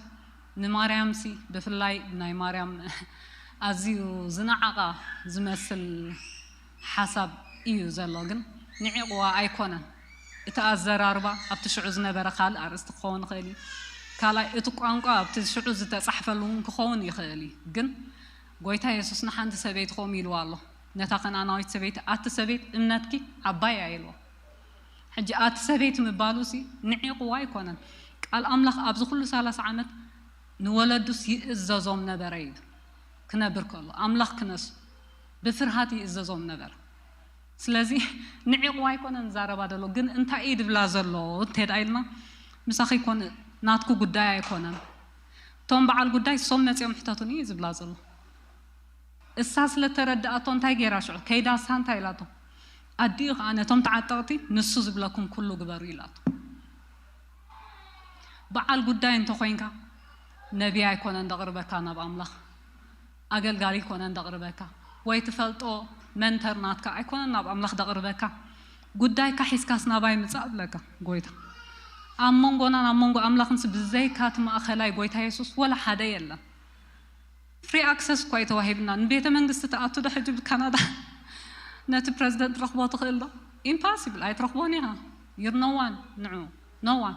ንማርያምሲ ብፍላይ ናይ ማርያም ኣዝዩ ዝነዓቓ ዝመስል ሓሳብ እዩ ዘሎ፣ ግን ንዒቕዋ ኣይኮነን። እቲ ኣዘራርባ ኣብቲ ሽዑ ዝነበረ ካልእ ኣርእስቲ ክኸውን ይኽእል እዩ። ካልኣይ እቲ ቋንቋ ኣብቲ ሽዑ ዝተጻሕፈሉ እውን ክኸውን ይኽእል እዩ። ግን ጎይታ የሱስ ንሓንቲ ሰበይቲ ከምኡ ኢልዋ ኣሎ። ነታ ከነኣናዊት ሰበይቲ ኣቲ ሰበይቲ እምነትኪ ዓባይ እያ ኢልዋ። ሕጂ ኣቲ ሰበይቲ ምባሉ ሲ ንዒቕዋ ኣይኮነን። ቃል ኣምላኽ ኣብዚ ኩሉ ሰላሳ ዓመት ንወለዱስ ይእዘዞም ነበረ እዩ ክነብር ከሎ ኣምላኽ ክነሱ ብፍርሃት ይእዘዞም ነበረ። ስለዚ ንዒቕዋ ኣይኮነን ዛረባ ዘሎ ግን እንታይ እዩ ድብላ ዘሎ እንተ ደኣ ኢልና ምሳኺ ይኮን ናትኩ ጉዳይ ኣይኮነን። እቶም በዓል ጉዳይ ሶም መፂኦም ሕተቱኒ እዩ ዝብላ ዘሎ። እሳ ስለ ተረድኣቶ እንታይ ገይራ ሽዑ ከይዳ እሳ እንታይ ኢላቶ ኣዲኡ ከዓ ነቶም ተዓጠቕቲ ንሱ ዝብለኩም ኩሉ ግበሩ ኢላቶ። በዓል ጉዳይ እንተኾይንካ ነቢይ ኣይኮነን ደቕርበካ ናብ ኣምላኽ ኣገልጋሊ ኣይኮነን ደቕርበካ ወይ ትፈልጦ መንተር ናትካ ኣይኮነን ናብ ኣምላኽ ደቕርበካ ጉዳይካ ሒዝካስ ናባይ ምጻእ እብለካ ጎይታ ኣብ መንጎናን ኣብ መንጎ ኣምላኽንስ ብዘይካ እቲ ማእኸላይ ጎይታ የሱስ ወላ ሓደ የለን። ፍሪ ኣክሰስ እኳ እዩ ተዋሂብና ንቤተ መንግስቲ ተኣቱ ዶ ሕጂ ብካናዳ ነቲ ፕረዚደንት ረኽቦ ትኽእል ዶ ኢምፓሲብል ኣይትረኽቦን ኢኻ። ዩር ኖዋን ንዑ ኖዋን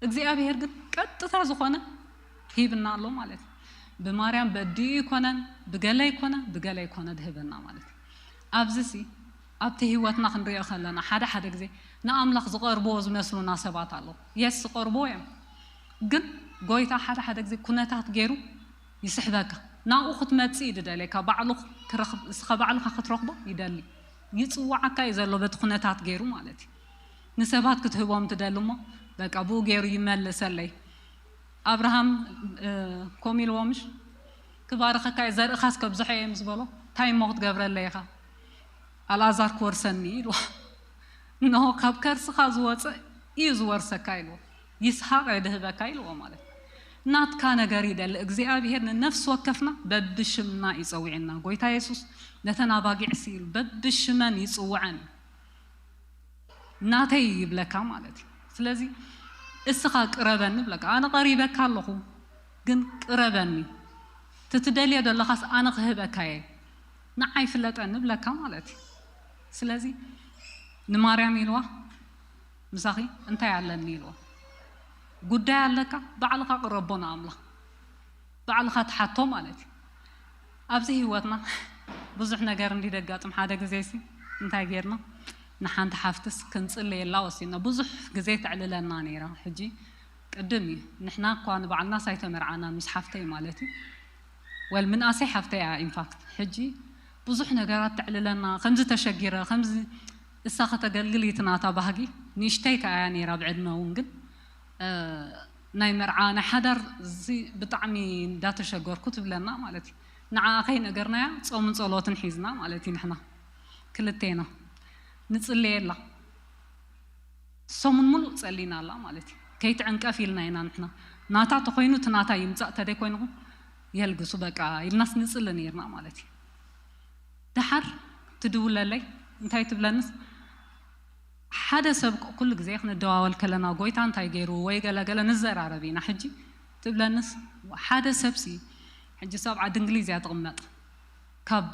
እግዚኣብሔር ግን ቀጥታ ዝኾነ ሂብና ኣሎ ማለት እዩ። ብማርያም በዲኡ ይኮነን ብገለ ይኮነ ብገለ ይኮነ ድህበና ማለት እዩ። ኣብዚ ሲ ኣብቲ ህይወትና ክንሪኦ ከለና ሓደ ሓደ ግዜ ንኣምላኽ ዝቐርብዎ ዝመስሉና ሰባት ኣለዉ። የስ ዝቐርብዎ እዮም፣ ግን ጎይታ ሓደ ሓደ ግዜ ኩነታት ገይሩ ይስሕበካ። ናብኡ ክትመጽእ እዩ ድደልየካ፣ ባዕሉ ክረኽብ፣ እስኻ ባዕልኻ ክትረኽቦ ይደሊ። ይጽውዓካ እዩ ዘሎ በቲ ኩነታት ገይሩ ማለት እዩ። ንሰባት ክትህቦም ትደሊ እሞ በቃ ብኡ ገይሩ ይመልሰለይ። ኣብርሃም ከምኡ ኢልዎ ምሽ ክባርኸካ እየ ዘርእኻስ ከብዝሖ እየ ምስ በሎ እንታይ እሞ ክትገብረለይ ኢኻ ኣልኣዛር ክወርሰኒ ኢልዎ። እንሆ ካብ ከርስኻ ዝወፀ እዩ ዝወርሰካ ኢልዎ። ይስሐቅ እየ ድህበካ ኢልዎ ማለት ናትካ ነገር ይደሊ እግዚኣብሔር ንነፍሲ ወከፍና በብሽምና ይፀውዕና ጎይታ የሱስ ነተን ኣባጊዕ ሲኢሉ በብሽመን ይፅውዐን ናተይ ይብለካ ማለት እዩ። ስለዚ እስኻ ቅረበኒ ብለካ ኣነ ቀሪበካ ኣለኹ ግን ቅረበኒ ትትደልዮ ዘለኻስ ኣነ ክህበካ እየ ንዓይ ፍለጠኒ ብለካ ማለት እዩ። ስለዚ ንማርያም ኢልዋ ምሳኺ እንታይ ኣለኒ ኢልዋ ጉዳይ ኣለካ ባዕልኻ ቅረቦ ንኣምላኽ ባዕልኻ ትሓቶ ማለት እዩ። ኣብዚ ህይወትና ብዙሕ ነገር እንዲ ደጋጥም ሓደ ግዜ ሲ እንታይ ጌርና ንሓንቲ ሓፍትስ ክንጽለየላ ወሲና ብዙሕ ግዜ ተዕልለና ነይራ። ሕጂ ቅድም እዩ ንሕና እኳ ንባዕልና ሳይተመርዓና ምስ ሓፍተይ ማለት እዩ ወል ምንኣሰይ ሓፍተይ እያ ኢንፋክት ሕጂ ብዙሕ ነገራት ተዕልለና ከምዚ ተሸጊረ ከምዚ እሳ ከተገልግል እዩ እቲ ናታ ባህጊ ንእሽተይ ከኣ እያ ነይራ ብዕድመ እውን ግን ናይ መርዓ ናይ ሓዳር እዚ ብጣዕሚ እንዳተሸገርኩ ትብለና ማለት እዩ። ንዓኣ ከይነገርናያ ፆምን ፀሎትን ሒዝና ማለት እዩ ንሕና ክልቴና ንፅለየላ ሰሙን ሙሉእ ፀሊና ኣላ ማለት እዩ። ከይትዕንቀፍ ኢልና ኢና ንሕና ናታ ተኮይኑ እቲ ናታ ይምፃእ ተደይ ኮይንኹም የልግሱ በቃ ኢልናስ ንፅሊ ነይርና ማለት እዩ። ደሓር ትድውለለይ እንታይ ትብለንስ ሓደ ሰብ ኩሉ ግዜ ክንደዋወል ከለና ጎይታ እንታይ ገይሩ ወይ ገለገለ ንዘራረብ ኢና ሕጂ ትብለንስ ሓደ ሰብሲ ሕጂ ሰብ ዓዲ እንግሊዝ እያ ትቕመጥ ካብ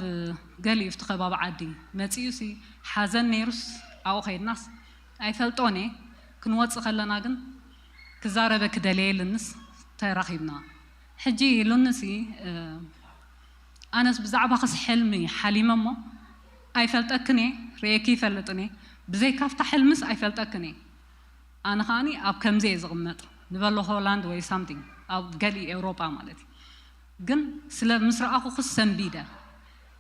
ገሊኡ እቲ ከባቢ ዓዲ መፂኡ ሲ ሓዘን ነይሩስ ኣብኡ ከይድናስ ኣይፈልጦን እየ ክንወፅእ ከለና ግን ክዛረበ ክደለየ ኢሉንስ ተራኺብና ሕጂ ኢሉንሲ ኣነስ ብዛዕባኽስ ሕልሚ ሓሊመ እሞ ኣይፈልጠክን እየ ርእየኪ ይፈልጥን እየ ብዘይካብታ ሕልምስ ኣይፈልጠክን እየ ኣነ ከዓኒ ኣብ ከምዚ እየ ዝቕመጥ ንበሎ ሆላንድ ወይ ሳምቲንግ ኣብ ገሊ ኤውሮጳ ማለት እዩ ግን ስለ ምስ ረኣኹኽስ ሰንቢደ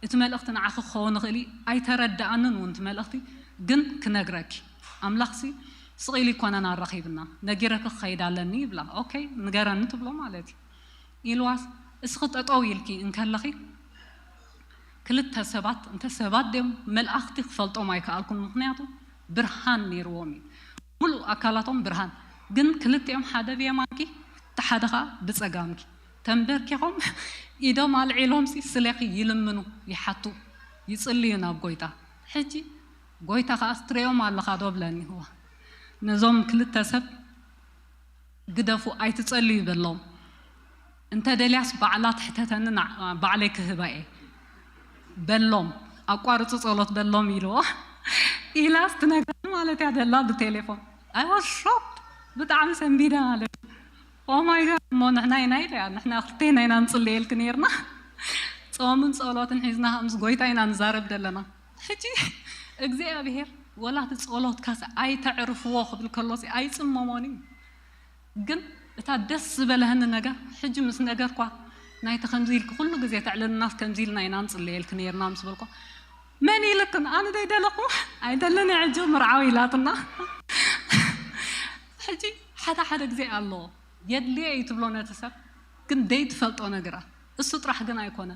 እቲ መልእኽቲ ንዓኺ ክኸውን ይኽእል እዩ ኣይተረድኣንን እውን እቲ መልእኽቲ ግን ክነግረኪ ኣምላኽሲ ስቕ ኢሉ ይኮነን ኣራኺብና ነጊረኪ ክኸይድ ኣለኒ ይብላ ኦኬ ንገረኒ ትብሎ ማለት እዩ ኢልዋስ እስኺ ጠጠው ኢልኪ እንከለኺ ክልተ ሰባት እንተ ሰባት ድዮም መልኣኽቲ ክፈልጦም ኣይከኣልኩን ምኽንያቱ ብርሃን ነይርዎም እዩ። ሙሉእ ኣካላቶም ብርሃን። ግን ክልቲኦም፣ ሓደ ብየማንኪ፣ እቲ ሓደ ኸዓ ብጸጋምኪ፣ ተንበርኪኾም ኢዶም ኣልዒሎም ሲ ስለኺ ይልምኑ፣ ይሓቱ፣ ይጽልዩ ናብ ጎይታ። ሕጂ ጎይታ ኸዓ ትርእዮም ኣለኻ ዶ ብለኒ። እዋ፣ ነዞም ክልተ ሰብ ግደፉ፣ ኣይትጸልዩ በሎም። እንተ ደልያስ ባዕላ ትሕተተኒ፣ ና-፣ ባዕለይ ክህባ እየ በሎም። ኣቋርጹ ጸሎት በሎም ኢልዎ። ኢላስ ትነግረኒ ማለት እያ ደላ ብቴሌፎን። I was shocked። ብጣዕሚ ሰንቢደ ማለት እዩ። Oh my God፣ እሞ ንሕና ኢና ኢለ እያ፣ ንሕና ክልቴና ኢና ንጽልየልኪ ነይርና። ጾምን ጸሎትን ሒዝና ምስ ጎይታ ኢና ንዛረብ ዘለና። ሕጂ እግዚኣብሔር፣ ወላ እቲ ጸሎትካስ ኣይተዕርፍዎ ክብል ከሎሲ ኣይጽመሞን እዩ። ግን እታ ደስ ዝበለህኒ ነገር፣ ሕጂ ምስ ነገርኳ፣ ናይቲ ከምዚ ኢልኪ ኩሉ ግዜ ተዕልልናስ ከምዚ ኢልና ኢና ንጽልየልኪ ነይርና ምስ በልኳ፣ መን ኢልክን? ኣነ ዶ ኣይደለኹ? ኣይደልን እየ ሕጂ ምርዓው ኢላትና። ሕጂ ሓደ ሓደ ግዜ ኣሎ፣ የድልዮ እዩ ትብሎ ነቲ ሰብ፣ ግን ደይትፈልጦ ነገራት። እሱ ጥራሕ ግን ኣይኮነ።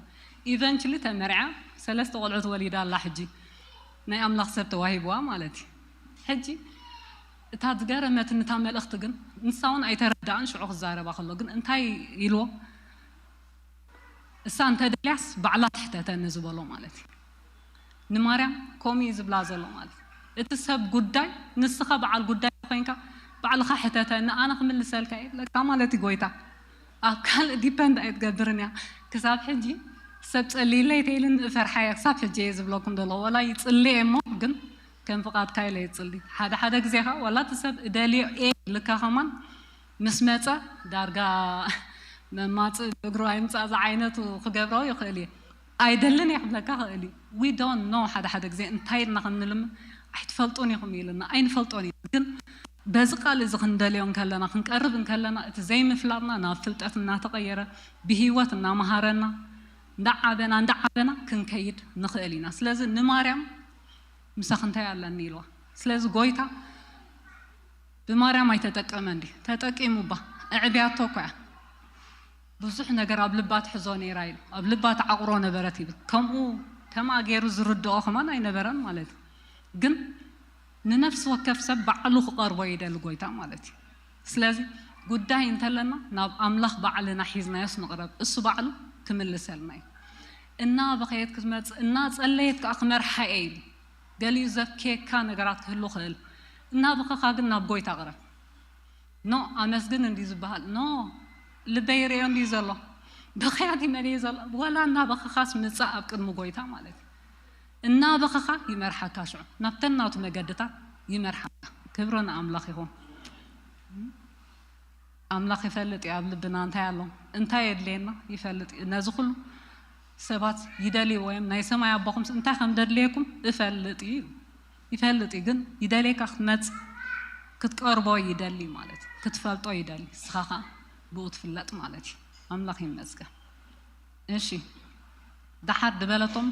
ኢቨንቹሊ ተመርዓ፣ ሰለስተ ቆልዑት ወሊዳ ኣላ። ሕጂ ናይ ኣምላኽ ሰብ ተዋሂብዋ ማለት እዩ። ሕጂ እታ ዝገረመትኒ እታ መልእኽቲ ግን፣ ንሳ እውን ኣይተረድኣን ሽዑ ክዛረባ ከሎ፣ ግን እንታይ ኢልዎ? እሳ እንተ ደልያስ ባዕላ ትሕተተኒ ዝበሎ ማለት እዩ። ንማርያም ከምኡ እዩ ዝብላ ዘሎ ማለት እዩ። እቲ ሰብ ጉዳይ፣ ንስኻ በዓል ጉዳይ ኮይንካ፣ ባዕልኻ ሕተተኒ፣ ኣነ ክምልሰልካ እየ ዝብለካ ማለት እዩ ጎይታ። ኣብ ካልእ ዲፐንድ ኣይትገብርን እያ። ክሳብ ሕጂ ሰብ ጸልይለይ ተይልን እፈርሓ እየ፣ ክሳብ ሕጂ እየ ዝብለኩም ዘሎ። ወላ ይጽሊ እየ እሞ፣ ግን ከም ፍቓድካ ኢለ ይጽሊ። ሓደ ሓደ ግዜ ኸኣ፣ ዋላ እቲ ሰብ እደልዮ እየ ኢልካ ከማን ምስ መጸ፣ ዳርጋ መማጽእ እግሩ ኣይምጻእ ዝዓይነቱ ክገብሮ ይኽእል እየ። ኣይደልን እየ ክብለካ ክእል እዩ። We don't know፣ ሓደ ሓደ ግዜ እንታይ ኢልና ከም ንልምን ኣይትፈልጡን ኢኹም ኢልና፣ ኣይንፈልጦን ኢና። ግን በዚ ቃል እዚ ክንደልዮ እንከለና፣ ክንቀርብ እንከለና፣ እቲ ዘይምፍላጥና ናብ ፍልጠት እናተቐየረ፣ ብህይወት እናመሃረና፣ እንዳዓበና፣ እንዳዓበና ክንከይድ ንኽእል ኢና። ስለዚ ንማርያም ምሳኺ እንታይ ኣለኒ ኢልዋ። ስለዚ ጎይታ ብማርያም ኣይተጠቀመን ድዩ? ተጠቂሙ እባ። ኣዕብያቶ እኮ እያ። ብዙሕ ነገር ኣብ ልባ ትሕዞ ነይራ ኢሉ። ኣብ ልባ ትዓቑሮ ነበረት ይብል። ከምኡ፣ ከምኣ ገይሩ ዝርድኦ ከማን ኣይነበረን ማለት እዩ። ግን ንነፍሲ ወከፍ ሰብ ባዕሉ ክቐርቦ ይደሊ ጎይታ ማለት እዩ። ስለዚ ጉዳይ እንተለና ናብ ኣምላኽ ባዕልና ሒዝናዮስ ንቕረብ። እሱ ባዕሉ ክምልሰልና እዩ። እናበኸየት ክትመጽእ፣ እናጸለየት ከኣ ክመርሓ እየ ኢሉ። ገሊኡ ዘብክየካ ነገራት ክህሉ ይኽእል። እናበኸኻ ግን ናብ ጎይታ ቅረብ። ኖ፣ ኣመስግን እንዲ ዝበሃል። ኖ፣ ልበይ ይርእዮ እንዲ ዘሎ። ብኽያት ይመልእ ዘሎ። ወላ እናበኸኻስ ምጻእ ኣብ ቅድሚ ጎይታ ማለት እዩ። እናበኸኻ ይመርሓካ ሽዑ። ናብተን ናቱ መገድታት ይመርሓካ። ክብሪ ንኣምላኽ ይኹን። ኣምላኽ ይፈልጥ እዩ ኣብ ልብና እንታይ ኣሎ፣ እንታይ የድልየና ይፈልጥ እዩ። ነዚ ኩሉ ሰባት ይደልይዎ እዮም። ናይ ሰማይ ኣቦኹምስ እንታይ ከም ደድልየኩም እፈልጥ እዩ። ይፈልጥ እዩ፣ ግን ይደልየካ ክትመጽእ፣ ክትቀርቦ ይደሊ ማለት እዩ። ክትፈልጦ ይደሊ። ንስኻ ኸኣ ብኡ ትፍለጥ ማለት እዩ። ኣምላኽ ይመስገን። እሺ፣ ደሓር ድበለቶም፣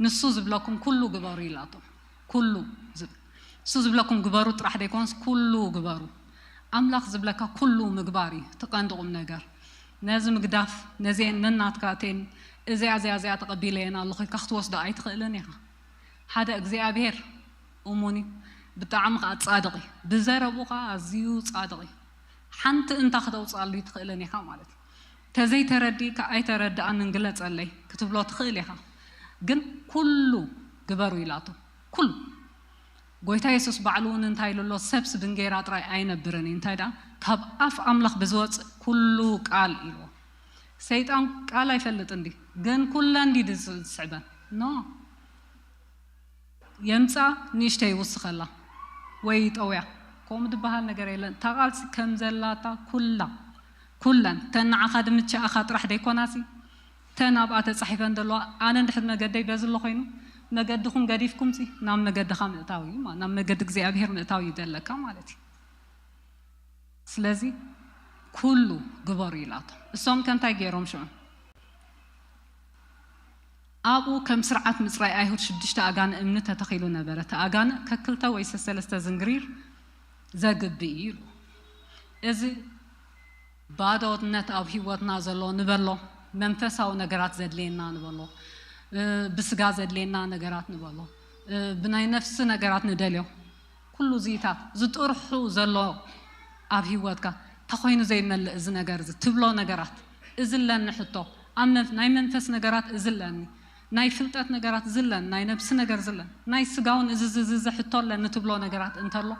ንሱ ዝብለኩም ኩሉ ግበሩ ኢላቶም። ኩሉ ዝብ-፣ ንሱ ዝብለኩም ግበሩ ጥራሕ ደይኮንስ ኩሉ ግበሩ። ኣምላኽ ዝብለካ ኩሉ ምግባር እዩ እቲ ቀንዲ ቁም ነገር። ነዚ ምግዳፍ፣ ነዚአን ነናትካ እተን እዚኣ፣ እዚኣ፣ እዚኣ ተቐቢለየን ኣለኹ ኢልካ ክትወስዶ ኣይትኽእልን ኢኻ። ሓደ እግዚኣብሔር እሙን እዩ፣ ብጣዕሚ ኸዓ ጻድቕ እዩ። ብዘረብኡ ኸዓ ኣዝዩ ጻድቕ እዩ። ሓንቲ እንታ ክተውፅኣሉ ይትኽእልን ኢኻ ማለት እዩ። ተዘይተረዲእካ ኣይተረድኣንን ግለጸለይ ክትብሎ ትኽእል ኢኻ። ግን ኩሉ ግበሩ ኢላቶ። ኩሉ። ጎይታ የሱስ ባዕሉ እውን እንታይ ኢሉ ኣሎ? ሰብስ ብእንጌራ ጥራይ ኣይነብርን እዩ። እንታይ ደኣ? ካብ ኣፍ ኣምላኽ ብዝወፅእ ኩሉ ቃል ኢልዎ። ሰይጣን ቃል ኣይፈልጥን ድዩ? ግን ኩለን ድዩ ዝስዕበን? ኖ። የምጻ ንእሽተይ ይውስኸላ ወይ ይጠውያ። ከምኡ ዝበሃል ነገር የለን። እታ ቃልሲ ከም ዘላታ ኩላ፣ ኩለን፣ ተን ንዓኻ ድምችኣኻ ጥራሕ ደይኮናሲ፣ ተን ኣብኣ ተጻሒፈን ዘለዋ፣ ኣነ እንድሕር መገደይ በዚ ኣሎ ኮይኑ፣ መገድኹም ገዲፍኩምሲ፣ ናብ መገድኻ ምእታው እዩ፣ ማ-፣ ናብ መገዲ እግዚኣብሔር ምእታው እዩ ዘለካ ማለት እዩ። ስለዚ፣ ኩሉ ግበሩ ኢላቶም። እሶም ከ እንታይ ገይሮም ሽዑ? ኣብኡ ከም ስርዓት ምጽራይ ኣይሁድ ሽዱሽተ ኣጋንእ እምኒ ተተኺሉ ነበረ። እቲ ኣጋንእ ከክልተ ወይ ሰሰለስተ ዝንግሪር ዘግብእ እዩ ኢሉ። እዚ ባዶነት ኣብ ህይወትና ዘሎ ንበሎ፣ መንፈሳዊ ነገራት ዘድልየና ንበሎ፣ እ፣ ብስጋ ዘድልየና ነገራት ንበሎ፣ እ፣ ብናይ ነፍሲ ነገራት ንደልዮ። ኩሉ እዚታት ዝጥርሑ ዘሎ ኣብ ህይወትካ እንታይ ኮይኑ ዘይመልእ እዚ ነገር እዚ ትብሎ ነገራት፣ እዚ ኣለኒ ሕቶ። ኣብ መን-፣ ናይ መንፈስ ነገራት እዚ ኣለኒ፣ ናይ ፍልጠት ነገራት እዚ ኣለኒ፣ ናይ ነብሲ ነገር እዚ ኣለኒ፣ ናይ ስጋውን እዚ እዚ እዚ እዚ ሕቶ ኣለኒ ትብሎ ነገራት እንተሎ፣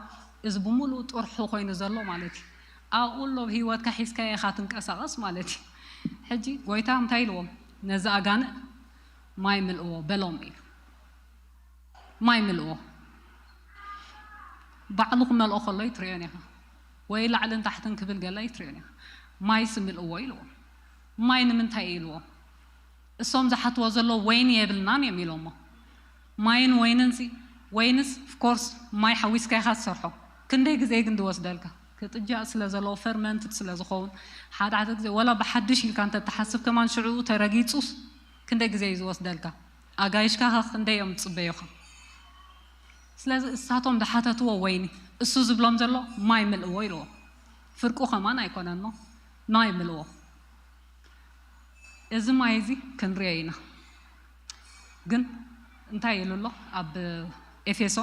እዚ ብምሉእ ጥርሑ ኮይኑ ዘሎ ማለት እዩ። ኣብኡ ኣሎ ኣብ ህይወትካ ሒዝካዮ ኢኻ ትንቀሳቐስ ማለት እዩ። ሕጂ ጎይታ እንታይ ኢልዎም? ነዚ ኣጋንእ ማይ ምልእዎ በሎም ኢሉ። ማይ ምልእዎ። ባዕሉ ክመልኦ ከሎ ይትርእዮን ኢኻ፣ ወይ ላዕልን ታሕትን ክብል ገለ ይትርእዮን ኢኻ። ማይስ ምልእዎ ኢልዎ። ማይ ንምንታይ ኢልዎ? እሶም ዝሓትዎ ዘሎ ወይኒ የብልናን እዮም ኢሎሞ። ማይን ወይንን ሲ፣ ወይንስ of course ማይ ሓዊስካ ኢኻ ትሰርሖ። ክንደይ ግዜ ግን ዝወስደልካ? ክጥጃእ ስለ ዘለዎ፣ ፈርመንትድ ስለ ዝኸውን፣ ሓደ ሓደ ግዜ ወላ ብሓድሽ ኢልካ እንተ ትሓስብ ከማን ሽዕኡ ተረጊጹስ ክንደይ ግዜ እዩ ዝወስደልካ? ኣጋይሽካ ኸ ክንደይ እዮም ዝጽበዩኻ? ስለዚ እሳቶም ዝሓተትዎ ወይኒ፣ እሱ ዝብሎም ዘሎ ማይ ምልእዎ ኢልዎ። ፍርቁ ከማን ኣይኮነን እሞ ማይ ምልእዎ። እዚ ማይ እዚ ክንሪኦ ኢና። ግን እንታይ ኢሉ ኣሎ? ኣብ ኤፌሶ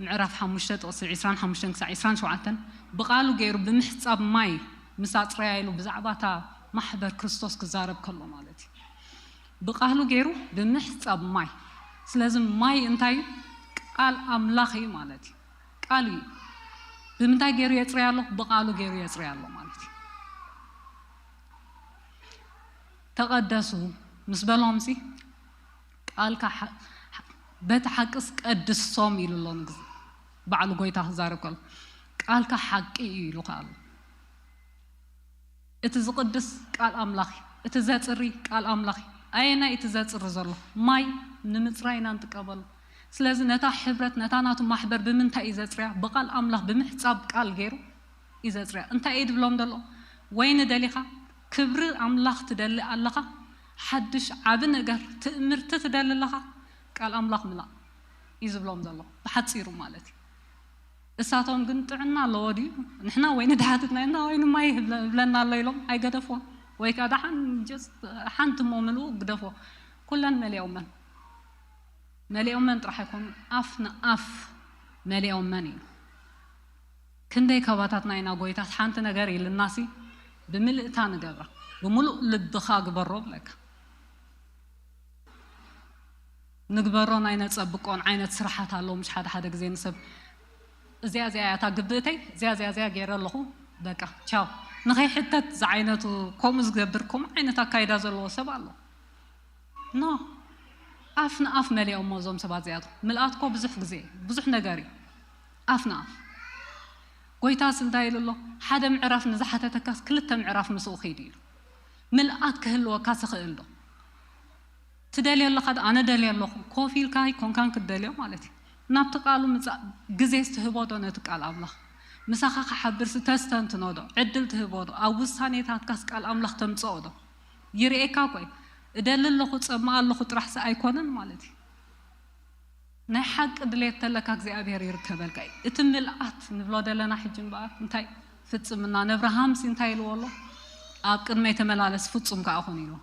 ምዕራፍ ሓሙሽተ ጥቕሲ ዕስራን ሓሙሽተን ክሳዕ ዕስራን ሸውዓተን፣ ብቓሉ ገይሩ ብምሕጻብ ማይ ምስ ኣጽረያ ኢሉ ብዛዕባ እታ ማሕበር ክርስቶስ ክዛረብ ከሎ ማለት እዩ። ብቓሉ ገይሩ ብምሕጻብ ማይ። ስለዚ ማይ እንታይ እዩ? ቃል ኣምላኽ እዩ ማለት እዩ። ቃል እዩ። ብምንታይ ገይሩ የጽርያ ኣሎ? ብቓሉ ገይሩ የጽርያ ኣሎ ማለት እዩ። ተቐደሱ ምስ በሎምሲ፣ ቃልካ ሓ-፣ በቲ ሓቅስ ቀድሶም ኢሉ ኣሎ ንግዜ። ባዕሉ ጎይታ ክዛረብ ከሎ፣ ቃልካ ሓቂ እዩ ኢሉ ከኣ ኣሎ። እቲ ዝቕድስ ቃል ኣምላኽ እዩ። እቲ ዘጽሪ ቃል ኣምላኽ እዩ። ኣየናይ እቲ ዘጽሪ ዘሎ? ማይ ንምጽራይ ኢና ንጥቀመሉ። ስለዚ ነታ ሕብረት፣ ነታ ናቱ ማሕበር ብምንታይ እዩ ዘጽርያ? ብቃል ኣምላኽ ብምሕጻብ ቃል ገይሩ እዩ ዘጽርያ። እንታይ እዩ ድብሎም ዘሎ? ወይኒ ደሊኻ? ክብሪ ኣምላኽ ትደሊ ኣለኻ? ሓድሽ ዓቢ ነገር፣ ትእምርቲ ትደሊ ኣለኻ? ቃል ኣምላኽ ምላእ እዩ ዝብሎም ዘሎ። ብሓጺሩ ማለት እዩ። እሳቶም ግን ጥዕና ኣለዎ ድዩ? ንሕና ወይኒ ድሓትትና ኢና፣ ወይኒ ማይ ይብለ-፣ ይብለና ኣሎ ኢሎም ኣይገደፍዎን። ወይ ከኣ ደሓን just ሓንቲ እሞ ምልኡ ግደፎ። ኩለን መሊኦመን። መሊኦመን ጥራሕ ኣይኮኑን፣ ኣፍ ንኣፍ መሊኦመን እዩ። ክንደይ ከባታትና ኢና ጎይታ ሓንቲ ነገር ኢልናሲ ብምልእታ ንገብራ። ብምሉእ ልብኻ ግበሮ ብለካ። ንግበሮን ኣይነጸብቆን ዓይነት ስራሓት ኣሎ። ምሽ ሓደ ሓደ ግዜ ንሰብ እዚኣ እዚኣ እያ እታ ግብእተይ፣ እዚኣ እዚኣ እዚኣ ገይረ ኣለኹ፣ በቃ ቻው። ንኸይሕተት ዝዓይነቱ ከምኡ ዝገብር ከምኡ ዓይነት ኣካይዳ ዘለዎ ሰብ ኣሎ። ኖ፣ ኣፍ ንኣፍ መሊኦሞ እዞም ሰባት እዚኣቶም። ምልኣት እኮ ብዙሕ ግዜ ብዙሕ ነገር እዩ። ኣፍ ንኣፍ። ጎይታስ እንታይ ኢሉ ኣሎ? ሓደ ምዕራፍ ንዝሓተተካስ ክልተ ምዕራፍ ምስኡ ኺድ ኢሉ። ምልኣት ክህልወካ ዝኽእል ዶ? ትደልዮ ኣለኻ ዶ? ኣነ ደልዮ ኣለኹ። ኮፍ ኢልካ ኣይኮንካን ክትደልዮ ማለት እዩ። ናብቲ ቃሉ ምጻእ ግዜ ትህቦ ዶ ነቲ ቃል ኣምላኽ? ምሳኻ ክሓብር ተስተንትኖ ዶ? ዕድል ትህቦ ዶ? ኣብ ውሳኔታትካስ ቃል ኣምላኽ ተምጽኦ ዶ? ይርእየካ እኮ እዩ። እደሊ ኣለኹ፣ ጸማእ ኣለኹ ጥራሕሲ ኣይኮነን ማለት እዩ። ናይ ሓቂ ድሌት ተለካ እግዚኣብሔር ይርከበልካ እዩ። እቲ ምልኣት ንብሎ ዘለና ሕጂ እምበኣር እንታይ ፍጽምና? ነብርሃምሲ እንታይ ኢልዎ ኣሎ? ኣብ ቅድመይ ተመላለስ ፍጹም ከኣ ኩን ኢልዎ።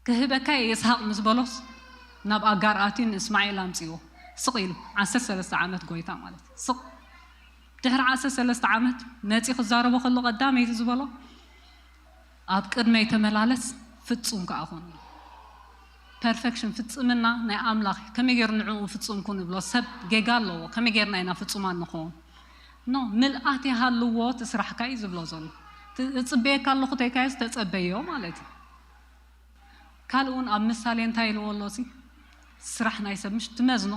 ክህበካ እየ ይስሐቅ ምስ በሎስ ናብ ኣጋር ኣትዩ ንእስማኤል ኣምጽዎ። ስቕ ኢሉ ዓሰርተ ሰለስተ ዓመት ጎይታ ማለት እዩ። ስቕ ድሕሪ ዓሰርተ ሰለስተ ዓመት መጺ ክዛረቦ ከሎ ቀዳመይቲ ዝበሎ ኣብ ቅድመይ ተመላለስ ፍጹም ከኣ ኩን። ፐርፌክሽን ፍጽምና ናይ ኣምላኽ እዩ። ከመይ ገይሩ ንዕኡ ፍጹም ኩን ይብሎ? ሰብ ጌጋ ኣለዎ። ከመይ ጌርና ኢና ፍጹማን ንኸውን? ኖ፣ ምልኣት ይሃልዎ እቲ ስራሕካ እዩ ዝብሎ ዘሎ። ት-፣ እጽበየካ ኣለኹ ተይካዮስ ተጸበዮ ማለት እዩ። ካልእ እውን ኣብ ምሳሌ እንታይ ኢልዎ ኣሎ? እዚ ስራሕ ናይ ሰብ ምሽ ትመዝኖ፣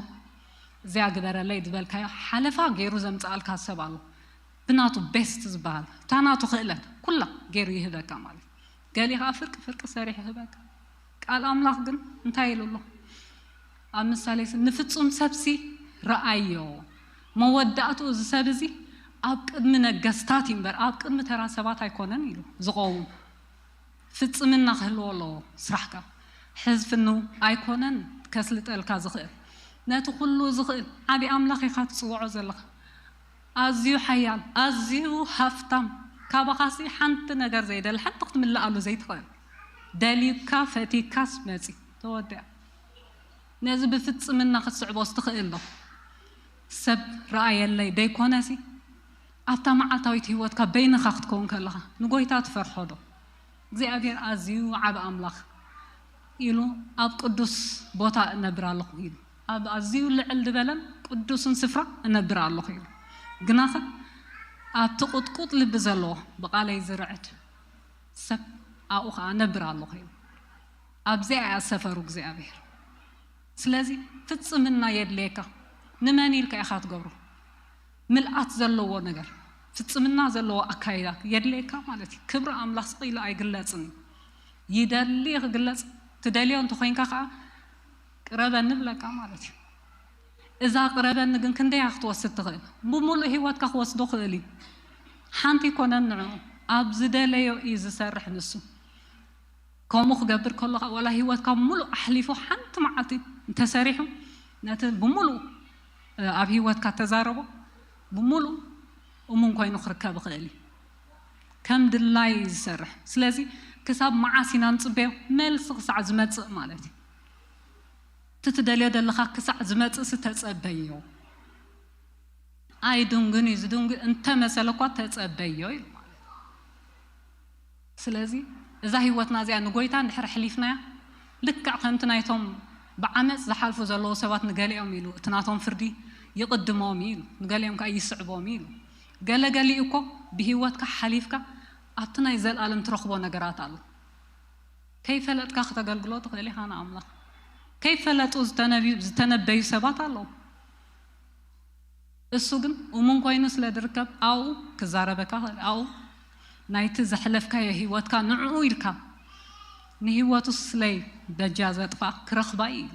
እዚኣ ግበረለይ ዝበልካዮ ሓለፋ ገይሩ ዘምጽኣልካ ሰብ ኣሎ። ብናቱ ቤስት ዝበሃል፣ እታ ናቱ ክእለት ኩላ ገይሩ ይህበካ ማለት እዩ። ገሊኡ ኸዓ ፍርቂ ፍርቂ ሰሪሑ ይህበካ። ቃል ኣምላኽ ግን እንታይ ኢሉ ኣሎ? ኣብ ምሳሌ ስ-፣ "ንፍጹም ሰብሲ ረኣዮ፣ መወዳእትኡ እዚ ሰብ እዚ ኣብ ቅድሚ ነገስታት እዩ እምበር ኣብ ቅድሚ ተራ ሰባት ኣይኮነን" ኢሉ ዝቐውም። ፍጽምና ክህልዎ ኣለዎ ስራሕካ። ሕዝፍኑ ኣይኮነን ከስልጠልካ ዝኽእል። ነቲ ኩሉ ዝኽእል ዓቢ ኣምላኽ ኢኻ ትጽውዖ ዘለኻ። ኣዝዩ ሓያል፣ ኣዝዩ ሃፍታም፣ ካባኻሲ ሓንቲ ነገር ዘይደሊ፣ ሓንቲ ክትምልኣሉ ዘይትኽእል። ደልዩካ፣ ፈቲካስ መጺ። ተወዲኣ። ነዚ ብፍጽምና ክትስዕቦስ ትኽእል ዶ? ሰብ ረኣየለይ ደይኮነሲ ኣብታ መዓልታዊት ህይወትካ በይንኻ ክትከውን ከለኻ ንጎይታ ትፈርሖ ዶ? እግዚኣብሔር ኣዝዩ ዓቢ ኣምላኽ ኢሉ ኣብ ቅዱስ ቦታ እነብር ኣለኹ ኢሉ ኣብ ኣዝዩ ልዕል ዝበለን ቅዱስን ስፍራ እነብር ኣለኹ ኢሉ ግናኸ ኣብቲ ቁጥቁጥ ልቢ ዘለዎ ብቓለይ ዝርዕድ ሰብ ኣብኡ ኸዓ እነብር ኣለኹ ኢሉ ኣብዚኣ እያ ሰፈሩ እግዚኣብሔር ስለዚ ፍጽምና የድልየካ ንመን ኢልካ ኢኻ ትገብሮ ምልኣት ዘለዎ ነገር ፍጽምና ዘለዎ ኣካይዳ የድልየካ ማለት እዩ ክብሪ ኣምላኽ ስቕ ኢሉ ኣይግለጽን እዩ ይደሊ ክግለጽ ትደልዮ እንተኾይንካ ከዓ ቅረበኒ ብለካ ማለት እዩ እዛ ቅረበኒ ግን ክንደያ ክትወስድ ትኽእል ብምሉእ ህይወትካ ክወስዶ ክእል እዩ ሓንቲ ይኮነን ንዑ ኣብ ዝደለዮ እዩ ዝሰርሕ ንሱ ከምኡ ክገብር ከሎ ከዓ ዋላ ህይወትካ ሙሉእ ኣሕሊፉ ሓንቲ መዓልቲ እንተሰሪሑ ነቲ ብሙሉእ ኣብ ህይወትካ ተዛረቦ ብሙሉእ እሙን ኮይኑ ክርከብ ይኽእል እዩ ከም ድላይ እዩ ዝሰርሕ ስለዚ ክሳብ መዓስ ኢና ንፅበዮ መልሲ ክሳዕ ዝመፅእ ማለት እዩ ትትደልዮ ዘለካ ክሳዕ ዝመፅእ ስተፀበዮ ኣይድንግን እዩ ዝድንግ እንተመሰለ እኳ ተፀበዮ ኢሉ ማለት ስለዚ እዛ ህይወትና እዚኣ ንጎይታ እንድሕር ኣሕሊፍናያ ልክዕ ከምቲ ናይቶም ብዓመፅ ዝሓልፉ ዘለዉ ሰባት ንገሊኦም ኢሉ እቲ ናቶም ፍርዲ ይቕድሞም እዩ ኢሉ ንገሊኦም ከዓ ይስዕቦም እዩ ኢሉ ገለገሊኡ እኮ ብህይወትካ ሓሊፍካ ኣብቲ ናይ ዘለኣለም ትረኽቦ ነገራት ኣሎ ከይፈለጥካ ክተገልግሎ ትኽእል ኢኻ ንኣምላኽ ከይፈለጡ ዝተነብዩ- ዝተነበዩ ሰባት ኣለዉ እሱ ግን እሙን ኮይኑ ስለ ዝርከብ ኣብኡ ክዛረበካ ክእል ኣብኡ ናይቲ ዘሕለፍካዮ ህይወትካ ንዕኡ ኢልካ ንህይወቱ ስለይ በጃ ዘጥፋእ ክረኽባ እዩ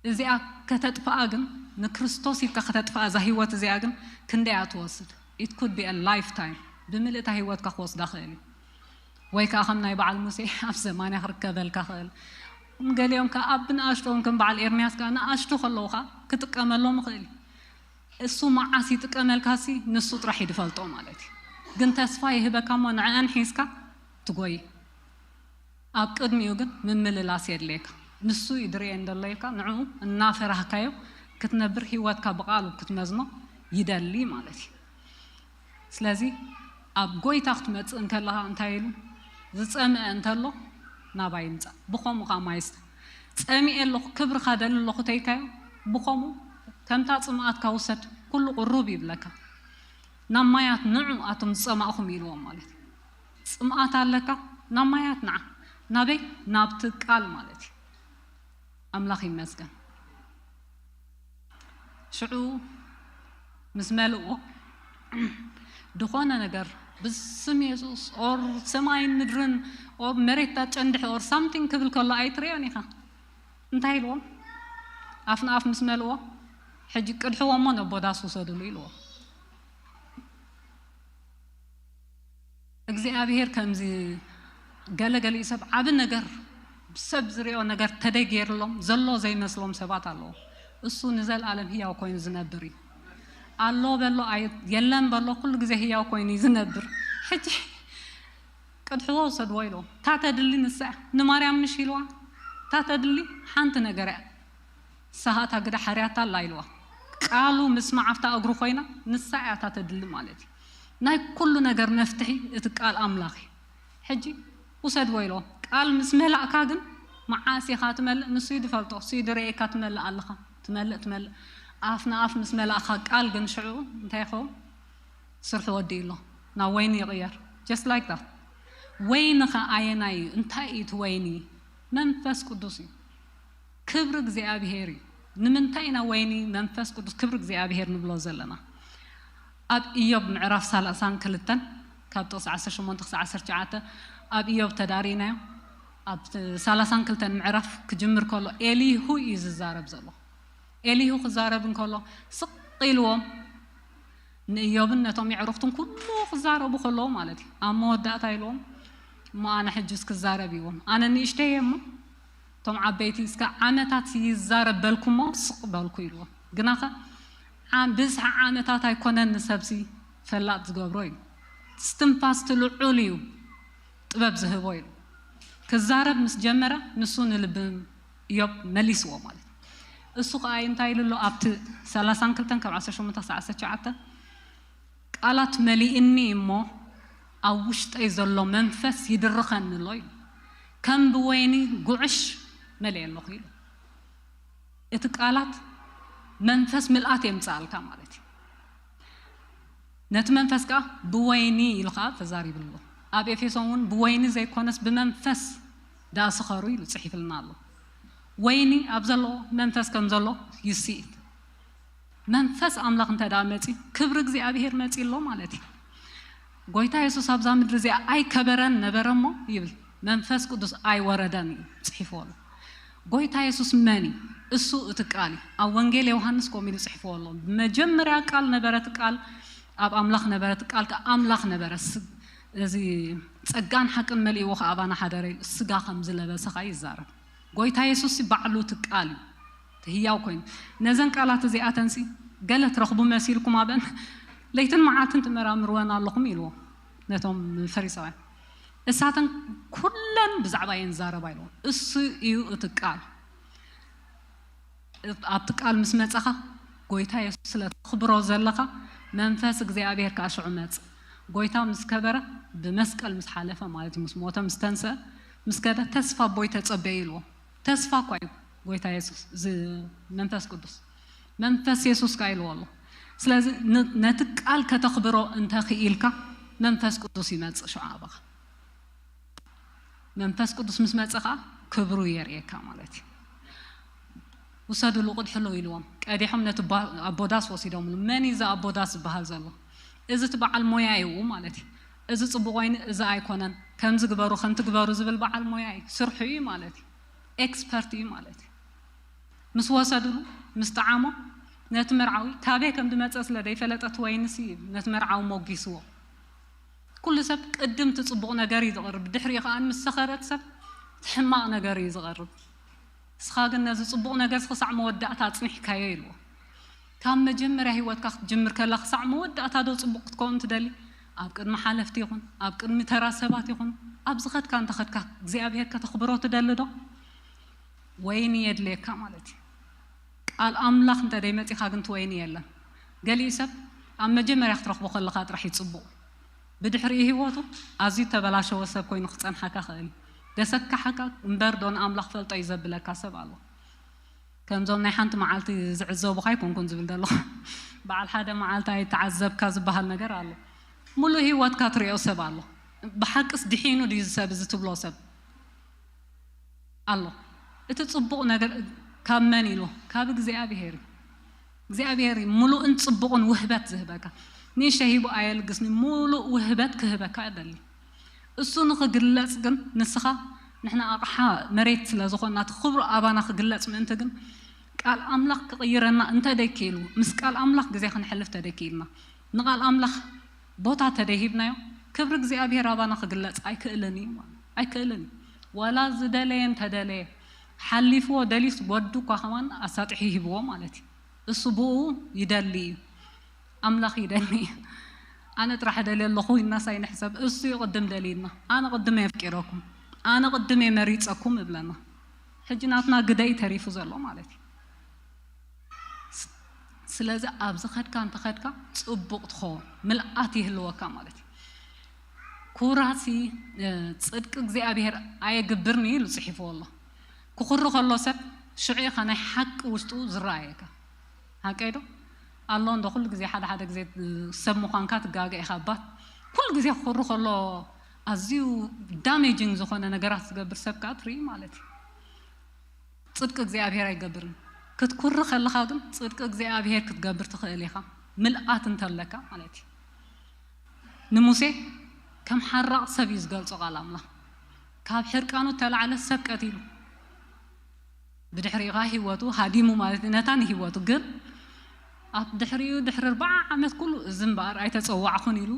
እዚኣ ከተጥፍኣ ግን ንክርስቶስ ኢልካ ከተጥፍኣ እዛ ህይወት እዚኣ ግን ክንደይ እያ ትወስድ it could be a life time ብምልእታ ህይወትካ ክወስዳ ክእል እዩ ወይ ከዓ ከም ናይ በዓል ሙሴ ኣብ ዘማንያ ክርከበልካ ክእል ገሊኦም ከዓ ኣብ ንኣሽቶን ከም በዓል ኤርምያስ ከዓ ንኣሽቱ ከለዉ ከዓ ክጥቀመሎም ይኽእል እዩ እሱ መዓስ ይጥቀመልካሲ ንሱ ጥራሕ ይድፈልጦ ማለት እዩ ግን ተስፋ ይህበካ እሞ ንዕአን ሒዝካ ትጎይ ኣብ ቅድሚኡ ግን ምምልላስ የድልየካ ንሱ ይድርኤ እንደለይካ ንዕኡ እናፈራህካዮ ክትነብር ህይወትካ ብቃሉ ክትመዝኖ ይደሊ ማለት እዩ ስለዚ ኣብ ጎይታ ክትመፅእ እንከለኻ እንታይ ኢሉ ዝፀምአ እንተሎ ናባይ ይምፃእ ብኸምኡ ከዓ ማይስተ ፀሚኤ ኣለኹ ክብርኻ ደሊ ኣለኹ ተይካዮ ብኸምኡ ከምታ ፅምኣትካ ውሰድ ኩሉ ቅሩብ ይብለካ ናብ ማያት ንዑ ኣቶም ዝፀማእኹም ኢልዎም ማለት እዩ ፅምኣት ኣለካ ናብ ማያት ንዓ ናበይ ናብቲ ቃል ማለት እዩ ኣምላኽ ይመስገን ሽዑ ምስ መልእዎ ዝኾነ ነገር ብስም የሱስ ኦር ሰማይን ምድርን ኦር መሬት ጨንድሒ ኦር ሳምቲንግ ክብል ከሎ ኣይትሪኦን ኢኻ እንታይ ኢልዎም ኣፍ ንኣፍ ምስ መልእዎ ሕጂ ቅድሕዎ እሞ ነቦ ዳስ ውሰድሉ ኢልዎ እግዚኣብሄር ከምዚ ገለገሊኡ ሰብ ዓቢ ነገር ሰብ ዝሪኦ ነገር ተደይ ገይርሎም ዘሎ ዘይመስሎም ሰባት ኣለዉ እሱ ንዘለኣለም ህያው ኮይኑ ዝነብር እዩ ኣሎ በሎ የለን በሎ ኩሉ ግዜ ህያው ኮይኑ እዩ ዝነብር ሕጂ ቅድሕዎ ውሰድዎ ኢልዎ እታ ተድሊ ንሳ እያ ንማርያም ምሽ ኢልዋ እታ ተድሊ ሓንቲ ነገር እያ ንሳ እታ ግዳ ሓርያታ ኣላ ኢልዋ ቃሉ ምስማዕ ኣብታ እግሩ ኮይና ንሳ እያ እታ ተድሊ ማለት እዩ ናይ ኩሉ ነገር መፍትሒ እቲ ቃል ኣምላኽ እዩ ሕጂ ውሰድዎ ኢልዎ ቃል ምስ መላእካ ግን መዓስ ኢኻ ትመልእ ንሱ እዩ ዝፈልጦ እሱ እዩ ዝረእየካ ትመልእ ኣለኻ ትመልእ ትመልእ ኣፍ ንኣፍ ምስ መላእካ ቃል ግን ሽዑ እንታይ ይኸውን ስርሑ ወዲኡ ኣሎ ናብ ወይኒ ይቕየር just like that ወይኒ ኸ ኣየናይ እዩ እንታይ እዩ እቲ ወይኒ መንፈስ ቅዱስ እዩ ክብሪ እግዚኣብሄር እዩ ንምንታይ ኢና ወይኒ መንፈስ ቅዱስ ክብሪ እግዚኣብሄር ንብሎ ዘለና ኣብ ኢዮብ ምዕራፍ ሰላሳን ክልተን ካብ ጥቕሲ ዓሰርተ ሸሞንተ ክሳዕ ዓሰርተ ትሽዓተ ኣብ ኢዮብ ተዳሪናዮ ኣብ ሰላሳን ክልተን ምዕራፍ ክጅምር ከሎ ኤሊሁ እዩ ዝዛረብ ዘሎ ኤሊሁ ክዛረብ እንከሎ ስቕ ኢልዎም ንእዮብን ነቶም የዕሩኽቱን ኩሉ ክዛረቡ ከለዉ ማለት እዩ ኣብ መወዳእታ ኢልዎም እሞ ኣነ ሕጅስ ክዛረብ ኢዎም ኣነ ንእሽተይ እየ እሞ እቶም ዓበይቲ እስከ ዓመታት ይዛረብ በልኩሞ ስቕ በልኩ ኢልዎም ግናኸ ብዝሒ ዓመታት ኣይኮነን ንሰብሲ ፈላጥ ዝገብሮ እዩ ስትንፋስቲ ልዑል እዩ ጥበብ ዝህቦ ኢሉ ክዛረብ ምስ ጀመረ ንሱ ንልቢ እዮብ መሊስዎ ማለት እዩ እሱ ከኣ እንታይ ኢሉ ኣሎ? ኣብቲ ሰላሳን ክልተን ካብ ዓሰርተ ሸሞንተ ክሳዕ ዓሰርተ ትሽዓተ፣ "ቃላት መሊእኒ እሞ ኣብ ውሽጠይ ዘሎ መንፈስ ይድርኸኒ ኣሎ" ኢሉ። "ከም ብወይኒ ጉዕሽ መሊኤ ኣለኹ" ኢሉ። እቲ ቃላት መንፈስ ምልኣት የምጽኣልካ ማለት እዩ። ነቲ መንፈስ ከኣ ብወይኒ ኢሉ ከኣ ተዛሪቡ ኣሎ። ኣብ ኤፌሶን እውን "ብወይኒ ዘይኮነስ ብመንፈስ ደኣ ስኸሩ" ኢሉ ጽሒፍልና ኣሎ። ወይኒ ኣብ ዘለዎ መንፈስ ከም ዘሎ ይስኢት። መንፈስ ኣምላኽ እንተ ደኣ መጺኡ፣ ክብሪ እግዚኣብሄር መጺኡ ኣሎ ማለት እዩ። ጎይታ የሱስ ኣብዛ ምድሪ እዚኣ ኣይከበረን ነበረ እሞ ይብል፣ መንፈስ ቅዱስ ኣይወረደን እዩ ጽሒፍዎ ኣሎ። ጎይታ የሱስ መን እዩ? እሱ እቲ ቃል እዩ። ኣብ ወንጌል ዮሃንስ ከምኡ ኢሉ ጽሒፍዎ ኣሎ። "ብመጀመርያ ቃል ነበረ፣ እቲ ቃል ኣብ ኣምላኽ ነበረ፣ እቲ ቃል ከኣ ኣምላኽ ነበረ። ስ-፣ እዚ ጸጋን ሓቅን መሊእዎ ከኣ ኣባና ሓደረ" ኢሉ ስጋ ከም ዝለበሰ ከኣ ይዛረብ። ጎይታ የሱስ ባዕሉ እቲ ቃል እዩ። እቲ ህያው ኮይኑ። ነዘን ቃላት እዚኣተንሲ ገለ ትረኽቡ መሲልኩም ኣበን ለይትን መዓልትን ትመራምርወን ኣለኹም ኢልዎ ነቶም ፈሪሳውያን። እሳተን ኩለን ብዛዕባ እየን ዝዛረባ ኢልዎ። እሱ እዩ እቲ ቃል። ኣብቲ ቃል ምስ መጻኻ ጎይታ የሱስ ስለ ተኽብሮ ዘለኻ መንፈስ እግዚኣብሔር ከኣ ሽዑ መጽእ። ጎይታ ምስ ከበረ ብመስቀል ምስ ሓለፈ ማለት እዩ፣ ምስ ሞተ ምስ ተንስአ ምስ ከደ ተስፋ ኣቦይ ተጸበዩ ኢልዎ። ተስፋ እኳ እዩ ጎይታ የሱስ፣ እዚ መንፈስ ቅዱስ። መንፈስ የሱስ ከኣ ኢልዎ ኣሎ። ስለዚ ን-፣ ነቲ ቃል ከተኽብሮ እንተኽኢልካ መንፈስ ቅዱስ ይመጽእ ሽዑ ኣባኻ። መንፈስ ቅዱስ ምስ መጸ ከኣ ክብሩ የርእየካ ማለት እዩ። "ውሰድሉ ቅድሕሉ" ኢልዎም ቀዲሖም ነቲ ባ-፣ ኣቦ ዳስ ወሲዶምሉ። መን እዩ እዚ ኣቦ ዳስ ዝበሃል ዘሎ? እዚ እቲ በዓል ሞያ እዩ ማለት እዩ። እዚ ጽቡቕ ኮይኑ እዚ ኣይኮነን፣ ከምዚ ግበሩ፣ ከምቲ ግበሩ ዝብል በዓል ሞያ እዩ። ስርሑ እዩ ማለት እዩ። ኤክስፐርት እዩ ማለት እዩ። ምስ ወሰድሉ፣ ምስ ጠዓሞ፣ ነቲ መርዓዊ ካበይ ከም ዝመጸ ስለ ዘይፈለጠ እቲ ወይንሲ ነቲ መርዓዊ ሞጊስዎ። ኩሉ ሰብ ቅድም እቲ ጽቡቕ ነገር እዩ ዝቕርብ፣ ድሕሪኡ ከኣ ምስ ሰኸረ እቲ ሰብ እቲ ሕማቕ ነገር እዩ ዝቕርብ። ንስኻ ግን ነዚ ጽቡቕ ነገር ክሳዕ መወዳእታ ኣጽኒሕካዮ ኢልዎ። ካብ መጀመርያ ህይወትካ ክትጅምር ከላ ክሳዕ መወዳእታ ዶ ጽቡቕ ክትከውን ትደሊ? ኣብ ቅድሚ ሓለፍቲ ይኹን ኣብ ቅድሚ ተራ ሰባት ይኹን ኣብ ዝኸድካ እንተኸድካ እግዚኣብሔር ከተኽብሮ ትደሊ ዶ? ወይኒ የድልየካ ማለት እዩ። ቃል ኣምላኽ እንተ ደይመጺኻ ግን እቲ ወይኒ የለን። ገሊኡ ሰብ ኣብ መጀመርያ ክትረኽቦ ከለኻ ጥራሕ እዩ ጽቡቕ። ብድሕሪኡ ህይወቱ ኣዝዩ ተበላሸወ ሰብ ኮይኑ ክጸንሓካ ክእል እዩ። ደሰካሓካ እምበር ዶ ንኣምላኽ ፈልጦ እዩ ዘብለካ ሰብ ኣሎ። ከምዞም ናይ ሓንቲ መዓልቲ ዝዕዘቡኻ ኣይኮንኩን ዝብል ዘለኹ። በዓል ሓደ መዓልቲ ኣይተዓዘብካ ዝበሃል ነገር ኣሎ። ሙሉእ ህይወትካ ትሪኦ ሰብ ኣሎ። ብሓቅስ ድሒኑ ድዩ እዚ ሰብ እዚ ትብሎ ሰብ ኣሎ። እቲ ጽቡቕ ነገር ካብ መን ኢሉ? ካብ እግዚኣብሔር እዩ። እግዚኣብሔር እዩ ሙሉእን ጽቡቕን ውህበት ዝህበካ። ንእሽተይ ሂቡ ኣየልግስን እዩ፣ ሙሉእ ውህበት ክህበካ ይደሊ። እሱ ንኽግለጽ ግን ንስኻ፣ ንሕና ኣቕሓ መሬት ስለ ዝኾንና፣ እቲ ክብሩ ኣባና ክግለጽ ምእንቲ ግን ቃል ኣምላኽ ክቕይረና እንተ ደይክኢሉ፣ ምስ ቃል ኣምላኽ ግዜ ክንሕልፍ ተደይክኢልና፣ ንቃል ኣምላኽ ቦታ ተደይሂብናዮ፣ ክብሪ እግዚኣብሔር ኣባና ክግለጽ ኣይክእልን እዩ ማለት፣ ኣይክእልን እዩ። ዋላ ዝደለየ እንተደለየ፣ ሓሊፍዎ ደልዩስ ወዱ እኳ ከማን ኣሳጢሑ ይህብዎ ማለት እዩ። እሱ ብኡ ይደሊ እዩ። ኣምላኽ ይደሊ እዩ። ኣነ ጥራሕ ደልየ ኣለኹ ኢልናስ ኣይንሕሰብ። እሱ እዩ ቅድም ደልዩና። ኣነ ቅድም እየ ኣፍቂረኩም። ኣነ ቅድም እየ መሪጸኩም እብለና። ሕጂ ናትና ግደ እዩ ተሪፉ ዘሎ ማለት እዩ። ስ-፣ ስለዚ ኣብ ዝኸድካ እንተኸድካ ጽቡቕ ትኸውን። ምልኣት ይህልወካ ማለት እዩ። ኩራሲ፣ እ፣ ጽድቂ እግዚኣብሔር ኣየግብርን እዩ ኢሉ ጽሒፍዎ ኣሎ። ክኹሪ ከሎ ሰብ ሽዑ ኢኻ ናይ ሓቂ ውሽጡ ዝረኣየካ። ሓቀይ ዶ? ኣሎ እንዶ ኩሉ ግዜ ሓደ ሓደ ግዜ ሰብ ምዃንካ ትጋገ ኢኻ እባ። ኩሉ ግዜ ክኹሪ ከሎ ኣዝዩ ዳሜጂንግ ዝኾነ ነገራት ዝገብር ሰብ ከኣ ትርኢ ማለት እዩ። ጽድቂ እግዚኣብሔር ኣይገብርን። ክትኩሪ ከለኻ ግን ጽድቂ እግዚኣብሔር ክትገብር ትኽእል ኢኻ። ምልኣት እንተለካ ማለት እዩ። ንሙሴ ከም ሓራቕ ሰብ እዩ ዝገልጾ ቃል ኣምላኽ። ካብ ሕርቃኑ እተላዕለ ሰብ ቀቲሉ። ብድሕሪኡ ኸኣ ህይወቱ ሃዲሙ ማለት እዩ። ነታ ንህይወቱ ግን ኣብ ድሕሪኡ ድሕሪ ኣርብዓ ዓመት ኩሉ እዚ እምበኣር ኣይተጸዋዕኹን ኢሉ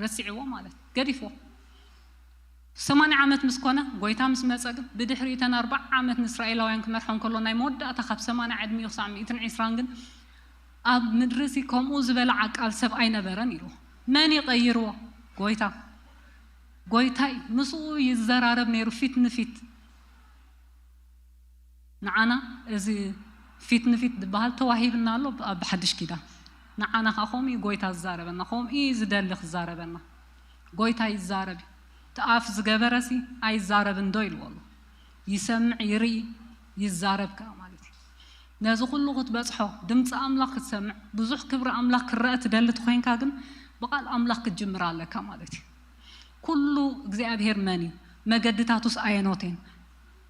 ረሲዕዎ ማለት ገዲፍዎ። ሰማንያ ዓመት ምስ ኮነ፣ ጎይታ ምስ መጸ ግን ብድሕሪኡ እተን ኣርብዓ ዓመት ንእስራኤላውያን ክመርሖም ከሎ ናይ መወዳእታ ካብ ሰማንያ ዕድሚኡ ክሳዕ ሚእትን ዕስራን ግን ኣብ ምድሪ እዚ ከምኡ ዝበለ ዓቃል ሰብ ኣይነበረን ኢሉ። መን ይቐይርዎ? ጎይታ። ጎይታይ ምስኡ ይዘራረብ ነይሩ ፊት ንፊት። ንዓና እዚ ፊት ንፊት ዝበሃል ተዋሂብና ኣሎ ኣብ ሓድሽ ኪዳን። ንዓና ከዓ ከምኡ እዩ ጎይታ ዝዛረበና፣ ከምኡ እዩ ዝደሊ ክዛረበና። ጎይታ ይዛረብ እዩ። እቲ ኣፍ ዝገበረሲ ኣይዛረብን ዶ ኢልዎ ኣሎ። ይሰምዕ፣ ይርኢ፣ ይዛረብ ከዓ ማለት እዩ። ነዚ ኩሉ ክትበፅሖ፣ ድምፂ ኣምላኽ ክትሰምዕ፣ ብዙሕ ክብሪ ኣምላኽ ክረአ ትደሊ ተኮይንካ ግን ብቃል ኣምላኽ ክትጅምር ኣለካ ማለት እዩ። ኩሉ እግዚኣብሔር መን እዩ? መገድታቱስ ኣየኖት እየን?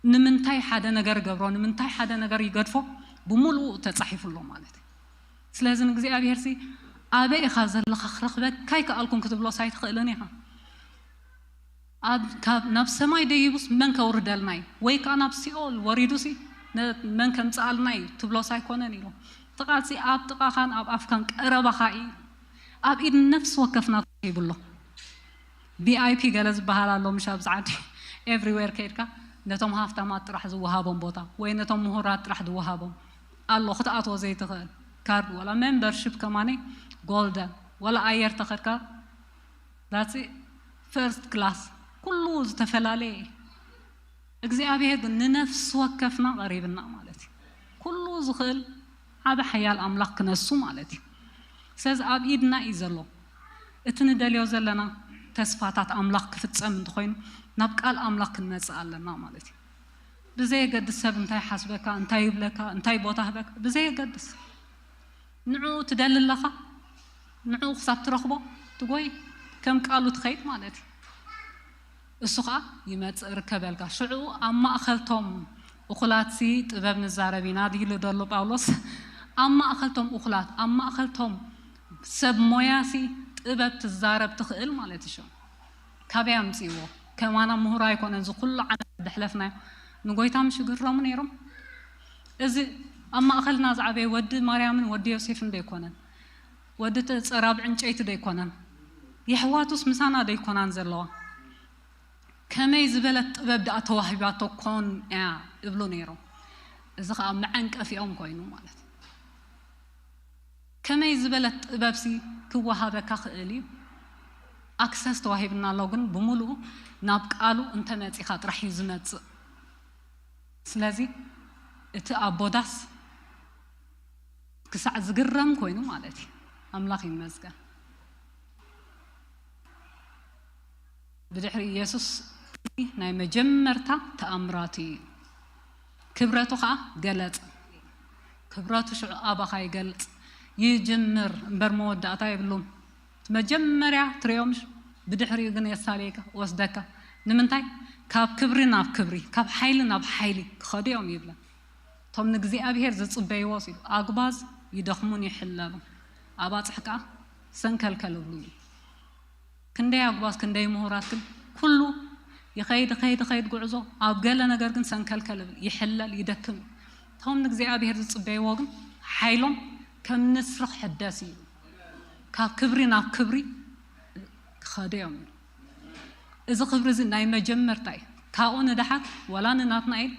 ንምንታይ ሓደ ነገር ይገብሮ? ንምንታይ ሓደ ነገር ይገድፎ? ብምሉኡ ተጻሒፉ ኣሎ ማለት እዩ። ስለዚ ንእግዚኣብሔር ሲ ኣበይ ኢኻ ዘለኻ ክረኽበካ ኣይከኣልኩን ክትብሎስ ኣይትኽእልን ኢኻ። ኣብ ካብ ናብ ሰማይ ደይቡስ መን ከውርደልና እዩ? ወይ ከኣ ናብ ሲኦል ወሪዱሲ ነ- መን ከምጽኣልና እዩ ትብሎስ ኣይኮነን ኢሉ። እቲ ቃልሲ ኣብ ጥቓኻን ኣብ ኣፍካን ቀረባኻ እዩ። ኣብ ኢድ ነፍሲ ወከፍና ተዋሂቡ ኣሎ። ቪኣይፒ ገለ ዝበሃል ኣሎ ምሽ ኣብዚ ዓዲ ኤቭሪዌር ከይድካ ነቶም ሃፍታማት ጥራሕ ዝወሃቦም ቦታ ወይ ነቶም ምሁራት ጥራሕ ዝወሃቦም ኣሎ ክትኣትዎ ዘይትኽእል ካርድ ወላ ሜምበርሺፕ ከማነይ ጎልደን ወላ ኣየር ተኸድካ that's first class ኩሉ ዝተፈላለየ እግዚኣብሔር ግን ንነፍሲ ወከፍና ቀሪብና ማለት እዩ። ኩሉ ዝኽእል ዓቢ ሓያል ኣምላኽ ክነሱ ማለት እዩ። ስለዚ ኣብ ኢድና እዩ ዘሎ። እቲ ንደልዮ ዘለና ተስፋታት ኣምላኽ ክፍጸም እንተኾይኑ ናብ ቃል ኣምላኽ ክንመጽእ ኣለና ማለት እዩ። ብዘየገድስ ሰብ እንታይ ሓስበካ እንታይ ይብለካ እንታይ ቦታ ህበካ ብዘየገድስ ንዕኡ ትደሊ ኣለኻ ንዕኡ ክሳብ ትረኽቦ ትጎይ ከም ቃሉ ትኸይድ ማለት እዩ። እሱ ኸዓ ይመጽእ ርከበልካ ሽዑ ኣብ ማእኸልቶም እኹላትሲ ጥበብ ንዛረብ ኢና ድሂሉ ደሎ ጳውሎስ ኣብ ማእኸልቶም እኹላት ኣብ ማእኸልቶም ሰብ ሞያሲ ጥበብ ትዛረብ ትኽእል ማለት እዩ። ካበይ ኣምፅእዎ? ከማና ምሁር ኣይኮነን። እዚ ኩሉ ዓመት ደሕለፍናዮ ንጎይታ ምሽ ይግረሙ ነይሮም። እዚ ኣብ ማእኸልና ዝዓበየ ወዲ ማርያምን ወዲ ዮሴፍን ዶ ኣይኮነን? ወዲ ጸራብ ዕንጨይቲ ዶ ኣይኮነን? የሕዋቱስ ምሳና ዶ ኣይኮናን ዘለዋ? ከመይ ዝበለት ጥበብ ደኣ ተዋሂባቶ ኮን እያ እብሉ ነይሮም። እዚ ከዓ መዐንቀፊኦም ኮይኑ ማለት እዩ። ከመይ ዝበለት ጥበብሲ ክወሃበካ ክእል እዩ። ኣክሰስ ተዋሂብና ኣሎ ግን ብምሉኡ ናብ ቃሉ እንተመፂኻ ጥራሕ እዩ ዝመፅእ። ስለዚ እቲ ኣቦ ዳስ ክሳዕ ዝግረም ኮይኑ ማለት እዩ። ኣምላኽ ይመስገን። ብድሕሪ ኢየሱስ ናይ መጀመርታ ተኣምራቱ እዩ። ክብረቱ ከዓ ገለጸ። ክብረቱ ሽዑ ኣባኻ ይገልጽ ይጅምር እምበር መወዳእታ የብሉን። መጀመርያ ትሪኦም ብድሕሪኡ ግን የሳልየካ ወስደካ ንምንታይ ካብ ክብሪ ናብ ክብሪ ካብ ሓይሊ ናብ ሓይሊ ክኸዱ እዮም ይብለን። እቶም ንእግዚኣብሔር ዝጽበይዎ ሲሉ ኣጉባዝ ይደኽሙን ይሕለሉን ኣባጽሕ ከዓ ሰንከልከል እብሉ እዩ። ክንደይ ኣጉባዝ ክንደይ ምሁራት ግን ኩሉ ይኸይድ ይኸይድ ይኸይድ ጉዕዞ ኣብ ገለ ነገር ግን ሰንከልከል ይብል ይሕለል ይደክም እዩ። እቶም ንእግዚኣብሔር ዝጽበይዎ ግን ሓይሎም ከም ንስሪ ክሕደስ እዩ። ካብ ክብሪ ናብ ክብሪ ክኸዱ እዮም። እዚ ክብሪ እዚ ናይ መጀመርታ እዩ። ካብኡ ንደሓር ዋላ ንናትናኤል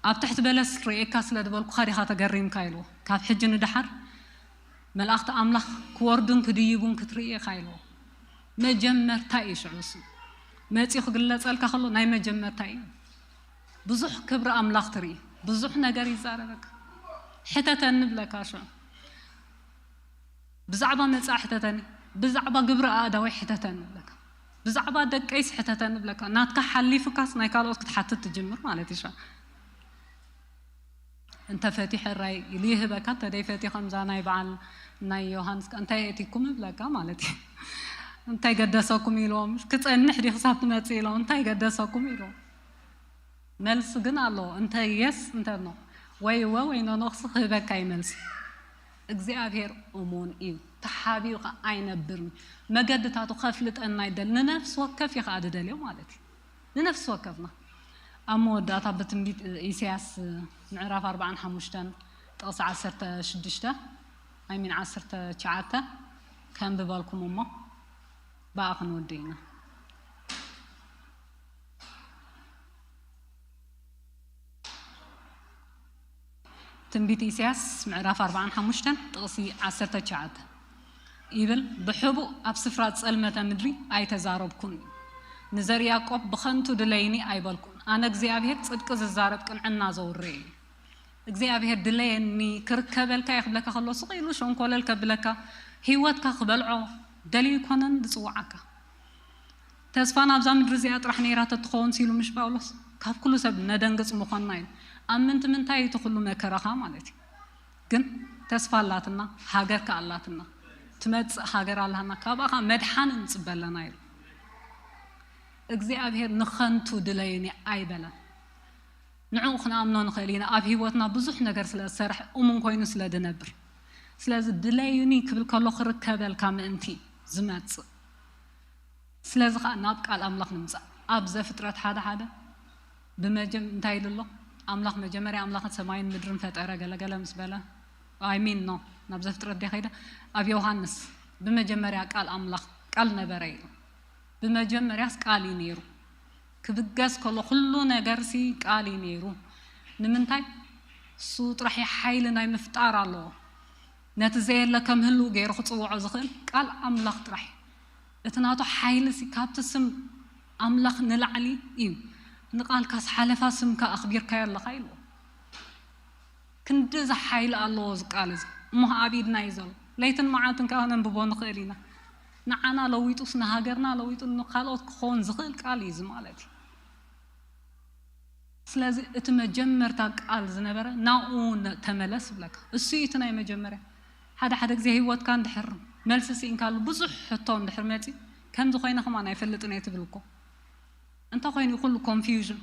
ኣብ ትሕቲ በለስ ርእየካ ስለ ዝበልኩኻ ዲኻ ተገሪምካ ኢልዎ። ካብ ሕጂ ንደሓር መላእኽቲ ኣምላኽ ክወርዱን ክድይቡን ክትርኢ ኢኻ ኢልዎ። መጀመርታ እዩ ሽዑ እሱ መፂኡ ክግለፀልካ ከሎ ናይ መጀመርታ እዩ። ብዙሕ ክብሪ ኣምላኽ ትርኢ፣ ብዙሕ ነገር ይዛረበካ። ሕተተኒ ብለካ ሽዑ ብዛዕባ መፃ ሕተተኒ፣ ብዛዕባ ግብሪ ኣእዳወይ ሕተተኒ ብለካ፣ ብዛዕባ ደቀይስ ሕተተኒ ብለካ። ናትካ ሓሊፉካስ ናይ ካልኦት ክትሓትት ትጅምር ማለት እዩ። እንተ ፈትዩ ሕራይ ኢሉ ይህበካ፣ እንተ ደይፈትዩ ከምዛ ናይ በዓል ናይ ዮሃንስ ከ እንታይ የእቲኩም ይብለካ ማለት እዩ። እንታይ ገደሰኩም ኢልዎም፣ ክጸንሕ ድዩ ክሳብ ትመጽእ ኢልዎም፣ እንታይ ገደሰኩም ኢልዎም። መልሲ ግን ኣለዎ፣ እንተ የስ እንተ ኖ ወይ እወ ወይ ኖኖ ክስ ክህበካ እዩ መልሲ። እግዚኣብሔር እሙን እዩ፣ ተሓቢኡ ከ ኣይነብርን እዩ። መገድታቱ ከፍልጠና ይደል፣ ንነፍሲ ወከፍ እዩ ከኣ ድደልዮ ማለት እዩ። ንነፍሲ ወከፍና ኣብ መወዳእታ ብትንቢት ኢሳያስ ምዕራፍ ኣርባዓን ሓሙሽተን ጥቕሲ ዓሰርተ ሽዱሽተ ኣይሚን ዓሰርተ ትሽዓተ ከንብበልኩም እሞ ብኣ ክንወዲ ኢና። ትንቢት ኢሳያስ ምዕራፍ ኣርባዓን ሓሙሽተን ጥቕሲ ዓሰርተ ትሽዓተ ይብል፣ ብሕቡእ ኣብ ስፍራ ጸልመተ ምድሪ ኣይተዛረብኩን፣ ንዘር ያዕቆብ ብኸንቱ ድለይኒ ኣይበልኩን። ኣነ እግዚኣብሔር ጽድቂ ዝዛረብ ቅንዕና ዘውርየ እዩ። እግዚኣብሔር ድለየኒ ክርከበልካ እየ ክብለካ ከሎ፣ ስቕ ኢሉ ሸንኮለል ከብለካ፣ ህይወትካ ክበልዖ ደልዩ ኣይኮነን ዝጽውዓካ። ተስፋ ናብዛ ምድሪ እዚኣ ጥራሕ ነይራ ተትኸውን ሲሉ ምሽ ጳውሎስ፣ ካብ ኩሉ ሰብ ነደንግጽ ምኾንና እዩ። ኣብ ምንቲ ምንታይ እዩ እቲ ኩሉ መከራኻ ማለት እዩ። ግን ተስፋ ኣላትና፣ ሃገር ከኣ ኣላትና። ትመጽእ ሃገር ኣላና፣ ካብኣ ከኣ መድሓን ንጽበ ኣለና ኢሉ። እግዚኣብሔር ንኸንቱ ድለዩኒ ኣይበለን። ንዕኡ ክንኣምኖ ንኽእል ኢና። ኣብ ህይወትና ብዙሕ ነገር ስለ ዝሰርሕ፣ እሙን ኮይኑ ስለ ዝነብር። ስለዚ ድለዩኒ ክብል ከሎ ክርከበልካ ምእንቲ ዝመጽእ። ስለዚ ኸኣ ናብ ቃል ኣምላኽ ንምጻእ። ኣብ ዘፍጥረት ሓደ ሓደ ብመጀም-፣ እንታይ ኢሉ ኣሎ? ኣምላኽ መጀመርያ ኣምላኽ ሰማይን ምድርን ፈጠረ ገለገለ ምስ በለ፣ I mean no፣ ናብ ዘፍጥረት ድየ ከይደ? ኣብ ዮሃንስ ብመጀመርያ ቃል ኣምላኽ፣ ቃል ነበረ ኢሉ። ብመጀመርያስ ቃል እዩ ነይሩ። ክብገስ ከሎ ኩሉ ነገርሲ ቃል እዩ ነይሩ። ንምንታይ? እሱ ጥራሕ እዩ ሓይሊ ናይ ምፍጣር ኣለዎ። ነቲ ዘየለ ከም ህልው ገይሩ ክጽውዖ ዝኽእል ቃል ኣምላኽ ጥራሕ እዩ። እቲ ናቱ ሓይልሲ ካብቲ ስም ኣምላኽ ንላዕሊ እዩ። ንቃልካስ ሓለፋ ስምካ ኣኽቢርካዮ ኣለኻ ኢልዎ። ክንድዚ ሓይሊ ኣለዎ እዚ ቃል እዚ። እሞ ኣብ ኢድና እዩ ዘሎ። ለይትን መዓልትን ከኣ ነንብቦ ንኽእል ኢና። ንዓና ለዊጡስ ንሃገርና ለዊጡ ንኻልኦት ክኸውን ዝኽእል ቃል እዩ እዚ ማለት እዩ። ስለዚ እቲ መጀመርታ ቃል ዝነበረ ናብኡ ነ-፣ ተመለስ ይብለካ። እሱ እዩ እቲ ናይ መጀመርያ። ሓደ ሓደ ግዜ ህይወትካ እንድሕር መልሲ ስኢንካሉ ብዙሕ ሕቶ እንድሕር መጺ፣ ከምዚ ኮይነ ከማን ኣይፈልጥን እየ ትብል እኮ። እንታይ ኮይኑ እዩ ኩሉ ኮንፊውዥን?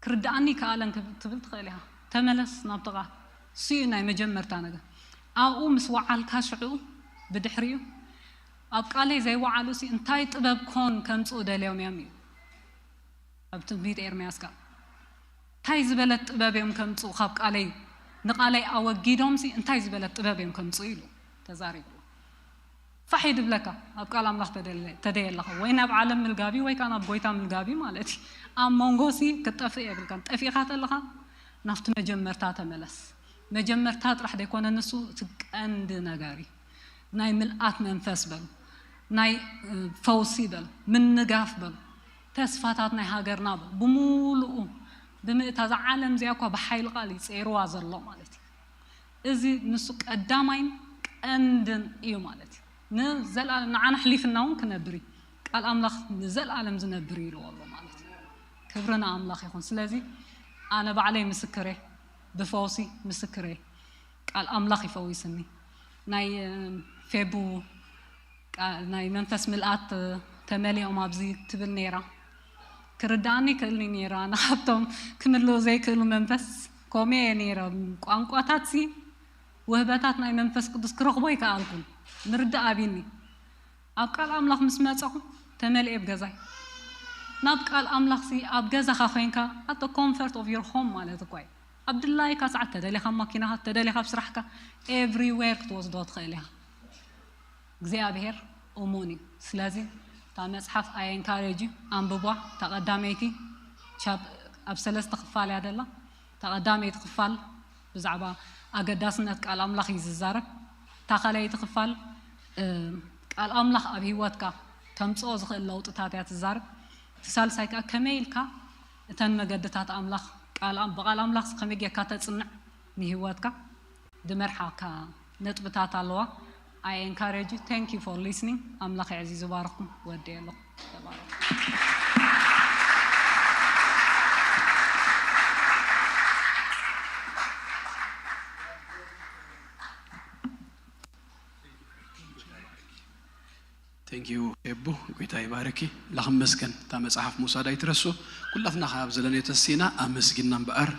ክርድኣኒ ይከኣለን ክብ-፣ ትብል ትኽእል ኢኻ። ተመለስ ናብቲ ቃል። እሱ እዩ ናይ መጀመርታ ነገር። ኣብኡ ምስ ወዓልካ ሽዑ ብድሕሪኡ ኣብ ቃለይ ዘይወዓሉሲ እንታይ ጥበብ ኮን ከምጽኡ ደልዮም እዮም እዩ። ኣብ ትንቢት ኤርምያስ ከኣ እንታይ ዝበለት ጥበብ እዮም ከምጽኡ ካብ ቃለይ፣ ንቃለይ ኣወጊዶምሲ እንታይ ዝበለት ጥበብ እዮም ከምጽኡ ኢሉ ተዛሪቡ። ፋሕ እዩ ድብለካ ኣብ ቃል ኣምላኽ ተደለ-፣ ተደየ ኣለኻ ወይ ናብ ዓለም ምልጋቢ ወይ ከኣ ናብ ጎይታ ምልጋቢ ማለት እዩ። ኣብ መንጎሲ ክትጠፍእ የብልካን። ጠፊእካ ተለኻ ናብቲ መጀመርታ ተመለስ። መጀመርታ ጥራሕ ደይኮነ ንሱ እቲ ቀንዲ ነገር እዩ። ናይ ምልኣት መንፈስ በሉ፣ ናይ፣ እ፣ ፈውሲ በሉ፣ ምንጋፍ በሉ፣ ተስፋታት ናይ ሃገርና በሉ፣ ብምሉኡ ብምእታ እዛ ዓለም እዚኣ እኳ ብሓይሊ ቃል እዩ ጸይርዋ ዘሎ ማለት እዩ። እዚ ንሱ ቀዳማይን ቀንድን እዩ ማለት እዩ። ንዘለኣለም ንዓና ኣሕሊፍና እውን ክነብር እዩ። ቃል ኣምላኽ ንዘለኣለም ዝነብር እዩ ኢልዎ ኣሎ ማለት እዩ። ክብሪ ንኣምላኽ ይኹን። ስለዚ ኣነ ባዕለይ ምስክር እየ፣ ብፈውሲ ምስክር እየ። ቃል ኣምላኽ ይፈውስኒ። ናይ፣ እ፣ ፌቡ ቃ-፣ ናይ መንፈስ ምልኣት፣ እ፣ ተመሊኦም ኣብዚ ትብል ነይራ። ክርድኣኒ ይክእልኒ ነይራ። ኣነ ካብቶም ክምልኡ ዘይክእሉ መንፈስ ከምኡ እየ ነይረ። ቋንቋታት ሲ ውህበታት ናይ መንፈስ ቅዱስ ክረኽቦ ኣይከኣልኩን። ምርዳእ ኣቢኒ። ኣብ ቃል ኣምላኽ ምስ መጸኹ ተመሊኤ ኣብ ገዛይ። ናብ ቃል ኣምላኽ ሲ ኣብ ገዛኻ ኮይንካ፣ at the comfort of your home ማለት እኳ እዩ። ኣብ ድላይካ ሰዓት ተደሊኻ ኣብ ማኪናኻ፣ ተደሊኻ ኣብ ስራሕካ፣ everywhere ክትወስዶ ትኽእል ኢኻ። እግዚኣብሔር እሙን እዩ። ስለዚ እታ መጽሓፍ ኣይ ኤንካሬጅ ዩ፣ ኣንብቧ። እታ ቀዳመይቲ ቻፕ-፣ ኣብ ሰለስተ ክፋል እያ ደላ። እታ ቀዳመይቲ ክፋል ብዛዕባ ኣገዳስነት ቃል ኣምላኽ እዩ ዝዛረብ። እታ ካልኣይቲ ክፋል፣ እ፣ ቃል ኣምላኽ ኣብ ህይወትካ ከምጽኦ ዝኽእል ለውጥታት እያ ትዛረብ። እቲ ሳልሳይ ከኣ ከመይ ኢልካ እተን መገድታት ኣምላኽ ቃል ኣም-፣ ብቃል ኣምላኽ ከመይ ጌርካ ተጽንዕ ንህይወትካ ዝመርሓካ ነጥብታት ኣለዋ። I encourage you. Thank you for listening. ኣምላኽ የዕዚዙ ባርኽኩም። ወዲ ኣለኹ። ተባረኹ። Thank you ኤቡ፣ ጎይታ ይባርኪ። ላኽመስገን እታ መጽሓፍ ምውሳድ ኣይትረሱ። ኩላትና ካብ ዘለናዮ ተሲና ኣመስጊና እምበኣር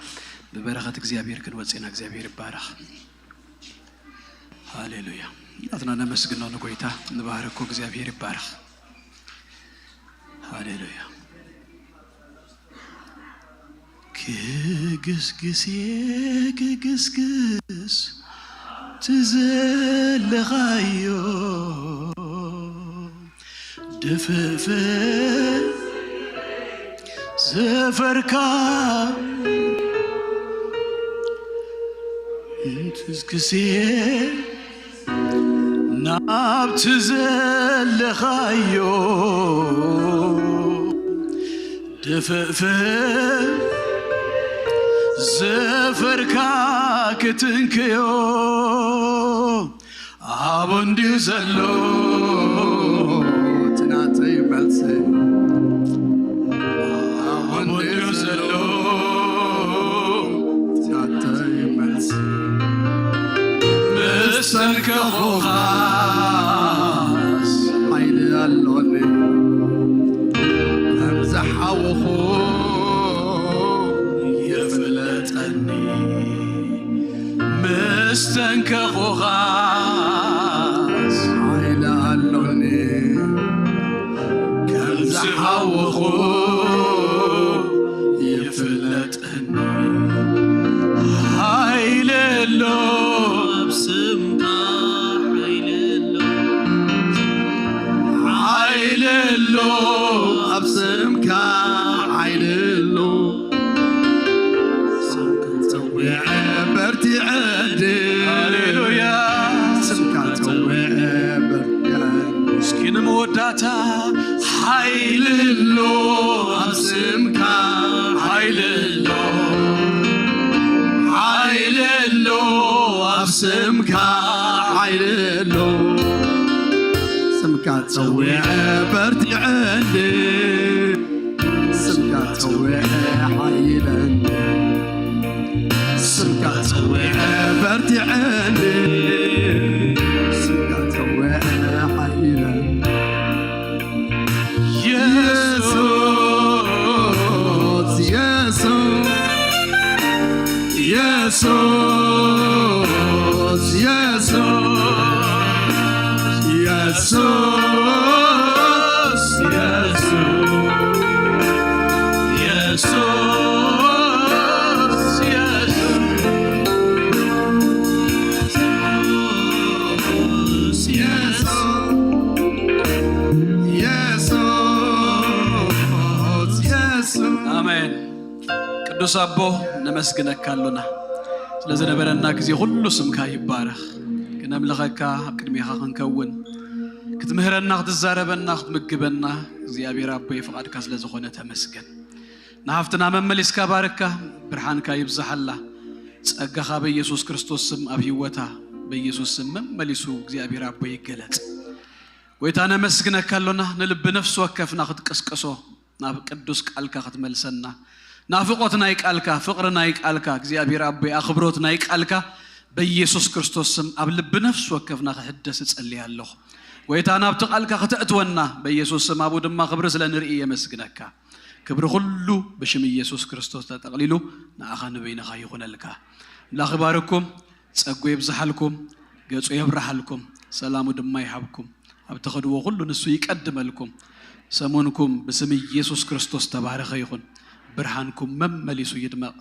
ብበረኸት እግዚኣብሔር ክንወጽእ ኢና። እግዚኣብሔር ይባረኽ። ሃሌሉያ። ናትና ነመስግኖ ንጎይታ ንባርኮ። እግዚኣብሔር ይባረኽ። ሃሌሉያ። ክግስግስ ክግስግስ ትዘለኻዮ ድፍፍን ዘፈርካ ትዝግዜ ናብቲ ዘለኻዮ ድፍፍን ዝፈርካ ክትንክዮ ኣብኡ እንድዩ ዘሎ እቲ ናተይ መልሲ። ኣብኡ እንድዩ ዘሎ እቲ ናተይ መልሲ። ምስ ተንከኹኻስ ሓይሊ ኣሎኒ። ከም ዝሓወኹ ይፍለጠኒ። ምስ ተንከኹኻስ ሓይሊ ኣሎኒ። ከም ዝሓወኹ ይፍለጠኒ። ሓይሊ ኣሎ ኣብ ስምካ፣ ሓይሊ ኣሎ፣ ሓይሊ ኣሎ ኣብ ስምካ፣ ሓይሊ ኣሎ። ስምካ ጸዊዐ በርቲዐ እንደ፣ ሃሌሉያ። ስምካ ጸዊዐ በርቲዐ እንደ። እስኪ ንመወዳእታ ሓይሊ ኣሎ ኣብ ስምካ፣ ሓይሊ ኣሎ፣ ሓይሊ ኣሎ ኣብ ስምካ፣ ሓይሊ ኣሎ። ስምካ ጸዊዐ በርቲዐ እንደ፣ ስምካ ጸዊዐ ሓይለኒ። ስምካ ጸዊዐ በርቲዐኒ። ስምካ ጸዊዐ ሓይለኒ። የሱስ፣ የሱስ፣ የሱስ፣ የሱስ፣ የሱስ፣ የሱስ፣ የሱስ፣ የሱስ፣ የሱስ፣ የሱስ። ኣሜን። ቅዱስ ኣቦ፣ ነመስግነካ ኣሎና ስለ ዝነበረና ግዜ ኩሉ። ስምካ ይባረኽ። ክነምልኸካ፣ ኣብ ቅድሜኻ ክንከውን፣ ክትምህረና፣ ክትዛረበና፣ ክትምግበና እግዚኣብሔር ኣቦይ ፍቓድካ ስለ ዝኾነ ተመስገን። ንሃፍትና መመሊስካ ባርካ፣ ብርሃንካ ይብዝሓላ። ጸጋኻ በኢየሱስ ክርስቶስ ስም ኣብ ህይወታ በኢየሱስ ስም መመሊሱ እግዚኣብሔር ኣቦይ ይገለጽ። ጎይታ ነመስግነካ ኣሎና፣ ንልቢ ነፍሲ ወከፍና ክትቅስቅሶ፣ ናብ ቅዱስ ቃልካ ክትመልሰና፣ ናፍቖት ናይ ቃልካ፣ ፍቕሪ ናይ ቃልካ፣ እግዚኣብሔር ኣቦይ ኣኽብሮት ናይ ቃልካ በኢየሱስ ክርስቶስ ስም ኣብ ልቢ ነፍሲ ወከፍና ክሕደስ እጸልይ ኣለኹ። ጎይታ ናብቲ ቃልካ ክተእትወና በኢየሱስ ስም፣ ኣብኡ ድማ ክብሪ ስለ ንርኢ የመስግነካ። ክብሪ ኩሉ ብሽም ኢየሱስ ክርስቶስ ተጠቕሊሉ ንኣኻ ንበይንኻ ይኹነልካ። ኣምላኽ ይባርኩም፣ ጸጉ የብዝሓልኩም፣ ገጹ የብርሃልኩም፣ ሰላሙ ድማ ይሃብኩም። ኣብ ትኸድዎ ኩሉ ንሱ ይቀድመልኩም። ሰሙንኩም ብስም ኢየሱስ ክርስቶስ ተባረኸ ይኹን። ብርሃንኩም መመሊሱ ይድመቕ።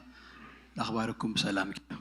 ኣኽባርኩም ብሰላም እዩ።